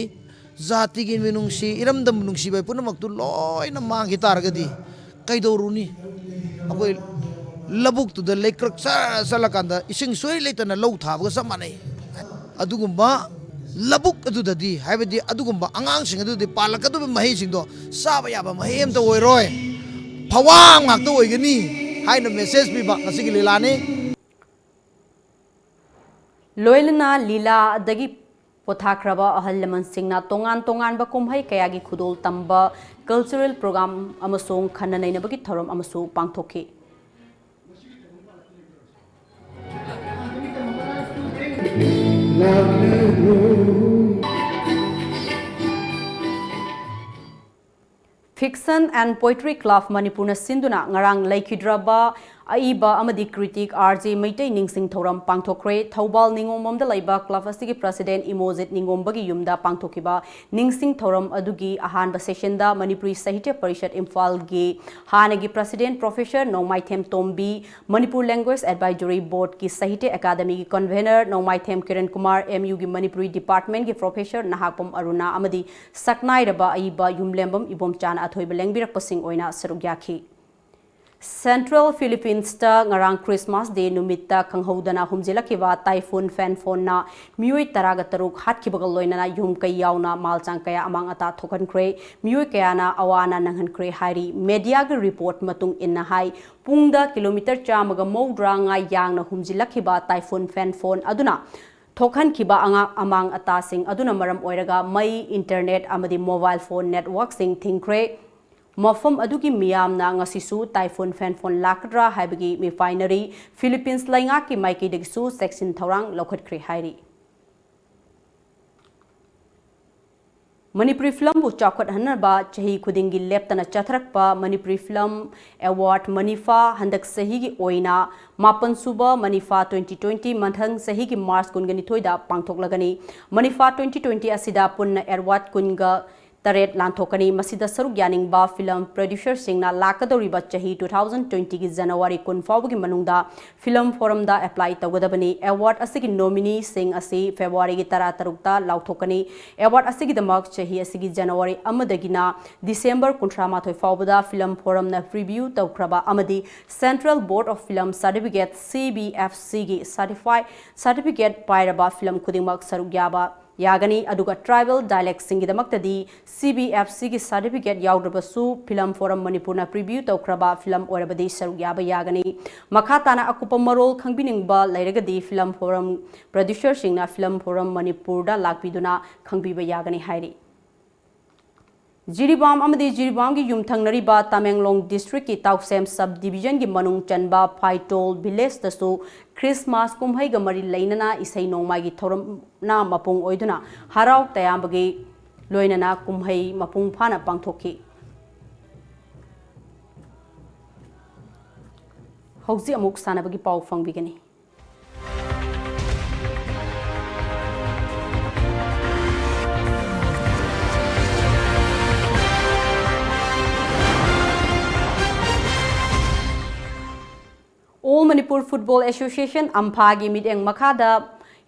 ꯖꯥꯇꯤꯒꯤ ꯃꯤꯅꯨꯡꯁꯤ, ꯏꯔꯝꯗꯝ ꯅꯨꯡꯁꯤꯕ ꯄꯨꯝꯅꯃꯛꯇꯨ ꯂꯣꯏꯅ ꯃꯥꯡꯈꯤ ꯇꯥꯔꯒꯗꯤ ꯀꯩꯗꯧꯔꯨꯅꯤ? ꯑꯩꯈꯣꯏ ꯂꯧꯕꯨꯛꯇꯨꯗ ꯂꯩꯀ꯭ꯔꯛ ꯆꯠꯂꯀꯥꯟꯗ ꯏꯁꯤꯡ ꯁꯨꯡꯂꯩ ꯂꯩꯇꯅ ꯂꯧ ꯊꯥꯕꯒ ꯆꯞ ꯃꯥꯟꯅꯩ꯫ ꯑꯗꯨꯒꯨꯝꯕ ꯂꯧꯕꯨꯛ ꯑꯗꯨꯗꯗꯤ, ꯍꯥꯏꯕꯗꯤ ꯑꯗꯨꯒꯨꯝꯕ ꯑꯉꯥꯡꯁꯤꯡ ꯑꯗꯨꯗꯤ ꯄꯥꯜꯂꯛꯀꯗꯧꯔꯤꯕ ꯃꯍꯩꯁꯤꯡꯗꯣ ꯆꯥꯕ ꯌꯥꯕ ꯃꯍꯩ ꯑꯝꯇ ꯑꯣꯏꯔꯣꯏ, ꯐꯋꯥꯝ ꯉꯥꯛꯇ ꯑꯣꯏꯒꯅꯤ ꯍꯥꯏꯅ ꯃꯦꯁꯦꯖ ꯄꯤꯕ ꯉꯁꯤꯒꯤ ꯂꯤꯂꯥꯅꯤ꯫ ꯂꯣꯏꯅꯅ ꯂꯤꯂꯥ ꯑꯗꯒꯤ ꯄꯣꯊꯥꯈ꯭ꯔꯕ ꯑꯍꯜ ꯂꯃꯟꯁꯤꯡꯅ ꯇꯣꯉꯥꯟ ꯇꯣꯉꯥꯟꯕ ꯀꯨꯝꯍꯩ ꯀꯌꯥꯒꯤ ꯈꯨꯗꯣꯜ ꯇꯝꯕ, ꯀꯜꯆꯔꯦꯜ ꯄ꯭ꯔꯣꯒ꯭ꯔꯥꯝ ꯑꯃꯁꯨꯡ ꯈꯟꯅ ꯅꯩꯅꯕꯒꯤ ꯊꯧꯔꯝ ꯑꯃꯁꯨ ꯄꯥꯡꯊꯣꯛꯈꯤ꯫ Fiction and Poetry Club ꯃꯅꯤꯄꯨꯔꯅ ꯁꯤꯟꯗꯨꯅ ꯉꯔꯥꯡ ꯂꯩꯈꯤꯗ꯭ꯔꯕ ꯑꯏꯕ ꯑꯃꯗꯤ critic R J ꯃꯩꯇꯩ ꯅꯤꯡꯁꯤꯡ ꯊꯧꯔꯝ ꯄꯥꯡꯊꯣꯛꯈ꯭ꯔꯦ꯫ ꯊꯧꯕꯥꯜ ꯅꯤꯉꯣꯝꯕꯝꯗ ꯂꯩꯕ club ꯑꯁꯤꯒꯤ president ꯏꯃꯣꯖꯤꯠ ꯅꯤꯉꯣꯝꯕꯒꯤ ꯌꯨꯝꯗ ꯄꯥꯡꯊꯣꯛꯈꯤꯕ ꯅꯤꯡꯁꯤꯡ ꯊꯧꯔꯝ ꯑꯗꯨꯒꯤ ꯑꯍꯥꯟꯕ sessionꯗ ꯃꯅꯤꯄꯨꯔꯤ ꯁꯥꯍꯤꯇ꯭ꯌ ꯄꯔꯤꯁꯠ ꯏꯝꯐꯥꯜꯒꯤ ꯍꯥꯟꯅꯒꯤ president professor ꯅꯣꯡꯃꯥꯏꯊꯦꯝ ꯇꯣꯝꯕꯤ, Manipur Language Advisory Boardꯀꯤ ꯁꯥꯍꯤꯇ꯭ꯌ ꯑꯦꯀꯥꯗꯃꯤꯒꯤ convener ꯅꯣꯡꯃꯥꯏꯊꯦꯝ ꯀꯤꯔꯟ ꯀꯨꯃꯥꯔ, M Uꯒꯤ ꯃꯅꯤꯄꯨꯔꯤ departmentꯀꯤ professor ꯅꯍꯥꯛꯄꯝ ꯑꯔꯨꯅꯥ ꯑꯃꯗꯤ ꯁꯛꯅꯥꯏꯔꯕ ꯑꯏꯕ ꯌꯨꯝꯂꯦꯝꯕꯝ ꯏꯕꯣꯝꯆꯥꯅ ꯑꯊꯣꯏꯕ ꯂꯦꯡꯕꯤꯔꯛꯄꯁꯤꯡ ꯑꯣꯏꯅ ꯁꯔꯨꯛ ꯌꯥꯈꯤ꯫ Central Philippines ꯇ ꯉꯔꯥꯡ Christmas Day ꯅꯨꯃꯤꯠꯇ ꯈꯪꯍꯧꯗꯅ ꯍꯨꯝꯖꯤꯜꯂꯛꯈꯤꯕ Typhoon Phanphon ꯅ ꯃꯤꯑꯣꯏ ꯇꯔꯥꯒ ꯇꯔꯨꯛ ꯍꯥꯠꯈꯤꯕꯒ ꯂꯣꯏꯅꯅ ꯌꯨꯝ ꯀꯩ ꯌꯥꯎꯅ ꯃꯥꯜꯆꯥꯡ ꯀꯌꯥ ꯑꯃꯥꯡ ꯑꯇꯥ ꯊꯣꯛꯍꯟꯈ꯭ꯔꯦ꯫ ꯃꯤꯑꯣꯏ ꯀꯌꯥꯅ ꯑꯋꯥ ꯑꯅꯥ ꯅꯪꯍꯟꯈ꯭ꯔꯦ ꯍꯥꯏꯔꯤ꯫ Mediaꯒꯤ report ꯃꯇꯨꯡ ꯏꯟꯅ ꯍꯥꯏ, ꯄꯨꯡꯗ kilometre ꯆꯥꯝꯃꯒ ꯃꯧꯗ꯭ꯔꯥ ꯃꯉꯥ ꯌꯥꯡꯅ ꯍꯨꯝꯖꯤꯜꯂꯛꯈꯤꯕ Typhoon Phanphon ꯑꯗꯨꯅ ꯊꯣꯛꯍꯟꯈꯤꯕ ꯑꯉꯥ-, ꯑꯃꯥꯡ ꯑꯇꯥꯁꯤꯡ ꯑꯗꯨꯅ ꯃꯔꯝ ꯑꯣꯏꯔꯒ ꯃꯩ, internet ꯑꯃꯗꯤ mobile phone networkꯁꯤꯡ ꯊꯤꯡꯈ꯭ꯔꯦ꯫ ꯃꯐꯝ ꯑꯗꯨꯒꯤ ꯃꯤꯌꯥꯝꯅ ꯉꯁꯤꯁꯨ Typhoon Phanphon ꯂꯥꯛꯀꯗ꯭ꯔꯥ ꯍꯥꯏꯕꯒꯤ ꯃꯤꯄꯥꯏꯅꯔꯤ꯫ Philippines ꯂꯩꯉꯥꯛꯀꯤ ꯃꯥꯏꯀꯩꯗꯒꯤꯁꯨ ꯆꯦꯛꯁꯤꯟ ꯊꯧꯔꯥꯡ ꯂꯧꯈꯠꯈ꯭ꯔꯦ ꯍꯥꯏꯔꯤ꯫ ꯃꯅꯤꯄꯨꯔꯤ ꯐꯤꯂꯝꯕꯨ ꯆꯥꯎꯈꯠꯍꯟꯅꯕ ꯆꯍꯤ ꯈꯨꯗꯤꯡꯒꯤ ꯂꯦꯞꯇꯅ ꯆꯠꯊꯔꯛꯄ ꯃꯅꯤꯄꯨꯔꯤ ꯐꯤꯂꯝ award ꯃꯅꯤꯐꯥ ꯍꯟꯗꯛ ꯆꯍꯤꯒꯤ ꯑꯣꯏꯅ ꯃꯥꯄꯟ ꯁꯨꯕ ꯃꯅꯤꯐꯥ twenty twenty ꯃꯊꯪ ꯆꯍꯤꯒꯤ March ꯀꯨꯟꯒꯅꯤꯊꯣꯏꯗ ꯄꯥꯡꯊꯣꯛꯂꯒꯅꯤ꯫ ꯃꯅꯤꯐꯥ twenty twenty ꯑꯁꯤꯗ ꯄꯨꯟꯅ award ꯀꯨꯟꯒ ꯇꯔꯦꯠ ꯂꯥꯟꯊꯣꯛꯀꯅꯤ꯫ ꯃꯁꯤꯗ ꯁꯔꯨꯛ ꯌꯥꯅꯤꯡꯕ ꯐꯤꯂꯝ producerꯁꯤꯡꯅ ꯂꯥꯛꯀꯗꯧꯔꯤꯕ ꯆꯍꯤ two thousand twentyꯒꯤ January ꯀꯨꯟ ꯐꯥꯎꯕꯒꯤ ꯃꯅꯨꯡꯗ ꯐꯤꯂꯝ ꯐꯣꯔꯝꯗ apply ꯇꯧꯒꯗꯕꯅꯤ꯫ Award ꯑꯁꯤꯒꯤ nomineeꯁꯤꯡ ꯑꯁꯤ Februaryꯒꯤ ꯇꯔꯥꯇꯔꯨꯛꯇ ꯂꯥꯎꯊꯣꯛꯀꯅꯤ꯫ Award ꯑꯁꯤꯒꯤꯗꯃꯛ ꯆꯍꯤ ꯑꯁꯤꯒꯤ January ꯑꯃꯗꯒꯤꯅ December ꯀꯨꯟꯊ꯭ꯔꯥ ꯃꯥꯊꯣꯏ ꯐꯥꯎꯕꯗ ꯐꯤꯂꯝ ꯐꯣꯔꯝꯅ preview ꯇꯧꯈ꯭ꯔꯕ ꯑꯃꯗꯤ Central Board of Film Certificate, C B F Cꯒꯤ certify, certificate ꯄꯥꯏꯔꯕ ꯐꯤꯂꯝ ꯈꯨꯗꯤꯡꯃꯛ ꯁꯔꯨꯛ ꯌꯥꯕ ꯌꯥꯒꯅꯤ꯫ ꯑꯗꯨꯒ tribal dialectꯁꯤꯡꯒꯤꯗꯃꯛꯇꯗꯤ C B F Cꯒꯤ certificate ꯌꯥꯎꯗ꯭ꯔꯕꯁꯨ ꯐꯤꯂꯝ ꯐꯣꯔꯝ ꯃꯅꯤꯄꯨꯔꯅ preview ꯇꯧꯈ꯭ꯔꯕ ꯐꯤꯂꯝ ꯑꯣꯏꯔꯕꯗꯤ ꯁꯔꯨꯛ ꯌꯥꯕ ꯌꯥꯒꯅꯤ꯫ ꯃꯈꯥ ꯇꯥꯅ ꯑꯀꯨꯞꯄ ꯃꯔꯣꯜ ꯈꯪꯕꯤꯅꯤꯡꯕ ꯂꯩꯔꯒꯗꯤ ꯐꯤꯂꯝ ꯐꯣꯔꯝ producerꯁꯤꯡꯅ ꯐꯤꯂꯝ ꯐꯣꯔꯝ ꯃꯅꯤꯄꯨꯔꯗ ꯂꯥꯛꯄꯤꯗꯨꯅ ꯈꯪꯕꯤꯕ ꯌꯥꯒꯅꯤ ꯍꯥꯏꯔꯤ꯫ ꯖꯤꯔꯤꯕꯥꯝ ꯑꯃꯗꯤ ꯖꯤꯔꯤꯕꯥꯝꯒꯤ ꯌꯨꯝꯊꯪꯅꯔꯤꯕ ꯇꯃꯦꯡꯂꯣꯡ districtꯀꯤ ꯇꯥꯎꯁꯦꯝ sub divisionꯒꯤ ꯃꯅꯨꯡ ꯆꯟꯕ ꯐꯥꯏꯇꯣꯜ villageꯇꯁꯨ Christmas ꯀꯨꯝꯍꯩꯒ ꯃꯔꯤ ꯂꯩꯅꯅ ꯏꯁꯩ ꯅꯣꯡꯃꯥꯏꯒꯤ ꯊꯧꯔꯝꯅ ꯃꯄꯨꯡ ꯑꯣꯏꯗꯨꯅ ꯍꯔꯥꯎ ꯇꯌꯥꯝꯕꯒꯤ ꯂꯣꯏꯅꯅ ꯀꯨꯝꯍꯩ ꯃꯄꯨꯡ ꯐꯥꯅ ꯄꯥꯡꯊꯣꯛꯈꯤ꯫ ꯍꯧꯖꯤꯛ ꯑꯃꯨꯛ ꯁꯥꯟꯅꯕꯒꯤ ꯄꯥꯎ ꯐꯪꯕꯤꯒꯅꯤ꯫ All Manipur Football Association, ꯑꯝꯐꯥꯒꯤ ꯃꯤꯠꯌꯦꯡ ꯃꯈꯥꯗ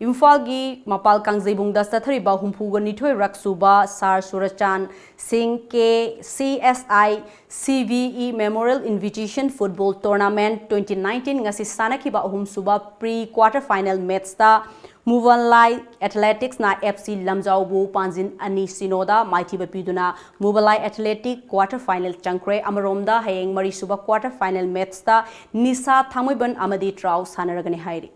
ꯏꯝꯐꯥꯜꯒꯤ ꯃꯄꯥꯜ ꯀꯥꯡꯖꯩꯕꯨꯡꯗ ꯆꯠꯊꯔꯤꯕ ꯍꯨꯝꯐꯨꯒ ꯅꯤꯊꯣꯏ ꯔꯛ ꯁꯨꯕ ꯁꯥꯔ ꯁꯨꯔꯆꯥꯟ ꯁꯤꯡ K C S I C V E Memorial Invitation Football Tournament twenty nineteen ꯉꯁꯤ ꯁꯥꯟꯅꯈꯤꯕ ꯑꯍꯨꯝꯁꯨꯕ pre quarter final matchꯇ ꯃꯨꯕꯟꯂꯥꯏ Athleticsꯅ F C ꯂꯝꯖꯥꯎꯕꯨ ꯄꯥꯟꯖꯤꯟ ꯑꯅꯤ ꯁꯤꯅꯣꯗ ꯃꯥꯏꯊꯤꯕ ꯄꯤꯗꯨꯅ ꯃꯨꯕꯟꯂꯥꯏ Athletic quarter final ꯆꯪꯈ꯭ꯔꯦ꯫ ꯑꯃꯔꯣꯝꯗ ꯍꯌꯦꯡ ꯃꯔꯤꯁꯨꯕ quarter final matchꯇ ꯅꯤꯁꯥ ꯊꯥꯡꯃꯩꯕꯟ ꯑꯃꯗꯤ ꯇ꯭ꯔꯥꯎ ꯁꯥꯟꯅꯔꯒꯅꯤ ꯍꯥꯏꯔꯤ꯫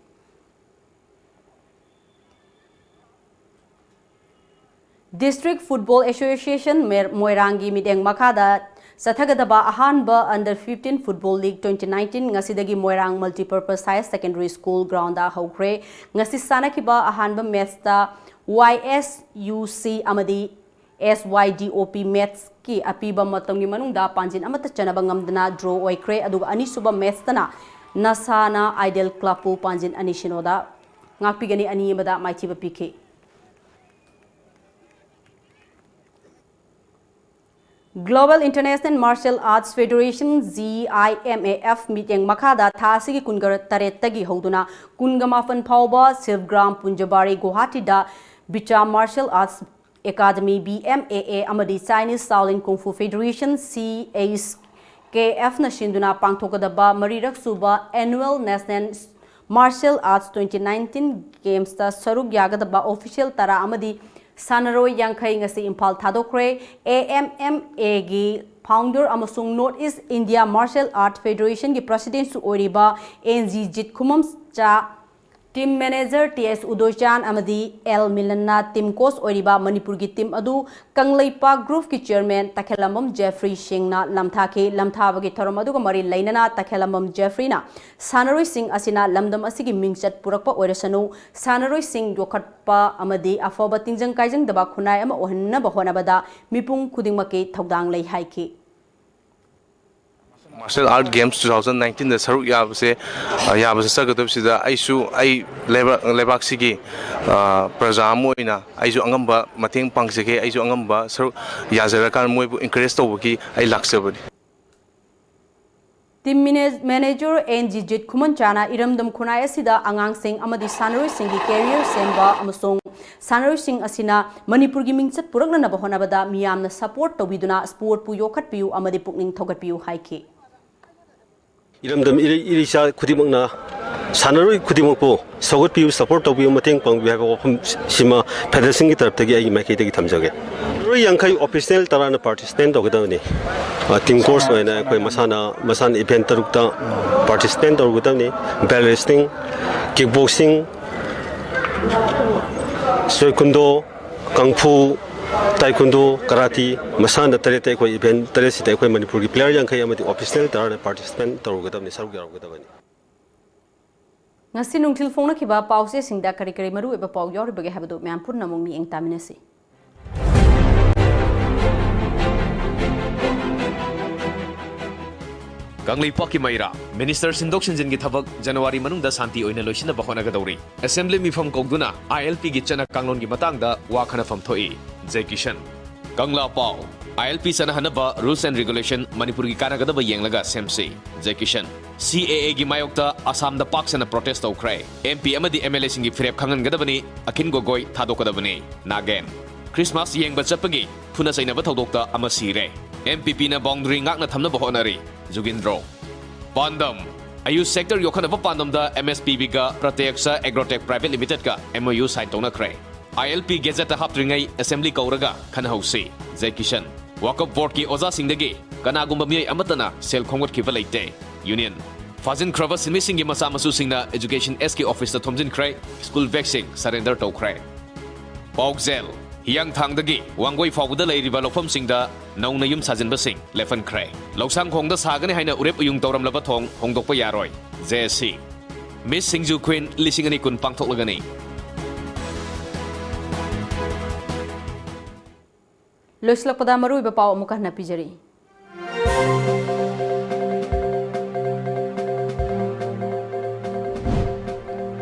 District Football Association ꯃꯦꯔ-, ꯃꯣꯏꯔꯥꯡꯒꯤ ꯃꯤꯠꯌꯦꯡ ꯃꯈꯥꯗ ꯆꯠꯊꯒꯗꯕ ꯑꯍꯥꯟꯕ Under fifteen Football League twenty nineteen ꯉꯁꯤꯗꯒꯤ ꯃꯣꯏꯔꯥꯡ Multipurpose Higher Secondary School groundꯗ ꯍꯧꯈ꯭ꯔꯦ꯫ ꯉꯁꯤ ꯁꯥꯟꯅꯈꯤꯕ ꯑꯍꯥꯟꯕ matchꯇ Y S U C ꯑꯃꯗꯤ S Y D O P matchꯀꯤ ꯑꯄꯤꯕ ꯃꯇꯝꯒꯤ ꯃꯅꯨꯡꯗ ꯄꯥꯟꯖꯤꯟ ꯑꯃꯠꯇ ꯆꯟꯅꯕ ꯉꯝꯗꯅ draw ꯑꯣꯏꯈ꯭ꯔꯦ꯫ ꯑꯗꯨꯒ ꯑꯅꯤꯁꯨꯕ matchꯇꯅ ꯅꯁꯥꯅ Ideal Clubꯄꯨ ꯄꯥꯟꯖꯤꯟ ꯑꯅꯤ ꯁꯤꯅꯣꯗ ꯉꯥꯛꯄꯤꯒꯅꯤ ꯑꯅꯤ ꯑꯃꯗ ꯃꯥꯏꯊꯤꯕ ꯄꯤꯈꯤ꯫ Global International Martial Arts Federation, G I M A F, ꯃꯤꯠꯌꯦꯡ ꯃꯈꯥꯗ ꯊꯥ ꯑꯁꯤꯒꯤ ꯀꯨꯟꯒ ꯇꯔꯦꯠꯇꯒꯤ ꯍꯧꯗꯨꯅ ꯀꯨꯟꯒ ꯃꯥꯄꯟ ꯐꯥꯎꯕ ꯁꯤꯜꯒ꯭ꯔꯥꯝ ꯄꯨꯟꯖꯕꯥꯔꯤ ꯒꯨꯋꯥꯍꯥꯇꯤꯗ Bicha Martial Arts Academy, B M A A, ꯑꯃꯗꯤ Chinese Shaolin Kung Fu Federation, C H K F, ꯅ ꯁꯤꯟꯗꯨꯅ ꯄꯥꯡꯊꯣꯛꯀꯗꯕ ꯃꯔꯤꯔꯛ ꯁꯨꯕ Annual National Martial Arts twenty nineteen Gamesꯇ ꯁꯔꯨꯛ ꯌꯥꯒꯗꯕ official ꯇꯔꯥ ꯑꯃꯗꯤ ꯁꯥꯟꯅꯔꯣꯏ ꯌꯥꯡꯈꯩ ꯉꯁꯤ Imphal ꯊꯥꯗꯣꯛꯈ꯭ꯔꯦ꯫ A M M Aꯒꯤ founder ꯑꯃꯁꯨꯡ North East India Martial Art Federationꯒꯤ presidentꯁꯨ ꯑꯣꯏꯔꯤꯕ N G ꯖꯤꯠꯈꯨꯃꯝꯆꯥ, team manager T S ꯎꯗꯣꯏꯆꯥꯟ ꯑꯃꯗꯤ L ꯃꯤꯂꯟꯅ team coach ꯑꯣꯏꯔꯤꯕ ꯃꯅꯤꯄꯨꯔꯒꯤ team ꯑꯗꯨ ꯀꯪꯂꯩꯄꯥꯛ groupꯀꯤ chairman ꯇꯈꯦꯜꯂꯝꯕꯝ ꯖꯦꯐ꯭ꯔꯤ ꯁꯤꯡꯅ ꯂꯝꯊꯥꯈꯤ꯫ ꯂꯝꯊꯥꯕꯒꯤ ꯊꯧꯔꯝ ꯑꯗꯨꯒ ꯃꯔꯤ ꯂꯩꯅꯅ ꯇꯈꯦꯜꯂꯝꯕꯝ ꯖꯦꯐ꯭ꯔꯤꯅ ꯁꯥꯟꯅꯔꯣꯏꯁꯤꯡ ꯑꯁꯤꯅ ꯂꯝꯗꯝ ꯑꯁꯤꯒꯤ ꯃꯤꯡꯆꯠ ꯄꯨꯔꯛꯄ ꯑꯣꯏꯔꯁꯅꯨ, ꯁꯥꯟꯅꯔꯣꯏꯁꯤꯡ ꯌꯣꯛꯈꯠꯄ ꯑꯃꯗꯤ ꯑꯐꯕ ꯇꯤꯟꯖꯪ ꯀꯥꯏꯖꯪꯗꯕ ꯈꯨꯟꯅꯥꯏ ꯑꯃ ꯑꯣꯏꯍꯟꯅꯕ ꯍꯣꯠꯅꯕꯗ ꯃꯤꯄꯨꯝ ꯈꯨꯗꯤꯡꯃꯛꯀꯤ ꯊꯧꯗꯥꯡ ꯂꯩ ꯍꯥꯏꯈꯤ꯫ Martial Art Games two thousand nineteenꯗ ꯁꯔꯨꯛ ꯌꯥꯕꯁꯦ, ꯑ, ꯌꯥꯕꯁꯦ ꯆꯠꯀꯗꯕꯁꯤꯗ ꯑꯩꯁꯨ ꯑꯩ ꯂꯩꯕꯥꯛ, ꯂꯩꯕꯥꯛꯁꯤꯒꯤ, ꯑ, ꯄ꯭ꯔꯖꯥ ꯑꯃ ꯑꯣꯏꯅ ꯑꯩꯁꯨ ꯑꯉꯝꯕ ꯃꯇꯦꯡ ꯄꯥꯡꯖꯒꯦ, ꯑꯩꯁꯨ ꯑꯉꯝꯕ ꯁꯔꯨꯛ ꯌꯥꯖꯔꯀꯥꯟꯗ ꯃꯣꯏꯕꯨ encourage ꯇꯧꯕꯒꯤ ꯑꯩ ꯂꯥꯛꯆꯕꯅꯤ꯫ Team manager ꯑꯦꯟ ꯖꯤ ꯖꯤꯠ ꯈꯨꯃꯟꯆꯥꯅ ꯏꯔꯝꯗꯝ ꯈꯨꯟꯅꯥꯏ ꯑꯁꯤꯗ ꯑꯉꯥꯡꯁꯤꯡ ꯑꯃꯗꯤ ꯁꯥꯟꯅꯔꯣꯏꯁꯤꯡꯒꯤ career ꯁꯦꯝꯕ ꯑꯃꯁꯨꯡ ꯁꯥꯟꯅꯔꯣꯏꯁꯤꯡ ꯑꯁꯤꯅ ꯃꯅꯤꯄꯨꯔꯒꯤ ꯃꯤꯡꯆꯠ ꯄꯨꯔꯛꯅꯅꯕ ꯍꯣꯠꯅꯕꯗ ꯃꯤꯌꯥꯝꯅ support ꯇꯧꯕꯤꯗꯨꯅ sportꯄꯨ ꯌꯣꯛꯈꯠꯄꯤꯌꯨ ꯑꯃꯗꯤ ꯄꯨꯛꯅꯤꯡ ꯊꯧꯒꯠꯄꯤꯌꯨ ꯍꯥꯏꯈꯤ꯫ ꯏꯔꯝꯗꯝ ꯏꯔꯩ-, ꯏꯔꯩꯆꯥ ꯈꯨꯗꯤꯡꯃꯛꯅ ꯁꯥꯟꯅꯔꯣꯏ ꯈꯨꯗꯤꯡꯃꯛꯄꯨ ꯁꯧꯒꯠꯄꯤꯌꯨ, support ꯇꯧꯕꯤꯌꯨ, ꯃꯇꯦꯡ ꯄꯥꯡꯕꯤꯌꯨ ꯍꯥꯏꯕ ꯋꯥꯐꯝꯁꯤꯃ federationꯒꯤ ꯇꯔꯞꯇꯒꯤ ꯑꯩꯒꯤ ꯃꯥꯏꯀꯩꯗꯒꯤ ꯊꯝꯖꯒꯦ꯫ ꯁꯥꯟꯅꯔꯣꯏ ꯌꯥꯡꯈꯩ official ꯇꯔꯥꯅ participate ꯇꯧꯒꯗꯕꯅꯤ꯫ ꯑ, team course ꯑꯣꯏꯅ ꯑꯩꯈꯣꯏ ꯃꯁꯥꯟꯅ, ꯃꯁꯥꯟꯅ event ꯇꯔꯨꯛꯇ participate ꯇꯧꯒꯗꯕꯅꯤ: bell wrestling, kick boxing, ꯁꯣꯏꯀꯨꯟꯗꯣ, ꯀꯪꯐꯨ, ꯇꯥꯏꯀꯨꯟꯗꯣ, ꯀꯔꯥꯇꯤ, ꯃꯁꯥꯟꯅ ꯇꯔꯦꯠꯇ ꯑꯩꯈꯣꯏ event ꯇꯔꯦꯠꯁꯤꯗ ꯑꯩꯈꯣꯏ ꯃꯅꯤꯄꯨꯔꯒꯤ player ꯌꯥꯡꯈꯩ ꯑꯃꯗꯤ official ꯇꯔꯥꯅ participate ꯇꯧꯔꯨꯒꯗꯕꯅꯤ, ꯁꯔꯨꯛ ꯌꯥꯔꯨꯒꯗꯕꯅꯤ꯫ ꯉꯁꯤ ꯅꯨꯡꯊꯤꯜ ꯐꯣꯡꯅꯈꯤꯕ ꯄꯥꯎꯆꯦꯁꯤꯡꯗ ꯀꯔꯤ ꯀꯔꯤ ꯃꯔꯨꯑꯣꯏꯕ ꯄꯥꯎ ꯌꯥꯎꯔꯤꯕꯒꯦ ꯍꯥꯏꯕꯗꯨ ꯃꯌꯥꯝ ꯄꯨꯟꯅ ꯑꯃꯨꯛ ꯃꯤꯠꯌꯦꯡ ꯇꯥꯃꯤꯟꯅꯁꯤ꯫ ꯀꯪꯂꯩꯄꯥꯛꯀꯤ ꯃꯩꯔꯥ, minister ꯁꯤꯟꯗꯣꯛ ꯁꯤꯟꯖꯤꯟꯒꯤ ꯊꯕꯛ ꯖꯅꯋꯥꯔꯤ ꯃꯅꯨꯡꯗ ꯁꯥꯟꯇꯤ ꯑꯣꯏꯅ ꯂꯣꯏꯁꯤꯟꯅꯕ ꯍꯣꯠꯅꯒꯗꯧꯔꯤ꯫ Assembly ꯃꯤꯐꯝ ꯀꯧꯗꯨꯅ ILPꯒꯤ ꯆꯠꯅ ꯀꯥꯡꯂꯣꯟꯒꯤ ꯃꯇꯥꯡꯗ ꯋꯥ ꯈꯟꯅꯐꯝ ꯊꯣꯛꯏ꯫ ꯖꯦ ꯀꯤꯁꯟ꯫ ꯀꯪꯂꯥ ꯄꯥꯎ꯫ ILP ꯆꯠꯅꯍꯟꯅꯕ rules and regulation ꯃꯅꯤꯄꯨꯔꯒꯤ ꯀꯥꯟꯅꯒꯗꯕ ꯌꯦꯡꯂꯒ ꯁꯦꯝꯁꯤ꯫ ꯖꯦ ꯀꯤꯁꯟ꯫ CAAꯒꯤ ꯃꯥꯌꯣꯛꯇ ꯑꯁꯥꯝꯗ ꯄꯥꯛ ꯁꯟꯅ protest ꯇꯧꯈ꯭ꯔꯦ꯫ MP ꯑꯃꯗꯤ MLAꯁꯤꯡꯒꯤ ꯐꯤꯔꯦꯞ ꯈꯪꯍꯟꯒꯗꯕꯅꯤ, ꯑꯈꯤꯟ ꯒꯣꯒꯣꯏ ꯊꯥꯗꯣꯛꯀꯗꯕꯅꯤ꯫ ꯅꯥꯒꯦꯟ꯫ Christmas ꯌꯦꯡꯕ ꯆꯠꯄꯒꯤ ꯐꯨꯅ ꯆꯩꯅꯕ ꯊꯧꯗꯣꯛꯇ ꯑꯃ ꯁꯤꯔꯦ꯫ MPPꯅ boundary ꯉꯥꯛꯅ ꯊꯝꯅꯕ ꯍꯣꯠꯅꯔꯤ꯫ ꯖꯨꯒꯤꯟꯗ꯭ꯔꯣ꯫ ꯄꯥꯟꯗꯝ꯫ ꯑꯌꯨꯁ sector ꯌꯣꯛꯈꯠꯅꯕ ꯄꯥꯟꯗꯝꯗ MSPBꯒ Pratyaksa Agrotech Private Limitedꯀ MOU sign ꯇꯧꯅꯈ꯭ꯔꯦ꯫ ILP gazetteꯇ ꯍꯥꯞꯇ꯭ꯔꯤꯉꯩ assembly ꯀꯧꯔꯒ ꯈꯟꯅꯍꯧꯁꯤ꯫ ꯖꯦ ꯀꯤꯁꯟ꯫ Waqf boardꯀꯤ ꯑꯣꯖꯥꯁꯤꯡꯗꯒꯤ ꯀꯅꯥꯒꯨꯝꯕ ꯃꯤꯑꯣꯏ ꯑꯃꯠꯇꯅ ꯁꯦꯜ ꯈꯣꯝꯒꯠꯈꯤꯕ ꯂꯩꯇꯦ꯫ Union꯫ ꯐꯥꯖꯤꯟꯈ꯭ꯔꯕ ꯁꯤꯟꯃꯤꯁꯤꯡꯒꯤ ꯃꯆꯥ ꯃꯁꯨꯁꯤꯡꯅ Education Sꯀꯤ officeꯇ ꯊꯣꯝꯖꯤꯟꯈ꯭ꯔꯦ, school bagꯁꯤꯡ surrender ꯇꯧꯈ꯭ꯔꯦ꯫ ꯄꯥꯎꯖꯦꯜ꯫ ꯍꯤꯌꯥꯡꯊꯥꯡꯗꯒꯤ ꯋꯥꯡꯒꯣꯏ ꯐꯥꯎꯕꯗ ꯂꯩꯔꯤꯕ ꯂꯧꯐꯝꯁꯤꯡꯗ ꯅꯧꯅ ꯌꯨꯝ ꯁꯥꯖꯤꯟꯕꯁꯤꯡ ꯂꯦꯞꯍꯟꯈ꯭ꯔꯦ꯫ ꯂꯧꯁꯥꯡꯈꯣꯡꯗ ꯁꯥꯒꯅꯤ ꯍꯥꯏꯅ ꯎꯔꯦꯞ ꯎꯌꯨꯡ ꯇꯧꯔꯝꯂꯕ ꯊꯣꯡ ꯍꯣꯡꯗꯣꯛꯄ ꯌꯥꯔꯣꯏ꯫ JAC꯫ Miss Singju Queen ꯂꯤꯁꯤꯡ ꯑꯅꯤ ꯀꯨꯟ ꯄꯥꯡꯊꯣꯛꯂꯒꯅꯤ꯫ ꯂꯣꯏꯁꯤꯜꯂꯛꯄꯗ ꯃꯔꯨꯑꯣꯏꯕ ꯄꯥꯎ ꯑꯃꯨꯛꯀ ꯍꯟꯅ ꯄꯤꯖꯔꯤ꯫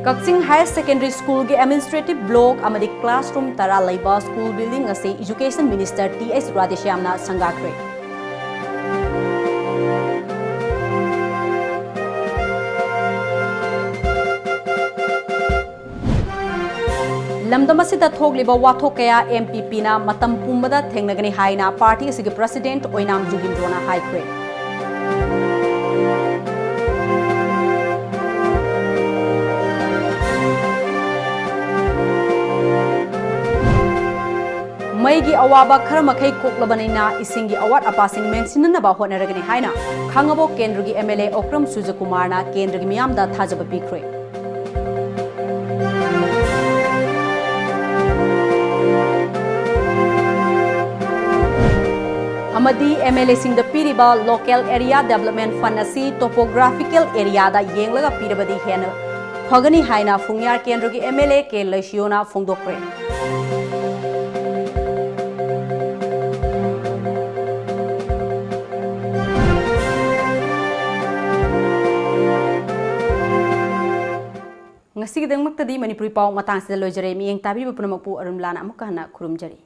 ꯀꯛꯆꯤꯡ Higher Secondary Schoolꯒꯤ administrative block ꯑꯃꯗꯤ classroom ꯇꯔꯥ ꯂꯩꯕ school building ꯑꯁꯤ Education Minister ꯇꯤ ꯑꯩꯆ ꯔꯥꯙꯦꯁ꯭ꯌꯥꯝꯅ ꯁꯪꯒꯥꯈ꯭ꯔꯦ꯫ ꯂꯝꯗꯝ ꯑꯁꯤꯗ ꯊꯣꯛꯂꯤꯕ ꯋꯥꯊꯣꯛ ꯀꯌꯥ ꯑꯦꯝ ꯄꯤ ꯄꯤꯅ ꯃꯇꯝ ꯄꯨꯝꯕꯗ ꯊꯦꯡꯅꯒꯅꯤ ꯍꯥꯏꯅ party ꯑꯁꯤꯒꯤ president ꯑꯣꯏꯅꯥꯝ ꯖꯨꯒꯤꯟꯗ꯭ꯔꯣꯅ ꯍꯥꯏꯈ꯭ꯔꯦ꯫ ꯃꯩꯒꯤ ꯑꯋꯥꯕ ꯈꯔ ꯃꯈꯩ ꯀꯣꯛꯂꯕꯅꯤꯅ ꯏꯁꯤꯡꯒꯤ ꯑꯋꯥꯠ ꯑꯄꯥꯁꯤꯡ ꯃꯦꯟꯁꯤꯟꯅꯅꯕ ꯍꯣꯠꯅꯔꯒꯅꯤ ꯍꯥꯏꯅ ꯈꯥꯡꯉꯕꯣꯛ ꯀꯦꯟꯗ꯭ꯔꯒꯤ ꯑꯦꯝ ꯑꯦꯜ ꯑꯦ ꯑꯣꯀ꯭ꯔꯝ ꯁꯨꯔꯖꯀꯨꯃꯥꯔꯅ ꯀꯦꯟꯗ꯭ꯔꯒꯤ ꯃꯤꯌꯥꯝꯗ ꯊꯥꯖꯕ ꯄꯤꯈ꯭ꯔꯦ꯫ ꯑꯃꯗꯤ ꯑꯦꯝ ꯑꯦꯜ ꯑꯦꯁꯤꯡꯗ ꯄꯤꯔꯤꯕ Local Area Development Fund ꯑꯁꯤ topographical areaꯗ ꯌꯦꯡꯂꯒ ꯄꯤꯔꯕꯗꯤ ꯍꯦꯟꯅ ꯐꯒꯅꯤ ꯍꯥꯏꯅ ꯐꯨꯡꯌꯥꯔ ꯀꯦꯟꯗ꯭ꯔꯒꯤ ꯑꯦꯝ ꯑꯦꯜ ꯑꯦ ꯀꯦ ꯂꯩꯁꯤꯌꯣꯅ ꯐꯣꯡꯗꯣꯛꯈ꯭ꯔꯦ꯫ ꯉꯁꯤꯒꯤꯗꯃꯛꯇꯗꯤ ꯃꯅꯤꯄꯨꯔꯤ ꯄꯥꯎ ꯃꯇꯥꯡꯁꯤꯗ ꯂꯣꯏꯖꯔꯦ꯫ ꯃꯤꯠꯌꯦꯡ ꯇꯥꯕꯤꯔꯤꯕ ꯄꯨꯝꯅꯃꯛꯄꯨ ꯑꯔꯨꯟꯂꯥꯅ ꯑꯃꯨꯛꯀ ꯍꯟꯅ ꯈꯨꯔꯨꯝꯖꯔꯤ꯫